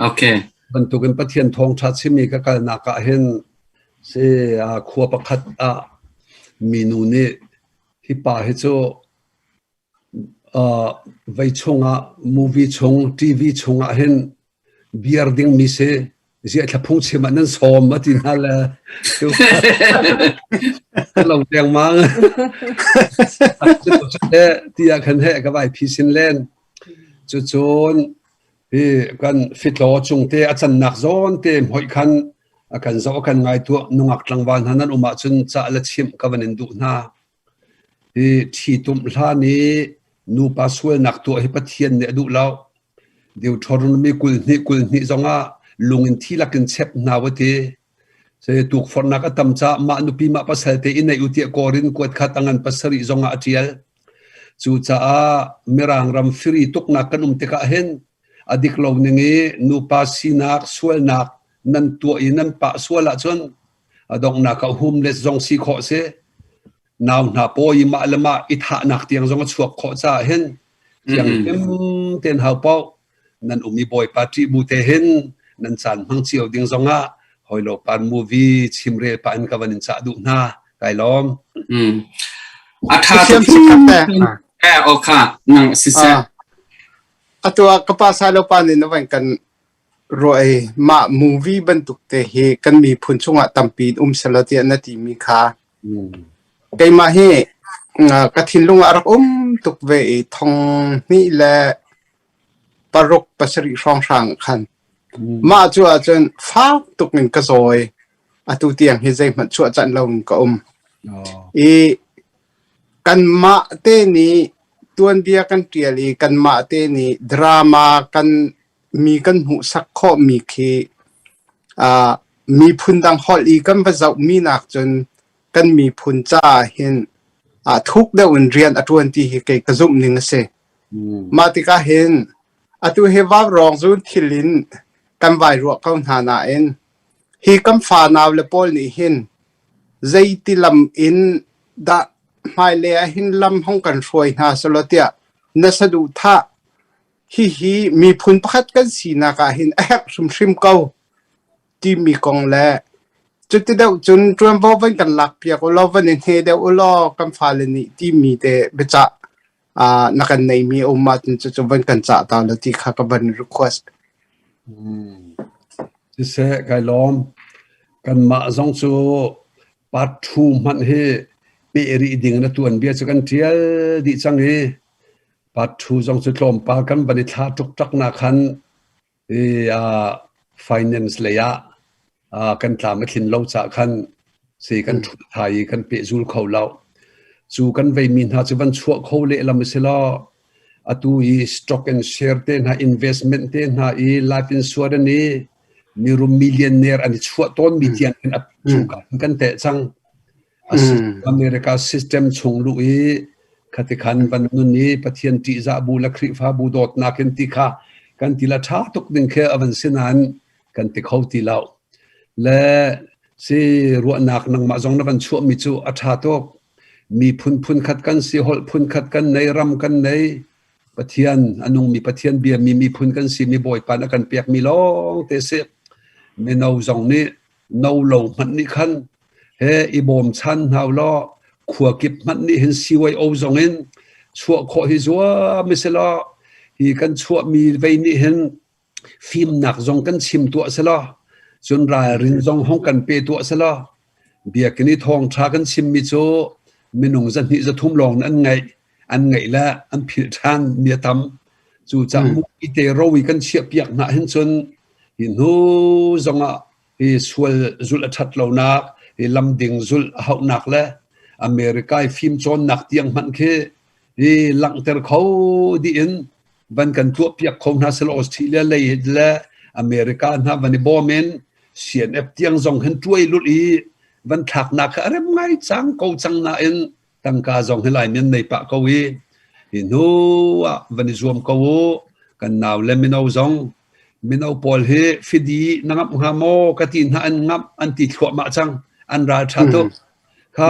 okay bantukin pathian thawng tha chimi ka kal nak ah hin se khua pakhat ah minu nih hi pa hi cu vei chungah movie chung TV chungah hin biar dingmi si ziah thla phungchim ah nan sawm a ti hna le lo dengmang tiah khan he ka vai phi sin len cucun hi kan fitlaw chung te a cannak zawn te hmoih khan a kan zoh kan ngai tuah nungak tlangval hna nan um ahcun ca le chimh ka van in duh hna hi ṭhitumh hlan i nupa sualnak tuah hi Pathian nih a duh lo Deuteronomy 22 22 zongah lung in thi lakin chep hna u ti. Se tukforhnak a tam caah mah nupi mah pasal te i neih u tiah Korin kuat khat a ngan pasarih zongah a ṭial. Cucaah Mirang ram firi tuknak kan um tikah hin a dik lo ning i nupa sinak sualnak nan tuah i nan pah sual ahcun a donghnak ah homeless zong si khawh si. Nau hna pawi i mah le mah i thahnak tiang zong a chuak khawh caah hin thianghlim ten hau paoh nan um i Bawipa ṭih bu te hin nan caan hmang cio ding zongah hawilo pan movie chimrel pah in ka van in cah duh hna. Kai lawm. A ṭha tuk. Eh, o kha nang siseh. Atu ah ka pa Sailo pa nih na van kan ruah i mah movie bantuk te hi kan miphun chungah tampi in um selaw tiah na timi kha Keimah hi ka thinlung ah a rak um tuk ve i thong hnih le paruk pasarih hrawnghrang ah khan mah cu ahcun fak tuk in ka zaw i atu tiang hi zeihmanh chuahcanh loin ka um. I kanmah te nih tuanbia kan ṭial i kanmah te nih drama kan mi kan hmuhsak khawhmi khi uh, miphun dang holh i kan va zohmi nak cun kan miphun caah hin uh, thuk deuh in rian a ṭuan ti hi kei ka zumh ning a si. Mah tikah hin atu hi vaurawng zun thil in kan vai ruah ko hna nain hi kan fanau le pawl nih hin zeiti lam in dah hmailei ah hin lam hong kan hruai hna selaw tiah na saduhthah Hihi miphun pakhat kan sinak ah hin a herh hrimhrim ko timi kong le cuti deuh cun ṭuanvo van kan lakpiak u law van i hne deuh u law kan fale nih timi te biacah uh, na kan neimi a um ahcun cucu van kan cah ta law ti kha ka van request. Hmm. Siseh, kai lawm. Kanmah zong cu part 2 hmanh hi peh rih ding na tuan bia cu kan ṭial dih cang i Part 2 zong cu tlawmpal kan van i thla ṭukṭak na khan i uh, finance lei ah uh, kan tlam a thlin lo cah khan si kan ṭhut thai i kan pehzul kho lo. Cu kan veimi hna cu van chuah kho lehlam a si lo. Atu i stock and share te hna investment te hna i life insurance i mirum millionaire an i chuah tawnmi tiang in a cu kan teh cang. America system chung luh i khati khan van nun i Pathian ṭihzah bu le Khrihfabu dawtnak in ti kha kan ti la ṭha tuk ding khi a van si nain kan ti kho ti lo. Le Si ruahnak nangmah zong na van chuahmi cu a ṭha tuk. Miphun phunkhat kan si, holh phunkhat kan nei, ram kan nei. Pathian a nungmi Pathian biami miphun kan si mi Bawipa na kan pekmi lawng te si. Mino zong nih no lo hmanh nih khan he i bawmchan hna law khua kip hmanh nih hin CYO zong in chuah khawh hi zuam i selaw hi kan chuahmi vei nih hin fimnak zong kan chim tuah selaw cun ralrin zong hong kan pe tuah selaw biakinn i thawngṭha kan chimmi cu minung zahnih zathum lawng an ngaih an ngaih le an philh ṭhan mi a tam cucaah mupi te ro i kan chiah piak hna hin cun hi hnu zongah hi sual zulh a ṭhat lonak hi lamding zulh a hauhnak le America i fimcawnnak tiang hmanh khi hi langhter kho dih in van kan tuah piak kho hna selaw Australia lei le America hna van i bawm in CNF tiang zong hin tuai lulh i van thlaknak kha a rem ngai cang ko cang nain tangka zong hi Laimi an nei pah ko i hi hnu ah van i zuam ko u kan nau le mino zong mino pawl hi fidi na ngamh hnga maw ka ti hna an ngamh an ti thluahmah cang an ral ṭha tuk kha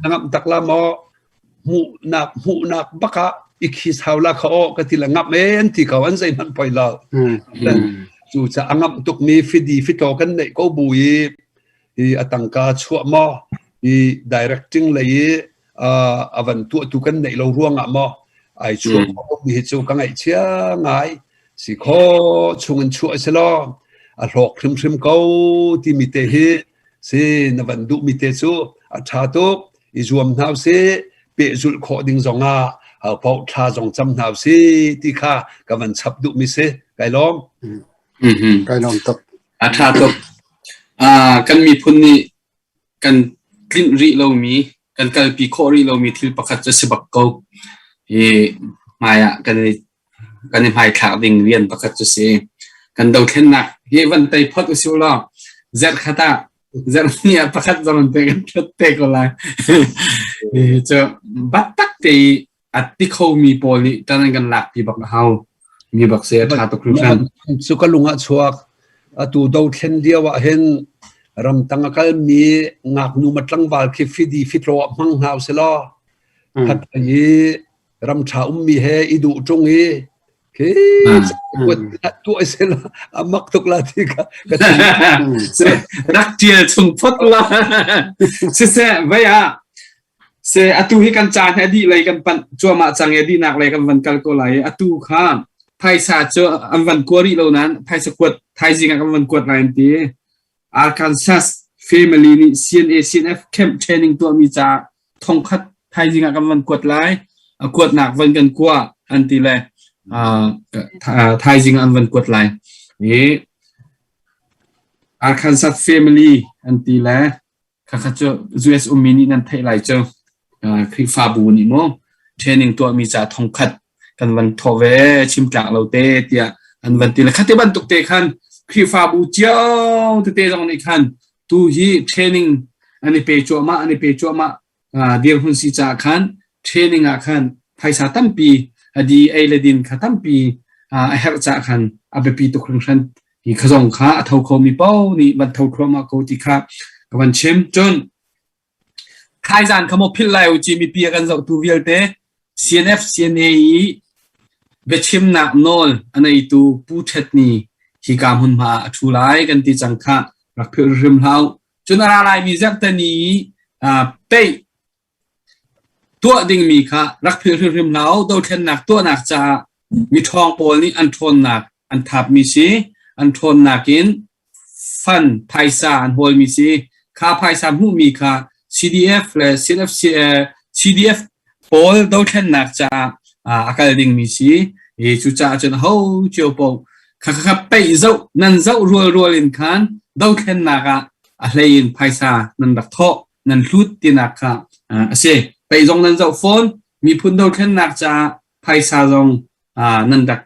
na ngamh tak la maw hmuhnak hmuhnak bak ah i khis hau la kha aw ka ti la ngamh e an ti ko an zeihmanh poi lo cu ca a ngamh tukmi fidi fitlaw kan neih ko bu i i a tangka chuah maw i directing lei i a van tuahtu kan neih lo ruangah maw ai chuah kho mi hi cu ka ngaihchia ngai si kho chungin chuah si law a hlawk hrimhrim ko timi te hi si na van duh mi te cu a ṭha tuk i zuam hna si pehzulh khawh ding zongah haupaoh thla zong cam hna si ti kha ka van chap duh mi si kai lawm Kai lawm tuk. A ṭha tuk. Kan miphun nih kan tlinh rih lomi, kan kalpi khawh rih lomi thil pakhat cu si bak ko. Hi hmai ah kan i kan i hmaithlak ding rian pakhat cu si. Kan dothlennak hi van tei phot usih law zarh khat ah zarh hnih ah pakhat zong te kan ṭhat te ko lai. Hi cu biatak te i a ti khomi pawl nih tan an kan lakpi bak a hau mi bak se a ṭha tuk hringhran. Cu ka lung ah chuak atu dothlen lio ah hin ramtang a kalmi ngaknu ma tlangval khi fidi fitlaw ah hmang hna usih khat i ram ṭha ummi he i duh ṭung i khi tuah se la a mak tuk la ti ka ka rak ṭial chung phot la siseh vei ah se atu hi kan caan hi a dih lei kan panh cuahmah cang i a dihnak lei kan van kal ko lai i atu kha phaisa cu an van kua rih lo nain phaisa kuat thaizing ah kan van kuat lai an ti Arkansas family nih CNA CNF camp training tuahmi caah thongkhat thaizing ah kan van kuat lai a kuatnak van kan kua an ti le thaizing ah an van kuat lai i Arkansas family an ti le Khakha cu US ummi nih nan theih lai cu Khrihfabu nih maw training tuahmi ca thongkhat kan van thawh ve chim tlak lo te tiah an van ti le khate bantuk te khan Khrihfabu cio tete zong nih khan tu hi training an i pe cuahmah an i pe cuahmah dirhmun si caah khan training ah khan phaisa tampi a di ei le din kha tampi a herh caah khan a biapi tuk hringhran hi kha zong kha a tho khomi paoh nih van tho thluahmah ko ti kha ka van chim cun thaizan kha maw philh lai u ci mipi a kan zohtu vialte CNF CNA i biachimnak nawl a neitu Pu Ṭhet Ni hika hmunhma ah a ṭhu lai kan ti cang kha rak philh hrim hlah u. Cun a ra laimi zarhteni peih tuah dingmi kha rak philh hrimhrim hlah u. Dothlennak tuahnak caah miṭhawng pawl nih an ṭhawnnak an thapmi si. An ṭhawnnak in fund phaisa an hawlmi si. Kha phaisa hmuhmi kha CDF le CNFC, CDF pawl dothlennak caah a kal dingmi si. I cucaah cun ho cio paoh kha kha peih zoh nan zoh rual rual in khan dothlennak ah a hlei in phaisa nan rak thawh nan hlut tinak kha a si. Pei zong nan zoh fawn miphun dothlennak caah phaisa zong nan rak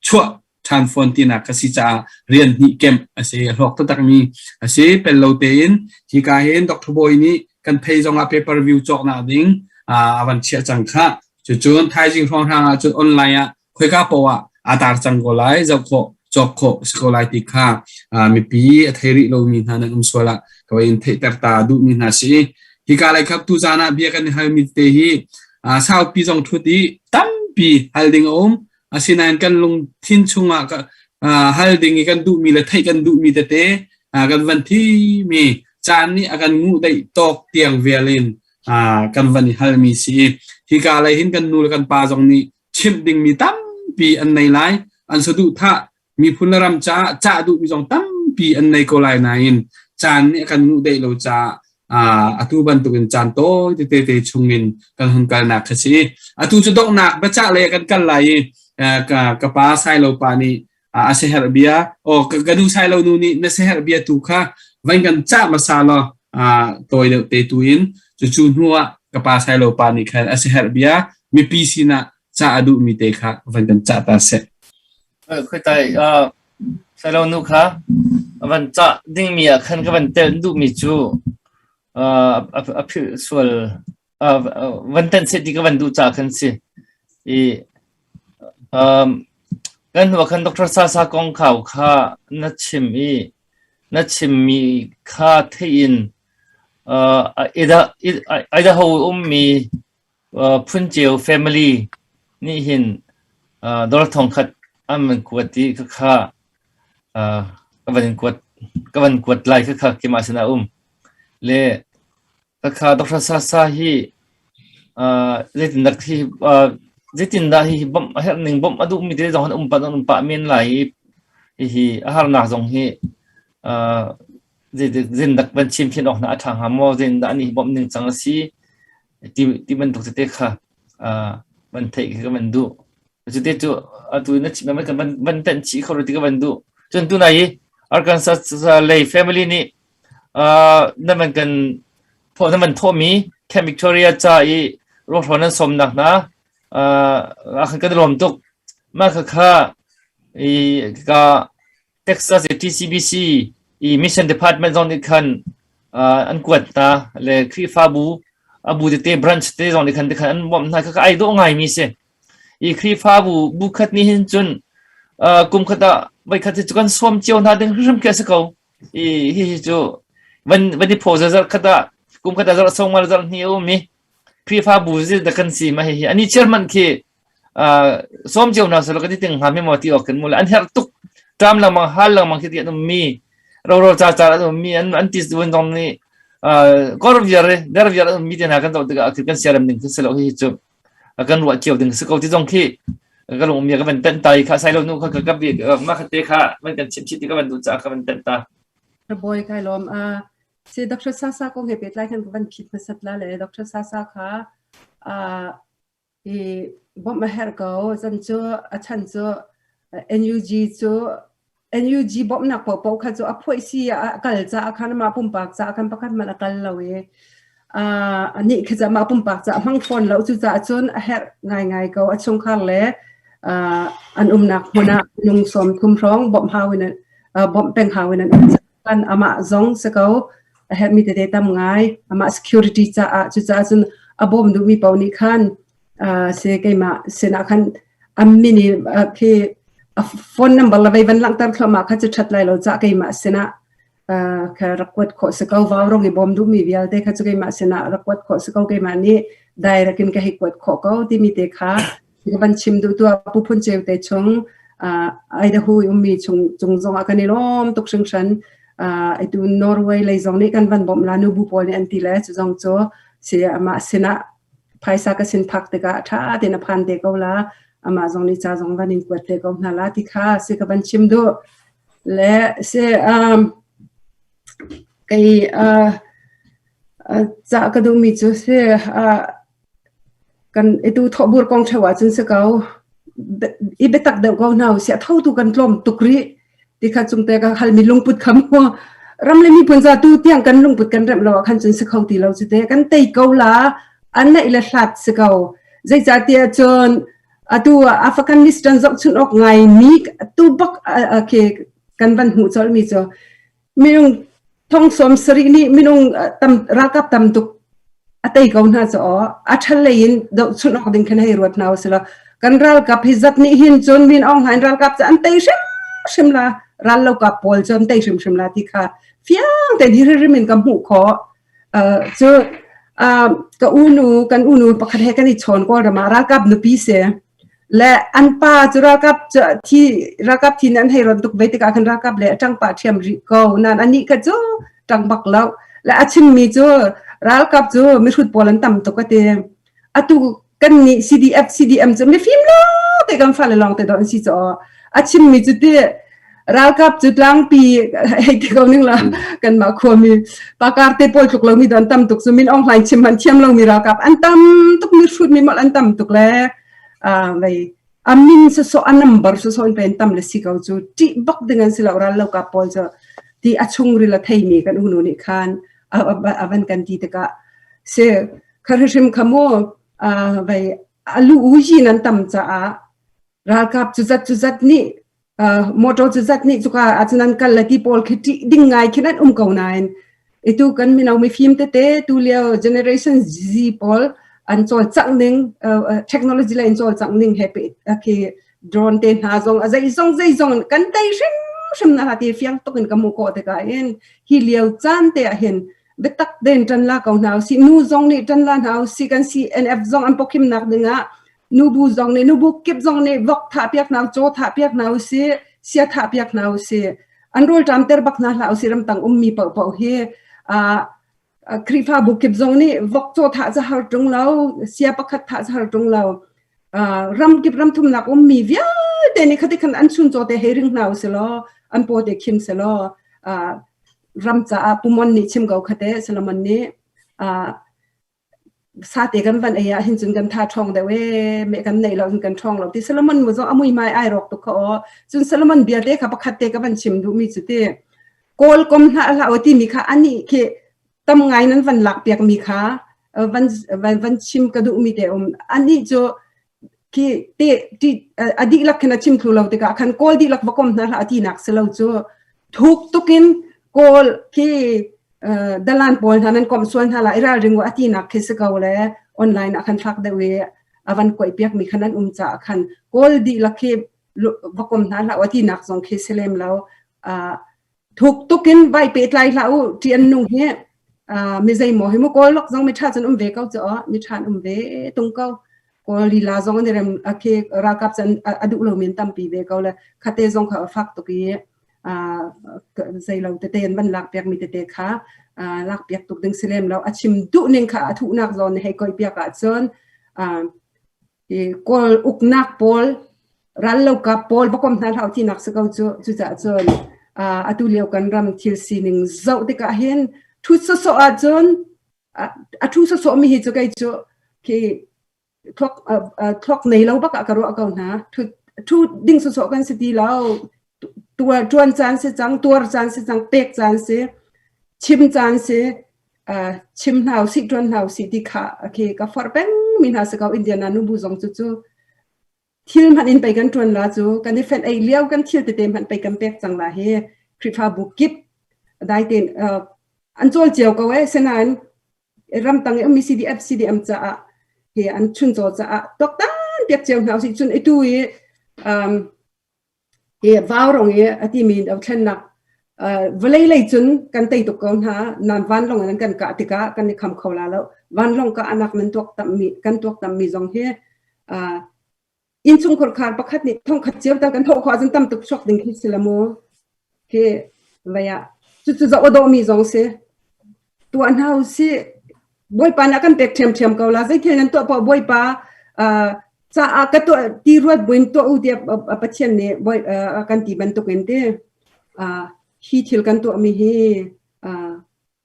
chuah ṭhan fawn tinak ka si caah rian hnih kemh a si a hlawk taktakmi a si pel lo tein hika hin Dr. Bawi nih kan phei zongah paper view cawknak ding a van chiah cang kha cucun thaizing hrawnghrang ah cun online ah khoika poah ah aa tar cang ko lai zoh khawh. cawk khawh si ko lai ti kha mipi a thei rih lomi hna nan um sual ah ka vai in theihter ta duhmi hna si. Hika lei khap tu zan ah bia kan i halmi te hi saupi zong thut i tampi hal ding a um. Asinain kan lungthin chungah hal ding i kan duhmi le theih kan duhmi tete kan van thimi caan nih a kan nguh deih tawk tiang vial in kan van i halmi si. Hika lei hin kan nu le kan pa zong nih chimh dingmi tampi an nei lai. An saduhthah miphun le ram caah cah duhmi zong tampi an nei ko lai nain caan nih a kan nguh deih lo caah atu bantukin caan tawi tete te chungin kan hun kalnak kha si. Atu cu donghnak biacah lei kan kal lai i ka, ka pa Sailo pa nih a seherh bia o ka nu Sailo nu nih na seherh bia tu kha van kan cah hmasa law tawi deuh te tu in cucu hnu ah ka pa Sailo pa nih khan a seherh bia mipi sinah cah a duhmi te kha van kan cah ta seh. Khoi tai Sailo nu kha van cah dingmi ah khan ka van telh duhmi cu a philh sual van tenh seh ti ka van duh caah khan si. I kan hnu ah khan Dr. Sasa kong khau kha na chim i na chimmi kha theih in Idaho ummi Phunceu family nih hin dawr thongkhat an van kuat i khakha ka van kuat ka van kuat lai khakha keimah sinah a um. Le khakha Dr. Sasa hi zeitindah hi zeitindah hi bawmh a herh ning bawmh a duhmi te zong an um pah an um pah men lai i hihi a harnak zong hi zeitindah van chim phin awk hna a ṭha hnga maw zeitindah anih hi bawmh ning cang a si ti ti bantuk tete kha van theih khi ka van duh. Cute cu atu na chim kan van van tenh chih kho ti ka van duh. Cun tunai i Arkansas lei family nih nan van kan thawh nan van thawhmi Camp Victoria ca i ruahrawn nan sawmnak hna kan lawm tuk. Mah kha i ka Texas i TCBC i Mission Department zong nih khan an kuat hna le Khrihfabu a bu tete branch te zong nih khan khan an bawmh hna kha ai dawh ngaimi si. I Khrihfabu bu khat nih hin cun kum khat ah voikhat hi cu kan sawm cio hna ding hrimhrim khi a si ko. I hi hi cu van van i phaw zarh khat ah kum khat ah zarh sawm zarh hnih a um i Khrihfabu zil da kan si ma hi hi ani chairman khi sawm cio hna selaw kan i ting hnga mi maw ti awk kan mu le an herh tuk ṭam lengmang hal lengmang khi ti an um mi roro ca ca an um mi an an ti vun zong nih kor viar der viar an um mi te hna kan zoh tikah kan siarem ning si lo hi cu kan ruah cio ding si ko ti zong khi ka lung mi ka van tenh ta i kha sai lo nu kha ka ka bi ma kha te kha van kan chim chit ti ka van duh ca ka van tenh ta Boy kai lom a si Dr. Sasa kong he pehtlai khan ka van phit hmasat la le Dr. Sasa kha a I bawmh a herh ko. Chan cu a chan cu NUG cu NUG bawmhnak paohpaoh kha cu a phuaih si ah a kal caah khan amah pumpak caah khan pakhat hmanh a kal lo i uh, anih khi amah pumpak caah hmang fawn lo cucaah cun a herh ngaingai ko a chungkhar le uh, an umnak hmun ah minung 30 hrawng bawmh hau in uh, bawmh peng hau in an um kan amah zong si ko a herhmi tete tam ngai amah security caah cucaah cun a bawm duhmi paoh nih khan se keimah sinah khan am min i khi a phone number la vei van langhter thluahmah kha cu that lai lo ca keimah sinah kha rak kuat khawh si ko vau rong i bawm duhmi vialte kha cu keimah sinah rak kuat khawh si ko keimah nih direct in ka hei kuat khawh ko timi te kha Ka van chim duh tu Pu Phun Ceu te chung Idaho i ummi chung cung zong ah kan i lawm tuk hringhran. Itu Norway lei zong nih kan van bawmh la nubu pawl nih an ti le cu zong cu si amah sinah phaisa ka sin phak tikah ṭha tein a phan te ko la amah zong nih ca zong van in kuat te ko hna la ti kha si ka van chim duh le si um, kei uh, ca ka duhmi cu si uh, Kan itu thawhbur kong ṭheo ahcun si ko. I biatak deuh ko hna usih. A thotu kan tlawm tuk rih. Ti kha cungte ka halmi lungput kha mu. Ram le miphun za tu tiang kan lungput kan remh lo ah khan cun si kho ti lo cu te. Kan tei ko la. An naih le hlat si ko. Zeicahtiah cun atu Afghanistan zohchun awk ngai mi tu bak khi kan van hmuh colh mi cu minung thong 70 nih minung tam ralkap tam tuk a tei ko hna cu aw a ṭhal lei in dohchunh awk ding khan hei ruat hna usih law kan ralkap hi zat nih hin cun Min Aung Hlaing ralkap cu an tei hrimhrim hrimhrim la ral lo ka pawl cu an tei hrimhrim la ti kha fiang tein hi hrim in ka hmuh khawh. Cu ka unu kan unu pakhat he kan i chawn Kawlram ah ralkap nupi si. Le an pa cu ralkap thi ralkap thi an hei ron tuk ve tikah khan ralkap le a ṭang pah ṭhiam rih ko. Nain anih kha cu ṭang bak lo. Le a chimmi cu ralkap cu mihrut pawl an tam tuk a ti. Atu kan nih CDF CDM cu mifim lawng te kan fale lawng te dawh an si caw. A chimmi cu ti ralkap cu tlangpi hei ti ko ning la kanmah khuami pakar te pawl tluk lomi don tam tuk cu Min Aung Hlaing chim man thiam lomi ralkap an tam tuk mi hrut mi molh an tam tuk le vei a min sawsawh a number sawsawh in pen tam le si ko cu ṭih bak ding an si lo ral lo kap pawl cu ti a chungril a theimi kan unu nih khan a van kan ti tikah si kha hrim kha mu vei a lu u yin an tam caah ralkap cu zat cu zat nih motor cu zat nih cuka ahcun an kal le ti pawl khi ṭih ding ngai khin an um ko nain itu kan mino mifim tete tu lio generation Z pawl an cawlcangh ning technology le in cawlcangh ning he pe khi drone te hna zong a zeizong zeizong kan tei hrimhrim na ti fiang tuk in ka mu ko tikah hin hi lio caan te ah hin biatak den ṭan la ko hna usih nu zong nih ṭan la hna usih kan CNF zong an pawkhim nak dingah nubu zong nih nubu kip zong nih vok thah piak hna caw thah piak hna usih sia thah piak hna usih an rawl ṭam ter bak hna hlah usih ramtang ummi paohpaoh hi Khrihfabu kip zong nih vok caw thah ca har ṭung lo sia pakhat thah ca har ṭung lo ram kip ram thumnak ummi vialte nih khati khan an chun caw te hei ring hna usih law an paw te khim selaw ram caah Pumon nih chim ko khate Solomon nih sate kan van ei ah hin cun kan tha ṭhawng deuh e me kan neih lo cun kan ṭhawng lo ti Solomon mu zong a mui mai ai rawk tuk kha aw cun Solomon bia te kha pakhat te ka van chim duh mi cu ti kawl kom hna hlah aw ti mi kha ani khi tam ngai nan van lak piak mi kha van van van chim ka duh mi te um ani cu khi te ti a dihlak khin a chim thlu lo tikah khan kawl dihlak va kom hna hlah ti nak si lo cu thuk tukin kawl khi dalan pawl hna nan komh sual hna la i ralring u a ti nak khi si ko le online ah khan fak deuh i a van kuai piak mi khan an um caah khan kawl dihlak khi va kom hna hlah u a ti nak zong khi si lem lo Thuk tuk in vai pehtlai hlah u ṭi an nung hi mi zeimaw hi mu kawl lok zong mi ṭha cun um ve ko cu aw mi ṭha an um ve tung ko kawl lila zong an i rem a khi ralkap cun a duh lomi an tampi ve ko le khate zong kha a fak tuk i zeilo tete an van lak piak mi tete kha lak piak tuk ding si lem lo a chim duh ning kha a thuhnak zawn hei koi piak ahcun Kawl uknak pawl rallokap pawl va kom hna hlah u tinak si ko cu. Cucaah cun atu lio kan ram thil sining zoh tikah hin ṭhut sawsawh ahcun a ṭhu sawsawh mi hi cu kei cu khi thluak thluak nei lo bak ah ka ruah ko hna. Ṭhu ding sawsawh kan si ti lo. Tuar ṭuan caan si cang, tuar caan si cang, pek caan si, chim caan si. Chim hna usih, ṭuan hna usih ti kha khi ka forh peng mi hna si ko. Indiana nubu zong cu cu thil hmanh in pei kan ṭuan la cu kan i fenh ei lio kan thil tete hmanh pei kan pek cang la hi Khrihfabu kip dai tein an cawl cio ko eh sinain ramtang i ummi CDF CDM caah hi an chuncaw caah tuaktan piak cio hna usih cun itu i um, hi vaurong i a timi dothlennak vawlei lei cun kan tei tuk ko hna nan vanlawng in an kan kah tikah kan i kham kho la lo vanlawng kah anak nan tuak tammi kan tuak tammi zong hi innchungkhar khar pakhat nih thongkhat cio tal kan thawh khawh ahcun tam tuk chuak ding khi si la mu khi vei ah cucu zoh a dawhmi zong si tuah hna usih Bawipa nih a kan pek ṭhiamṭhiam ko la zeithil nan tuah poah Bawipa caah ka tuah ti ruat buin tuah u tiah Pathian nih bawi a kan ti bantukin ti hi thil kan tuahmi hi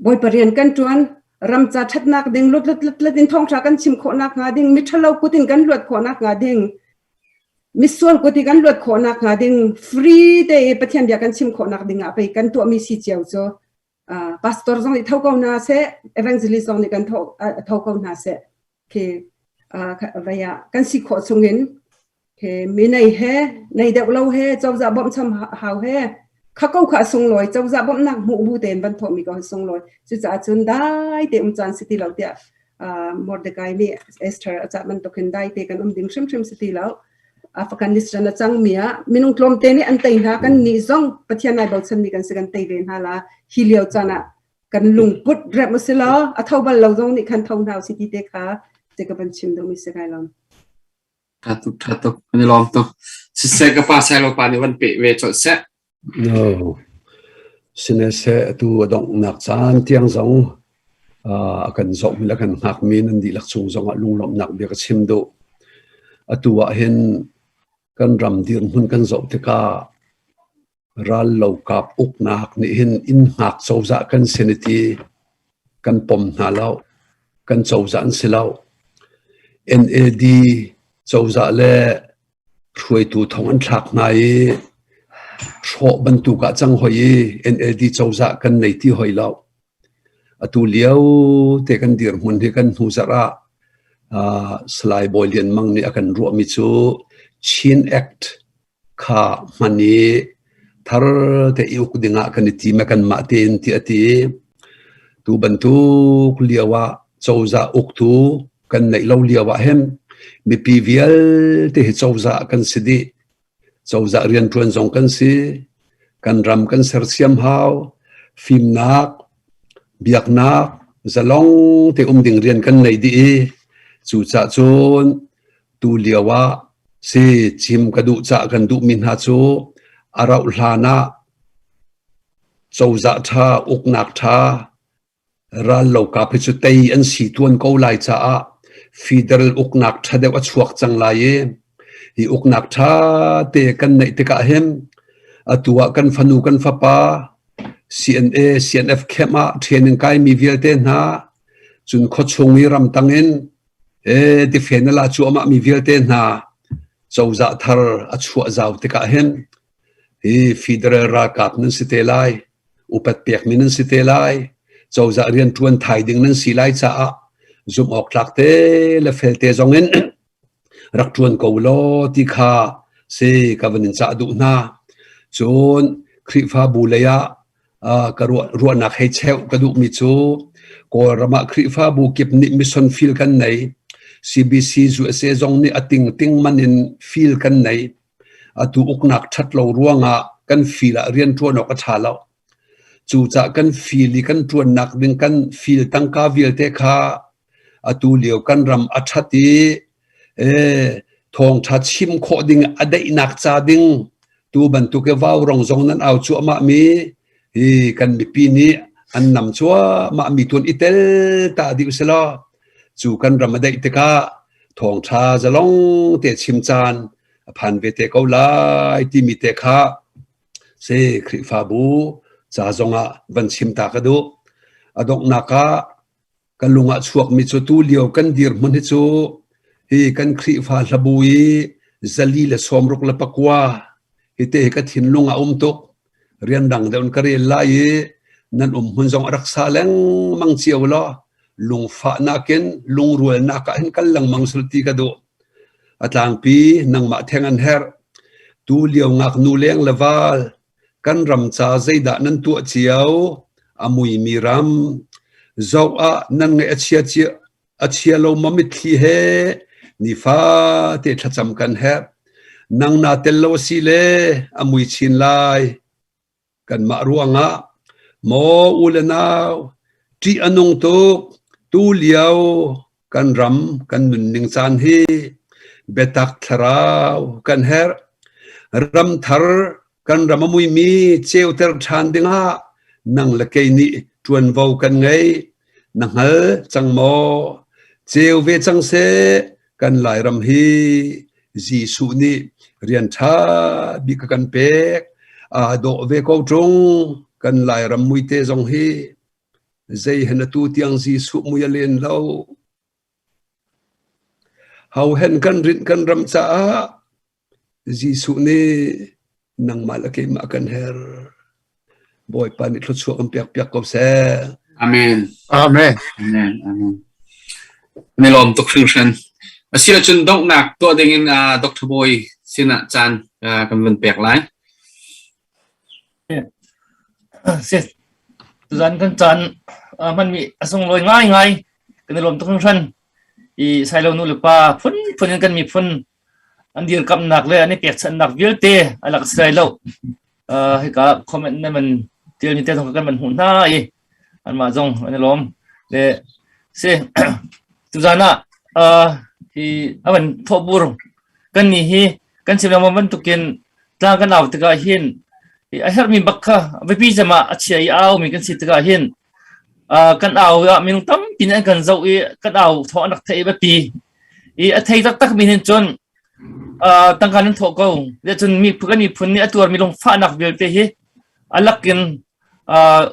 Bawipa rian kan ṭuan ram ca ṭhatnak ding lut lut lut lut in thawngṭha kan chim khawhnak hnga ding miṭhalo kut in kan luat khawhnak hnga ding misual kut i kan luat khawhnak hnga ding free te i Pathian bia kan chim khawhnak ding ah pei kan tuahmi si cio cu pastor zong nih tho ko hna seh evangelist zong nih kan tho tho ko hna seh khi vei ah kan si khawh chungin khi mi nei he nei deuh lo he cozah bawmhcham hau he kha ko kha sunglawi cozah bawmhnak hmuh bu tein van thawhmi ko sunglawi cucaah cun dai te um caan si ti lo tiah Mordecai nih Esther a cah bantukin dai te kan um ding hrimhrim si ti lo. Afghanistan a cangmi ah minung tlawmte nih an tei hna. Kan nih zong Pathian ai bochanmi kan si, kan tei ve hna la. Hi lio caan ah kan lungput rem u si law a tho bal lo zong nih khan tho hna u si ti te kha te ka van chim duhmi si kai lawm. Tha tuk, tha tuk. Kan i lawm tuk. Siseh ka pa Sailo pa nih van peh ve colh seh. No. Sihmanhseh atu a donghnak caan tiang zong a kan zohmi le a kan hngakmi nan dihlak cung zongah lunglawmhnak bia ka chim duh. Atu ah hin kan ram dirhmun kan zoh tikah rallokap uknak nih hin inn hngak cozah kan sin i ti kan pom hna lo. Kan cozah an si lo. NLD cozah le Hruaitu thong an thlak hna i hrawh bantuk ah cang hoi i NLD cozah kan nei ti hoi lo. Atu lio te kan dirhmun hi kan hnu zarh ah uh, Salai Bawi Lian Mang nih a kan ruahmi cu Chin Act kha hman i thar te i uk dingah kan i tim i kanmah tein ti a ti. Tu bantuk lio ah cozah uktu kan neih lo lio ah hin mipi vialte hi cozah kan si dih. Cozah rianṭuan zong kan si. Kan ram kan sersiam hau. Fimnak, biaknak, zalong te um ding rian kan nei dih i cucah cun tu lio ah si chim ka duh cah kan duhmi hna cu a rauh hlan ah cozah ṭha, uknak ṭha, Rallokap hi cu tei an si tuan ko lai caah federal uknak ṭha deuh a chuak cang lai i hi uknak ṭha te kan neih tikah hin atu ah kan fanu kan fapa CNA CNF camp ah training kaimi vialte hna cun khuachung i ramtang in e tifen a la cuahmah mi vialte hna cozah thar a chuah zau tikah hin hi federal ralkap nan si te lai upat pekmi nan si te lai cozah rianṭuan thai ding nan si lai caah zumh awk tlak te le fel te zong in rak ṭuan ko law ti kha si ka van in cah duh hna. Cun Khrihfabu lei ah ka ruahnak hei cheuh ka duhmi cu Kawlram ah Khrihfabu kip nih mission field kan nei. CBC USA zong nih a tingting man in field kan nei. Atu uknak ṭhat lo ruangah kan field ah rianṭuan awk a ṭha lo. Cucaah kan field i kan ṭuannak ding kan field tangka vialte kha atu lio kan ram a ṭhat i thawngṭha chim khawh ding a daihnak ca ding tu bantuk i vaurong zong nan au cuahmah mi hi kan mipi nih an nam cuahmah mi tuan i tel ta dih usih cu kan ram a daih tikah thawngṭha zalong te chim caan a phan ve te ko lai timi te kha si Khrihfabu ca zongah van chim ta ka duh. A donghnak ah ka lung ah chuakmi cu tu lio kan dirhmun hi cu hi kan Khrihfa hlabu i 469 hi te hi ka thinlung ah um tuk. Rian dang deuh in ka rel lai i nan um hmun zong a rak sa lengmang cio law lungfahnak in lungrualnak ah hin kal lengmang sul ti ka duh. A tlangpi nangmah theng an herh. Tu lio ngaknu leng le val kan ram ca zeidah nan tuah cio? A muimi ram zoh ah nan ngaih a chia cia a chia lo ma mitthli he nifate thlacam kan herh. Nang naa tel lo a si le a mui chin lai. Kanmah ruangah maw u le nau ṭih a nung tuk tu lio kan ram kan nunning caan hi biatak thlarau kan herh. Ram thar kan ram a muimi ceuter ṭhan dingah nang le kei nih ṭuanvo kan ngei. Na hngal cang maw? Ceu ve cang seh kan Lairam hi Jesuh nih rian ṭha bik a kan pek. Aa dawh ve ko ṭung kan Lairam muite zong hi zei hen atu tiang Jesuh mui a len lo. Ho hen kan rinh kan ram caah Jesuh nih nangmah le keimah kan herh. Bawipa nih thluachuah kan pek piak ko seh. Amen. Amen. Amen. Amen. Kan i lawm tuk hringhran. Asi ahcun donghnak tuah ding in uh, Dr. Bawi sinah caan uh, kan van pek lai. Si. Tuzan kan caan uh, hmanmi a sunglawi ngaingai. Kan i lawm tuk hringhran. I Sailo nu le pa phun phun in kan miphun. An dirkamnak le an i pekchanhnak vialte a lak si lai lo. Uh, hika comment na man tialmi te zong kan man hmuh hna i anmah zong an i lawm. Le si tuzan ah uh, hi avan thawhbur kan ni hi kan chim lengmang bantukin tlang kan au tikah hin a herhmi bak kha biapi cem ah a chia i a aumi kan si tikah hin uh, kan au ah minung tampi nih an kan zoh i kan au thawh an rak theih i biapi i a thei taktak mi hin cun uh, tangka nan thawh ko le cun mi kan miphun nih a tuarmi lungfahnak vialte hi a lakin uh,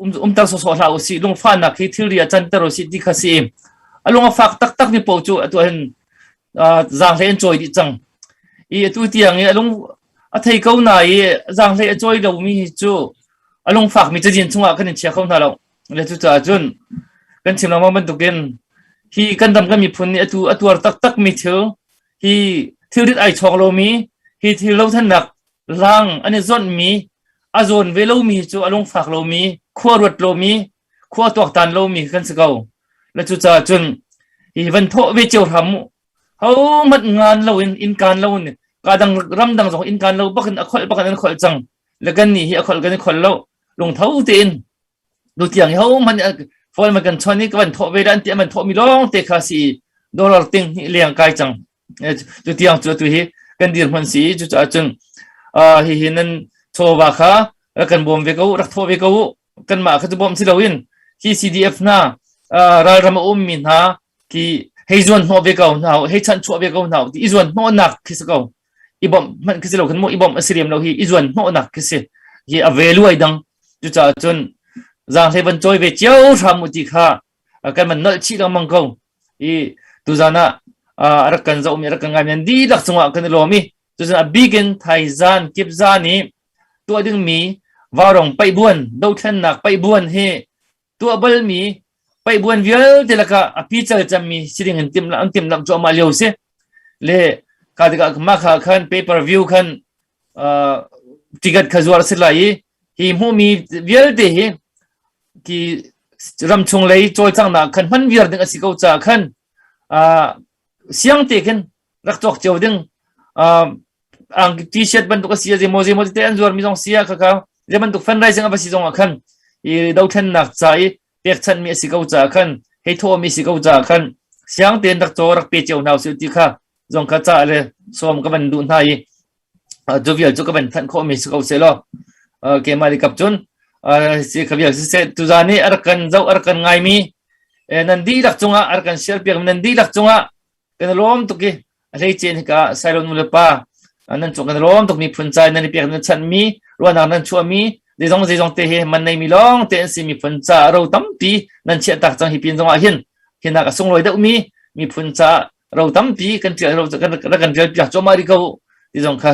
um, umter sawsawh hlah usih lungfahnak hi thilri ah canter usih ti kha si a lung a fak taktak mi paoh cu atu hin uh, zaanghlei an cawi dih cang i atu tiang i a lung a thei ko na i zaanghlei a cawi lomi hi cu a lungfak mi cazin chungah kan in chia kho hna lo le cucaah cun kan chim lengmang bantukin hi kan ram kan miphun nih atu a tuar taktak mi thil hi thilrit ai chawk lomi hi thil lothannak lang an i zonhmi a zawn ve lomi cu a lungfak lomi khua ruat lomi khua tuaktan lomi kan si ko le cucaah cun hi van thawh ve cio hram mu ho hmanh ngan loin inn kaan loin ka dang ram dang zong inn kaan lo bakin a kholh bakin an kholh cang le kan nih hi a kholh kan i kholh lo lungtho tein tu tiang hi ho hmanh phone man kan chon i ka van thawh ve dah an ti an van thawh mi lawng te kha si dollar ting hnih leng kai cang tu tiang cu tu hi kan dirhmun si cucaah cun hi hi nan chawva kha rak kan bawm ve ko rak thawh ve ko kanmah kha cu bawm si loin hi CDF hna ralram a ummi hna ki hei zuan hnawh ve ko hna hei chanh chuah ve ko hna ti i zuan hnawhnak khi si ko i bawmh hmanh khi si lo khan mu i bawmh a si lem lo hi i zuan hnawhnak khi si hi a value ai dang cucaah cun zaanghlei van cawi ve cio hram u ti kha kan man nolh chih lengmang ko i tuzan ah a rak kan zohmi a rak kan ngaimi nan dihlak cungah kan i lawm i cucun a bikin thaizan kipzan i tuah dingmi vaurong paihbuan dothlennak paihbuan hi tuah balmi paihbuan vialte lakah a pical cemmi si ding in timh an timhlamh cuahmah lio si le ka tikah mah kha khan pay per view khan uh, ticket kha zuar si lai i hi hmuhmi vialte hi ki ramchung lei cawlcanghnak khan hman viar ding a si ko caah khan uh, siang te khin rak cawk cio ding uh, ang t-shirt bantuk a si zeimaw zeimaw te an zuar mi zong si a kha kha zei bantuk fundraising a va si zong ah khan i dothlennak ca i pekchanh mi a si ko caah khan hei thawh mi si ko caah khan siang tein rak caw rak pe cio hna usih ti kha zong kha ca le sawm ka van duh hna i cu vial cu ka van thanh khawh mi si ko se law keimah li kap cun si kha vial si se tuzan i a rak kan zoh a rak kan ngai mi nan dihlak cungah a rak kan share piak mi nan dihlak cungah kan lawm tuk i a hleice hika Sailo nu le pa nan cung kan lawm tuk miphun ca nan i pek nan chanhmi ruahnak nan chuahmi zeizong zeizong te hi man neimi lawng te an si miphun ca ro tampi nan chiah tak cang hi pin zongah hin hinak a sunglawi deuhmi miphun ca ro tampi kan tial ro kan kan tial piak cuahmah rih ko ti zong kha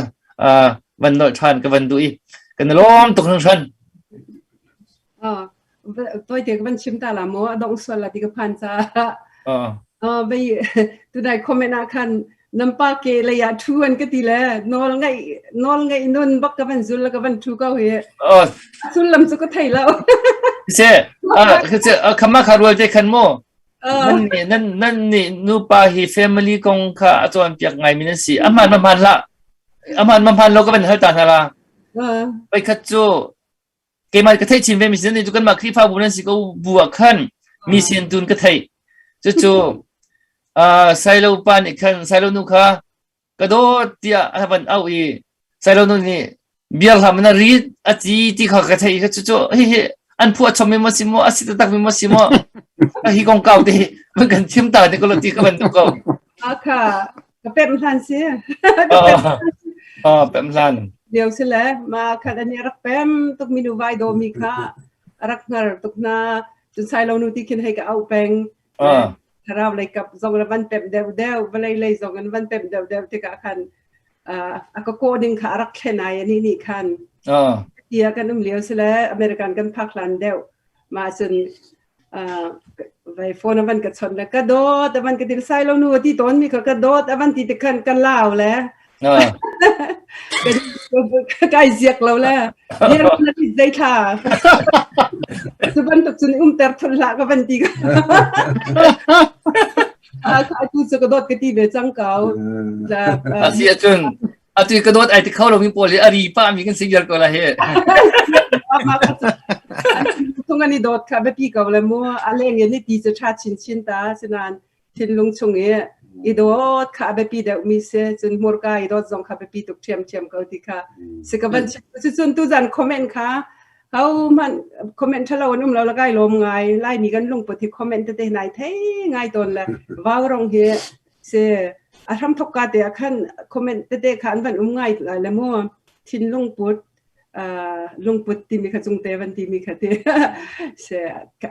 van nolh ṭhan ka van duh i kan lawm tuk hringhran Toite ka van chim ta la maw a dong sual la ti ka phan ca. Vei tunai comment ah khan nampa ke lei ah thu an ka ti le nawl ngai nawl ngai nun bak ka van zul ka van thu ko hi. Sullam cu ka thei lo. Se a khama kha rual te khan mo nan nih nan nan nih nupa hi family kong kha a cawn piak ngai mi nan si aman ma hman la aman ma hman lo ka van hal ta hna la. Pai khat cu keimah ka theih chin ve mi sin cu kanmah Khrihfabu nan si ko bu ah khan mi sin tun ka theih cucu uh, Sailo pa nih khan Sailo nu kha ka dawt tiah a van auh i Sailo nu nih biar hlam na rit a ti ti kha ka theih ka cucu hi hi an phuah chom mi maw si maw a si taktak mi maw si maw hi kong kau te van kan chim ta ne ko lo ti ka van tu ko Akha ka pem hlan si. Ah, pem hlan. Lio si le ma khat ani rak pem tuk minu vai do mi kha rak hngar tuk na cun sai lo nu ti khin hei ka au peng. Thlarau lei kap zong na van pem deuh deuh vawlei lei zong an van pem deuh deuh tikah khan a ka ko ding kha rak thlen ai ani nih khan. Tia kan um lio si le American kan phak hlan deuh ma cun vai phone avan ka chon le ka dawt avan ka til sai lo nu ti ton mi kha ka dawt avan ti te khan ka lau le kai ziak lo le dir na ti zei thla cu bantuk cun um ter thul hlah ka van ti ka. Atu cu ka dawt ka ti ve cang ko. Asi ahcun atu ka dawt ai ti kho lomi pawl hi a ri pah mi kan si viar ko la hi. Tung an i dawt kha biapi ko le mu a leng in i ti cu ṭha chinchin ta sinan thinlung chung i i dawt kha a biapi deuh mi si cun hmurka i dawt zong kha biapi tuk ṭhiamṭhiam ko ti kha si ka van chim cucun tuzan comment kha ho hmanh comment ṭhalo an um lo la kai lawm ngai Laimi kan lungput hi comment tete nai thei ngai tawn le vau rong hi si a hram thok ka te ah khan comment tete kha an van um ngai le mu thinlung put lungput timi kha cungte van timi kha ti se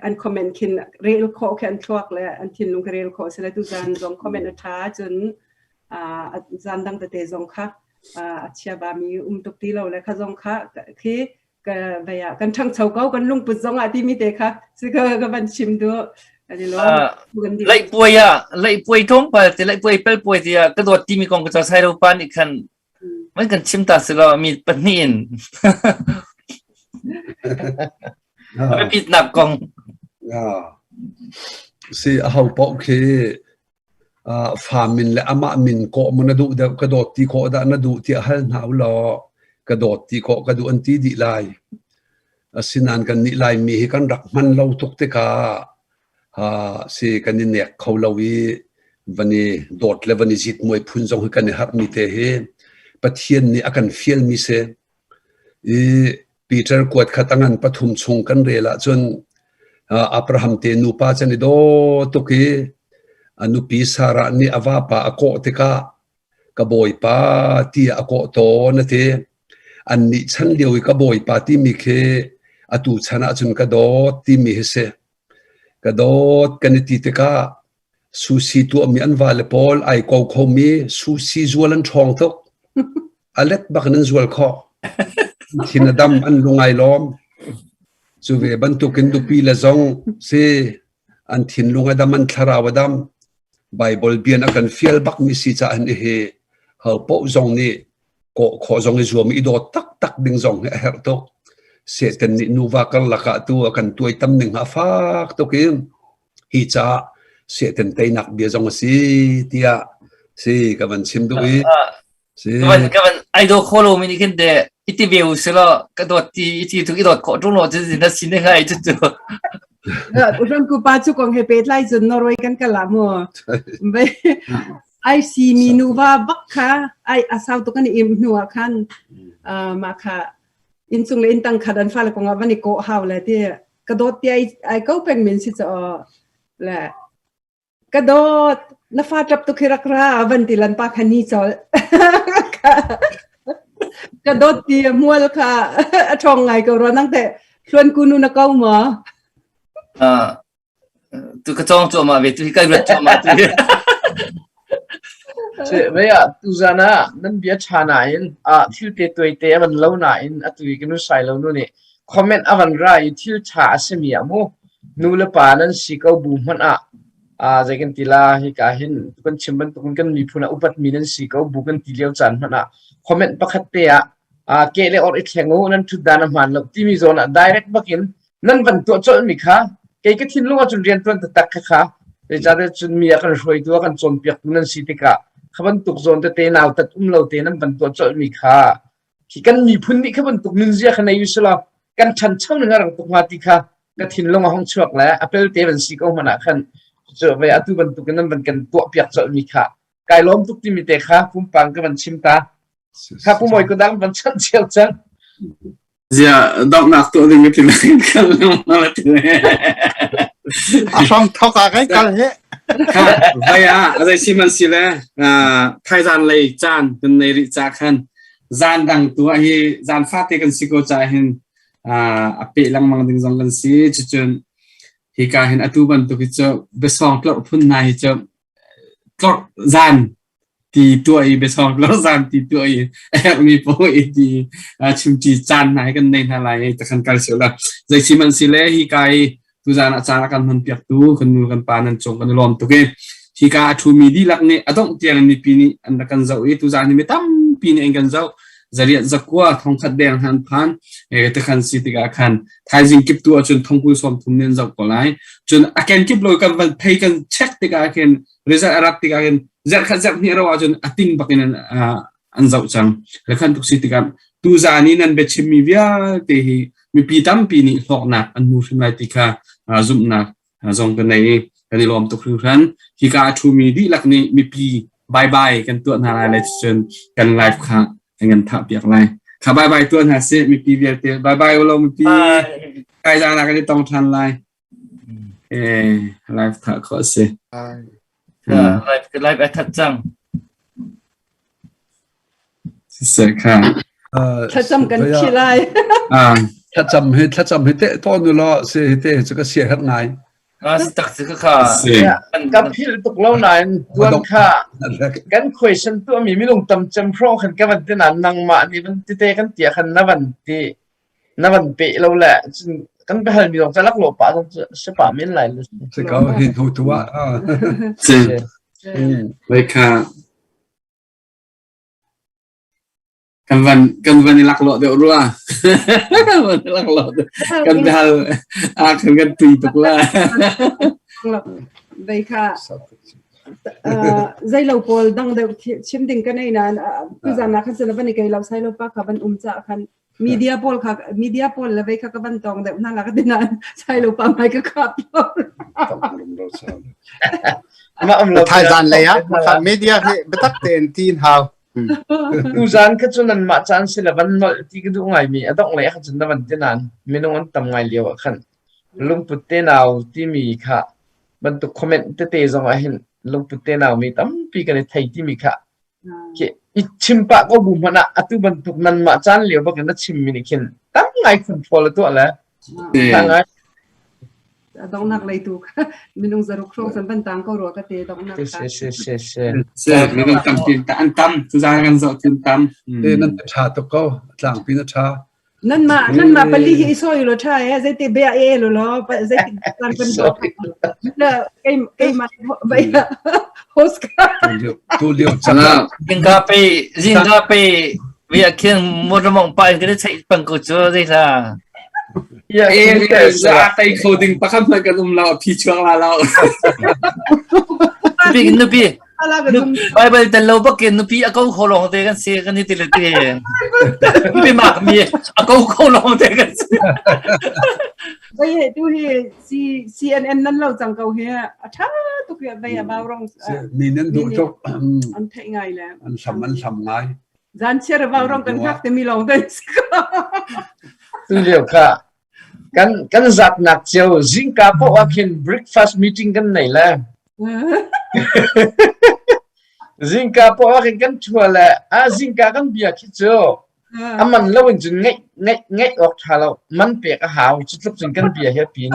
an comment khin rel khawh khi an thluak le an thinlung kha rel khawh sile tu zan zong comment a ṭha cun zan dang tete zong kha a chia ba mi um tuk ti lo le kha zong kha khi ka vei ah kan ṭhangcho ko kan lungput zong ah timi te kha si ka ka van chim du ani lo Laih puai ah laih puai thong pa te laih puai pel puai ti ah ka dawt timi kong ka cha sai lo pa nih khan Man kan chim ta si lo mi pahnih in. Biapitnak kong. Si a ho paoh khi fa min le amah min kawh maw na duh deuh ka dawt ti khawh dah na duh tiah hal hna u law ka dawt ti khawh ka duh an ti dih lai. Asinain kan nih Laimi hi kan rak hman lo tuk tikah si kan i nek kho lo i van i dawt le van i zitmuai phun zong hi kan i harhmi te hi Pathian nih a kan fialmi si. I Peter kuat khat a ngan pathum chung kan rel ahcun Abraham te nupa can i daw tuk i a nupi Sarah nih a vapa a kawh tikah ka bawipa tiah a kawh tawn a ti. Annih chan lio i ka bawipa timi khi atu chan ahcun ka dawt timi hi si. Ka dawt kan i ti tikah sushi tuahmi an vale pawl ai ko khomi sushi zual an ṭhawng tuk. A let bak in an zual khawh. Thin a dam an lung ai lawm. Cu ve bantukin nupi le zong si an thinlung a dam an thlarau a dam. Bible bian a kan fial bakmi si caah hin hi ho paoh zong nih kawh khawh zong i zuam i dawt taktak ding zong hi a herh tuk. Satan nih nuva karlak ah tu a kan tuaitam ning a fak tuk i hi caah Satan teinak bia zong a si tiah si ka van chim duh i si Ka van ka van ai do kho lo mi nih khin te iti ve u silo ka dawt ti iti tu i dawt khawh ṭung lo cu na sin ngai cu cu. Ram ku pa cu kong he pehtlai cun Norway kan kal ah mu. Ai si mi nuva bak kha ai a sau tuk an i im hnu ah khan mah kha inncung le inntang khat an fale kong ah van i kawh hau le ti ka dawt ti ai ai ko peng min si chaw le ka dawt na fa ṭap tuk hi rak ra van ti lan pa kha ni chol ka dawt ti mual kha a ṭhawng ngai ko rua nang te hluan ku nu na ko maw Tu ka cawng cuahmah ve tu hi kai ruat cuahmah tu hi. Se vei ah tuzan ah nan bia ṭha nain ah thil te tuaite a van lo nain atu i ka nu sai lo nu nih comment a van ra i thil ṭha a simi ah mu nu le pa nan si ko bu hmanh ah ah zei kan ti la hika hin kan chim bantukin kan miphun ah upatmi nan si ko bu kan ti lio caan hmanh ah comment pakhat te ah ah ke le or i thleng u nan ṭhut dan a hmaan lo timi zawn ah direct bakin nan van tuah colhmi kha kei ka thinlung ahcun riantuan taktak kha kha zeicahtiah cun mi a kan hruaitu a kan cawnpiaktu nan si tikah kha bantuk zawn tete nautat um lo te nan van tuah colhmi kha khi kan miphun nih kha bantuk nunzia kha nei usila kan ṭhancho ning a rang tuk hnga ti kha ka thinlung a hong chuak le a pelte van si ko hmanh ah khan cu ve atu bantukin nan van kan tuahpiak colhmi kha kai lawm tuk timi te kha pumpang ka van chim ta kha pumawi ko dang van chanh cio cang Zia donghnak tuah ding ka ti nain kal na ti. A hram thok ah kai kal he. Vai ah azai si man si le thaizan lei caan kan nei rih ca khan zan dang tu ah hi zan fate kan si ko ca hin a pe lengmang ding zong kan si cucun hika hin atu bantuk hi cu biasawng tlorh phun hna hi cu tlorh zan ti tuah i biasawng tlorh ti tuah i a herhmi paoh i ti chimṭi caan hna hi kan nei hna lai i takhan kal sih la zei si man si le hi ka i tuzan ah caan a kan hman piaktu kan nu kan pa nan cung kan i lawm tuk i hi ka a ṭhumi dihlak nih a dongh tiang mipi nih an rak kan zoh i tuzan hi mi tampi nih an kan zoh. zariat zakua thongkhat deng han phan e te khan si tikah khan thaizing kip tu ahcun thongkul som thum nen zoh ko lai cun a ken kip lo kan van thei kan check tikah khin result a rat tikah khin zarh khat zarh hnih ro ahcun a ting bakin an an zoh cang le khan tuk si tikah tu zan i nan biachimmi vialte hi mipi tampi nih hlawknak an hmu hrim lai ti kha zumhnak zong kan nei i kan i lawm tuk hringhran hika a ṭhumi dihlak nih mipi bye bye kan tuah hna lai le cun kan live kha an kan thah piak lai kha bye bye tuah hna sih mipi vialte bye bye ulo mipi kai zan ah kan i tong ṭhan lai eh live thah khawh a si Live live a that cang. Siseh kha. Thlacam kan thi lai. Thlacam hi thlacam hi teh tawn u law si hi te cu ka sia herh ngai. Ah si tak si ka kha. Ka philh tuk lo nain tuan kha kan question tuahmi minung tam cem hrawng khan ka van ti nain nangmah nih van tete kan tia khan na van ti na van pe lo le cun kan biahal mi zong cu lak lo pah zong cu si pah men lai le si ko hi hnu tu ah si wei kha kan van kan van i lak lo deuh rua kan van i lak lo kan biahal a kan kan tui tuk la vei kha zeilo pawl dang deuh chim ding ka nei nain tuzan ah khan sila van i kei lo sai lo pa kha van um ca khan media pawl kha media pawl le vei kha ka van tong deuh hna la ka ti nain sai lo pa mai ka khap lo Thaizan lei ah media hi biatak tein tin hau. Tuzan kha cu nan mah caan si le van nolh ti ka duh ngaimi a dongh lei ah khan cun na van ti nain minung an tam ngai lio ah khan lungput tenau timi kha bantuk comment tete zong ah hin lungput tenau mi tampi kan i thei timi kha khi i chim pah ko bu hmanh ah atu bantuk nanmah caan lio bak in na chimmi nih khin tam ngai control a tuah le tha ngai donghnak lei tu minung zaruk hrawng san van tang ko rua ka te donghnak si si si si si minung tampi an tam tuzaan kan zoh cun tam te nan tha tuk ko tlangpi na tha Nan mah nan mah pali hi i sawi lo tha e zeiti bia e lo lo zeiti kan kan la kei keimah bai host ka tu lio chan Zingka pe zingka pe vi a khin motor mong pa in kan chei pang ko chu zei sa Ya e za tai kho ding pakhat hmanh kan um lo phi chuak la lo Nupi nupi Bible tel lo bakin nupi a ko kho lawng te kan si kan i ti le ti. Nupi mak mi a ko kho lawng te kan si. Vai tu hi C CNN nan lo cang ko hi a tha tuk ya vai a bau rong. Mi nan duh tuk. An theih ngai le. An sam an sam ngai. Zan chiar bau rong kan hak te mi lawng te. Tu lio kha Kan kan zatnak cio zingka paoh ah khin breakfast meeting kan nei le. Zingka paoh ah khin kan ṭhua le ah zingka kan bia khi cu a man lo in cun ngeih ngeih ngeih awk ṭha lo man pek a hau cu tluk cun kan bia hi a pin.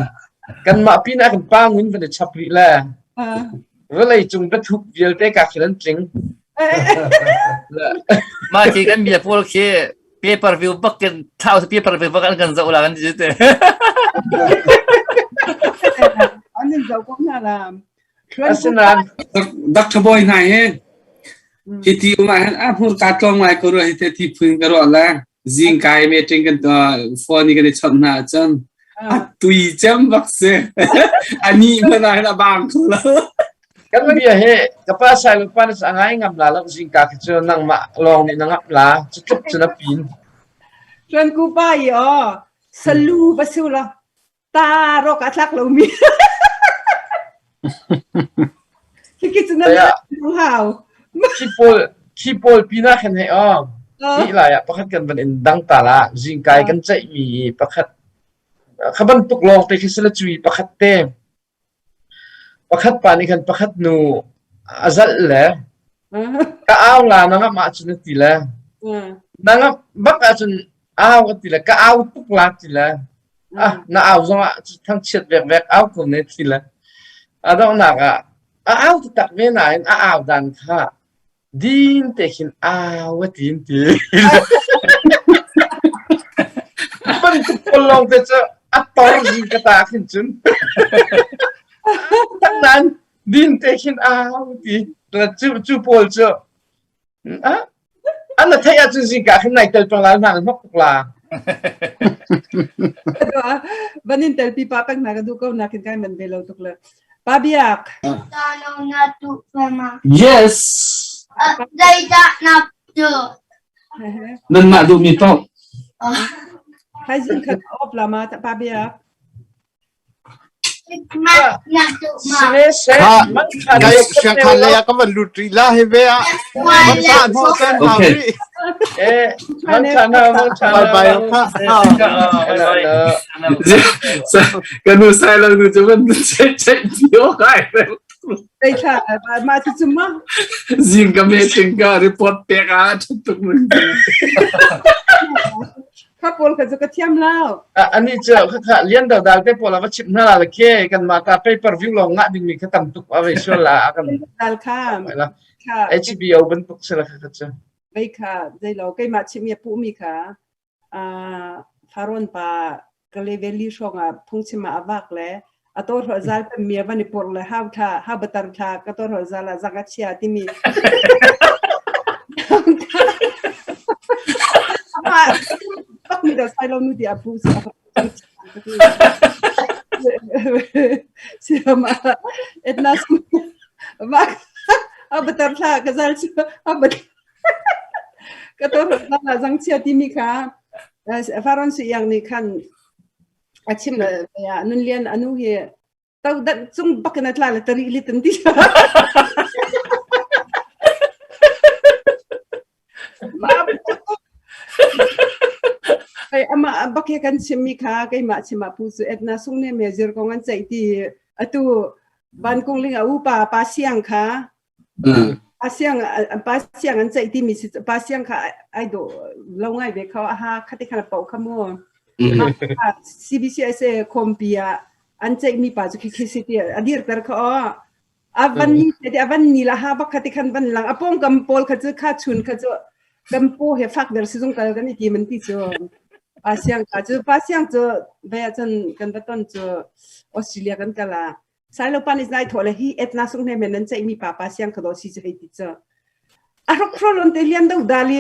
Kanmah pin ah kan pa ngun van i chap rih le vawlei cung biathuk vialte ka khin an tling. Mah khi kan bia pawl khi paper view bak in thau paper view bak an kan zoh la kan ti te. An in zoh ko hna la. Asinain Dr. Boy hna hi hi ti um ah hin a hmur ka tlawm ngai ko rua hi te ti phun ka ruah le zing kai meeting kan phone i kan i chawnh hna ahcun a tui cem bak si ani hmanh ah hin a bang kho lo Kan bia hi ka pa Sailo pa na a ngai ngam la lo zingka khi cu nangmah lawng nih na ngap la cu tluk cun a pin. Tuan ku pa i aw salu va su la ta ro ka thlak lo mi. Khi cu na hau. Khi pawl khi pawl pina khan he aw. Hi lai ah pakhat kan van in dang ta la zingkai kan ceih mi pakhat kha bantuk lawng te khi sila cui pakhat te Pakhat pa nih khan pakhat nu a zalh le ka au la na ngamh ahcun a ti le na ngamh bak ahcun au a ti le ka au tuk la ti le ah na au zongah thangchiat vekvek au ko ne ti le a donghnak ah a au taktak ve nain a au dan kha Din te khin au a ti an ti. Bantuk pawl lawng te cu a tor zing ka ta khin cun. Tak nain din te khin au ti. Cu cu pawl cu ah an. na theih ahcun zingka khin nai tel peng la hna na hnok tuk la. Van in tel pi pa peng hna ka duh ko nakin kai man ve lo tuk le. Pa Biak. Yes. Zeidah na duh? Nanmah duhmi paoh. Haizing khat op lama pa Biak. Kai siangkhan lei ah ka van lut rih la hi ve ah. Van ta hnawh caan hau rih. Eh, man cha na, man cha na. Bye bye kha. Ka nu sai lo nu cu van che che cio kai. Ei thla ma cu cu ma. Zing ka meeting ka report pek ah ṭhat tuk mun. Kha pawl kha cu ka thiam lo. Ani cu khakha lian dal dal te pawl a va chimh hna la le ke kan mah ka pay per view lawng ngah dingmi kha tam tuk a vei sual la a kan dal kha kha HBO bantuk si la kha cu. Vei kha zei lo keimah chimh i a puhmi kha Faron pa Kale Valley hrawng ah phungchim ah a vak le a tawhrolh zal tammi a van i purh le hau thla hau batar thla ka tawhrolh zal ah zak a chia timi Pak mi da sai lo nu ti a pu si Siam etna vak a batar thla ka zal chu a batar Ka tawhrolh zal ah zang chia timi kha Faron Sui Iang nih khan a chim le Nun Lian a nu hi todan cung bak in a tla le tari lit an ti. Ai ama bak he kan chimmi kha keimah chim ah pu cu Edna sung ne me zir kong an ceih ti atu Vankung ling a upa pa siang kha Pa siang pa siang an ceih timi si pa siang kha ai dawh lo ngai ve kho aha khati khan a poh kha mu. CBCSA khawmpi ah an ceihmi pa cu khi khi si ti a dirter kha aw. A van ni te a van ni la ha bak khati khan van lang a pawngkam pawl kha cu kha chun kha cu kan pu he fak der sizung kal kan i tim an ti cu. Pa siang kha cu pa siang cu ve ahcun kan va ton cu Australia kan kal ah Sailopa nih nai thawh le hi etna sung hne men nan ceihmi pa pa siang kha do si cu hei ti cu. A hrokhrol on te lian do dali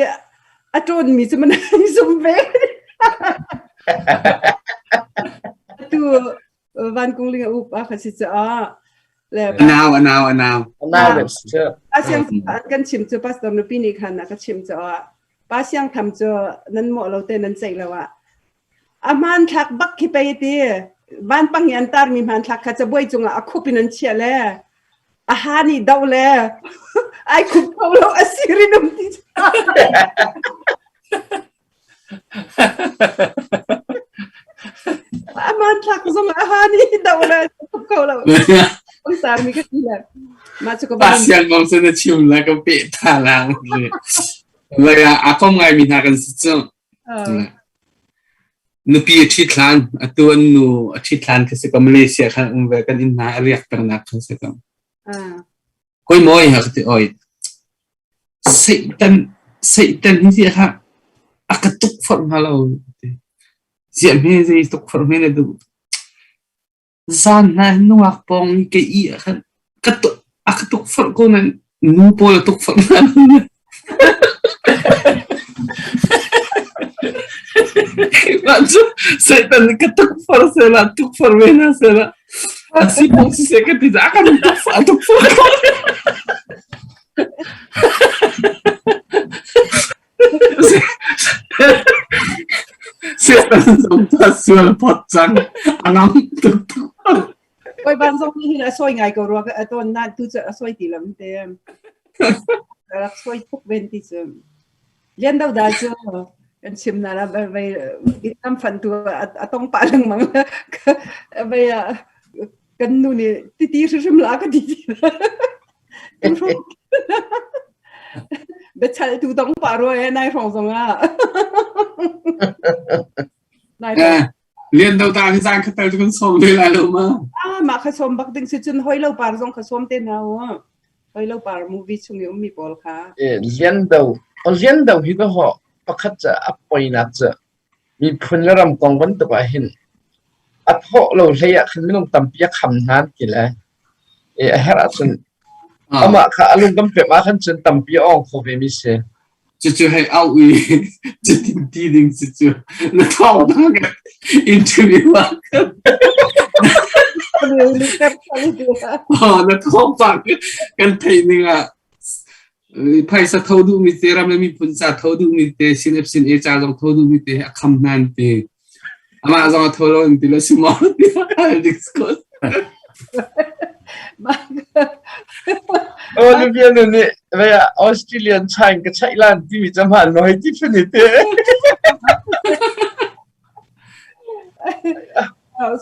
a ṭawn mi cu man zum ve. Tu van kung ling a upa kha si cu a le anau anau anau anau le si cu. Pa siang kan chim cu pastor nupi nih khan a ka chim cu a pa siang tham cu nan mawh lo te nan ceih lo ah A hmanthlak bak khi pei ti. Vanpang i an tarmi hmanthlak kha cabuai cungah a khup in an chiah le a ha nih doh le ai khup kho lo a sirin um ti. A hmanthlak zong a ha nih doh le khup kho lo. An tarmi ka ti le. Mah cu ka Pa siang kong cu na chim la ka peh tha lang. Le a kom ngaimi hna kan si cu. Nupi a ṭhit hlan, atu an nu a ṭhit hlan khi si ko Malaysia khan um ve kan inn hna a riak pengnak khan si ko. Koi mawi ha ka ti oi. Satan Satan hi si kha a ka tukforh hnga lo. Ziah hme zei tukforh hme na duh. Zan hna hin nungak pawng i ka ih ah khan ka a ka tukforh ko nain nu pawl a tukforh hna. Keimah cu Satan nih ka tukforh sehla tukforh ve hna sehla a si phung siseh ka ti caah a kan tukforh a tukforh ko. Satan zong cu a sual phot cang. A ngam tuk tuk. Koi ban zong nih hin a sawi ngai ko rua ka ton na tu cu a sawi ti lo te. Rak sawi tuk ven ti cu. Lian do da cu kan chim na la vai kam fan tu a tong pa lengmang vai kan nu nih titi hrimhrim la ka ti. Biachal tu dong pa rua e nai hrawng zong ah. Nai Lian do ta hi zang khatal cu kan som ve lai lo ma. Ah mah kha som bak ding si cun hoi lo par zong kha som te hna u. Hoi lo par movie chung i ummi pawl kha. Lian do Lian do hi ka ho pakhat ca a poinak ca miphun le ram kong bantuk ah hin a thawh lo hlei ah khan minung tampi a kham hna an ti le a herh ahcun amah kha a lung kan pek ah khan cun tampi a awng kho ve mi si. Cucu hei au i cutin ti ding cucu na thawng na interview ah na thawngpang kan theih ning ah phaisa tho duhmi te ram le miphun ca tho duhmi te sin ep sin e ca zong tho duhmi te a kham hna an ti amah zong a tho lo an ti lo si maw tiah discuss Olivia nu nih vei ah Australian chain ka chaih lan timi cu hmaan maw hei ti phun te.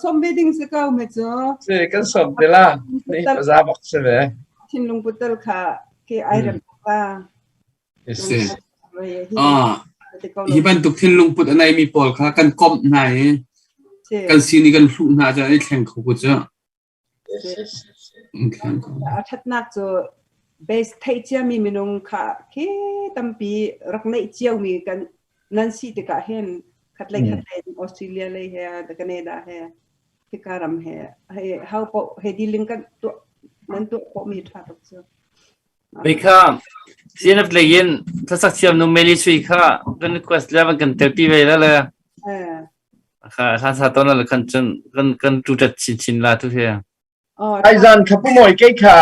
Som ve ding si ko me cu. Si kan som te la. Ni za bak si ve. Thinlung putal kha ke ai rem pa. Si. Ah, hi bantuk thinlung put a neimi pawl kha kan komh hna i kan sin i kan hluh hna cu an i thleng kho ko cu. A ṭhatnak cu base theih ciami minung kha khi tampi rak neih ciomi kan nan si tikah hin khatlei khatlei Australia lei he Canada he hika ram he hau poh he dealing kan tuah nan tuah khawhmi ṭha tuk cu. Wei kha CNF lei in hlasak thiam nu Meli Sui kha kan request le van kan telpi ve la le kha hla sa ton la khan cun kan kan tutat chin chin la tu he. Ai zan kha pu moi ke kha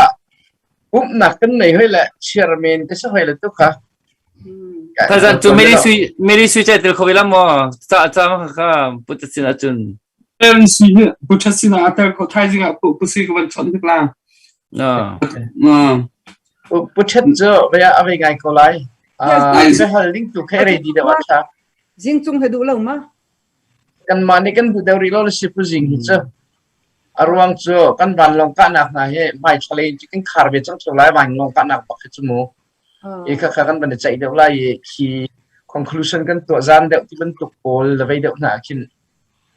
pumnak kan nei hoi le chairman ka sa hoi le tu kha. Tha zan cu Meli Sui Meli Sui che tel kho ve la mo ca ca ma kha put sin acun. Aaron si hi Butcher sinah a tel ko thaizing ah pu si ka van chawnh hnik la. Butcher cu vea a vei ngai ko lai. Ai hal ding tu khe ready deuh a tha. Zing cung he duh lo ma? Kan mah nih kan duh deuh rih lo le si pu zing hi cu. A ruang cu kan vanlawng kahnak hna hi hmai thlalei in kan khar ve cang theu lai vanlawng kahnak bak hi cu mu. I kha kha kan van i ceih deuh lai i khi conclusion kan tuah zan deuh ti bantuk pawl le vei deuh hna ah khin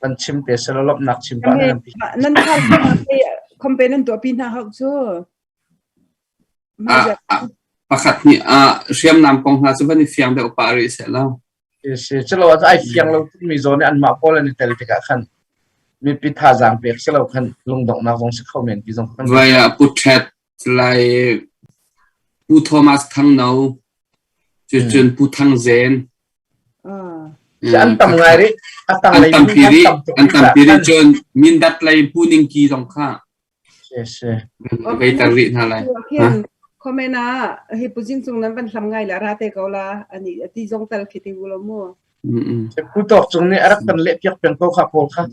kan chim te selaw lawmhnak chim pah nan ti. Nan khar campaign nan tuahpi hna hau cu. Pakhat nih hriamnam kong hna cu van i fiang deuh pah rih seh law. Si culo ai fiang lo tukmi zawn i anmah pawl an i tel tikah khan mipi thazaang pek si lo khan lungdonghnak zong si kho men ti zong kan Vai ah Pu Ṭhet lai Pu Thomas Thang No cucun Pu Thang Zen An tam ngai rih. A tang an tampi rih. An tampi rih cun Mindat lei Pu Ning Ki zong kha. Si si. Vei tar rih hna lai. Comment ah hi puzing cung nan van hlam ngai la ra te ko la ani ati zong tal khi ti ulo mu. Pu Tawk Cung nih a rak kan leh piak peng ko kha pawl kha.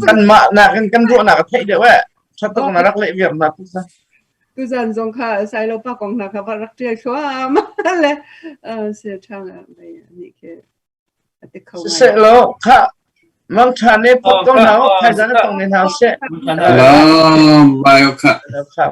Kan mah nakin kan ruahnak a theih deuh eh. Thatuk na rak leh viar na tu kha. Tuzan zong kha Sailo pa kong hna kha va rak ṭial thluahmah le se ṭha ngai nih khi a ti kho ngai. Siseh law kha mang ṭha ne pop ko hna u phaizan tong ne hna seh. Hello, bye kha. Kha.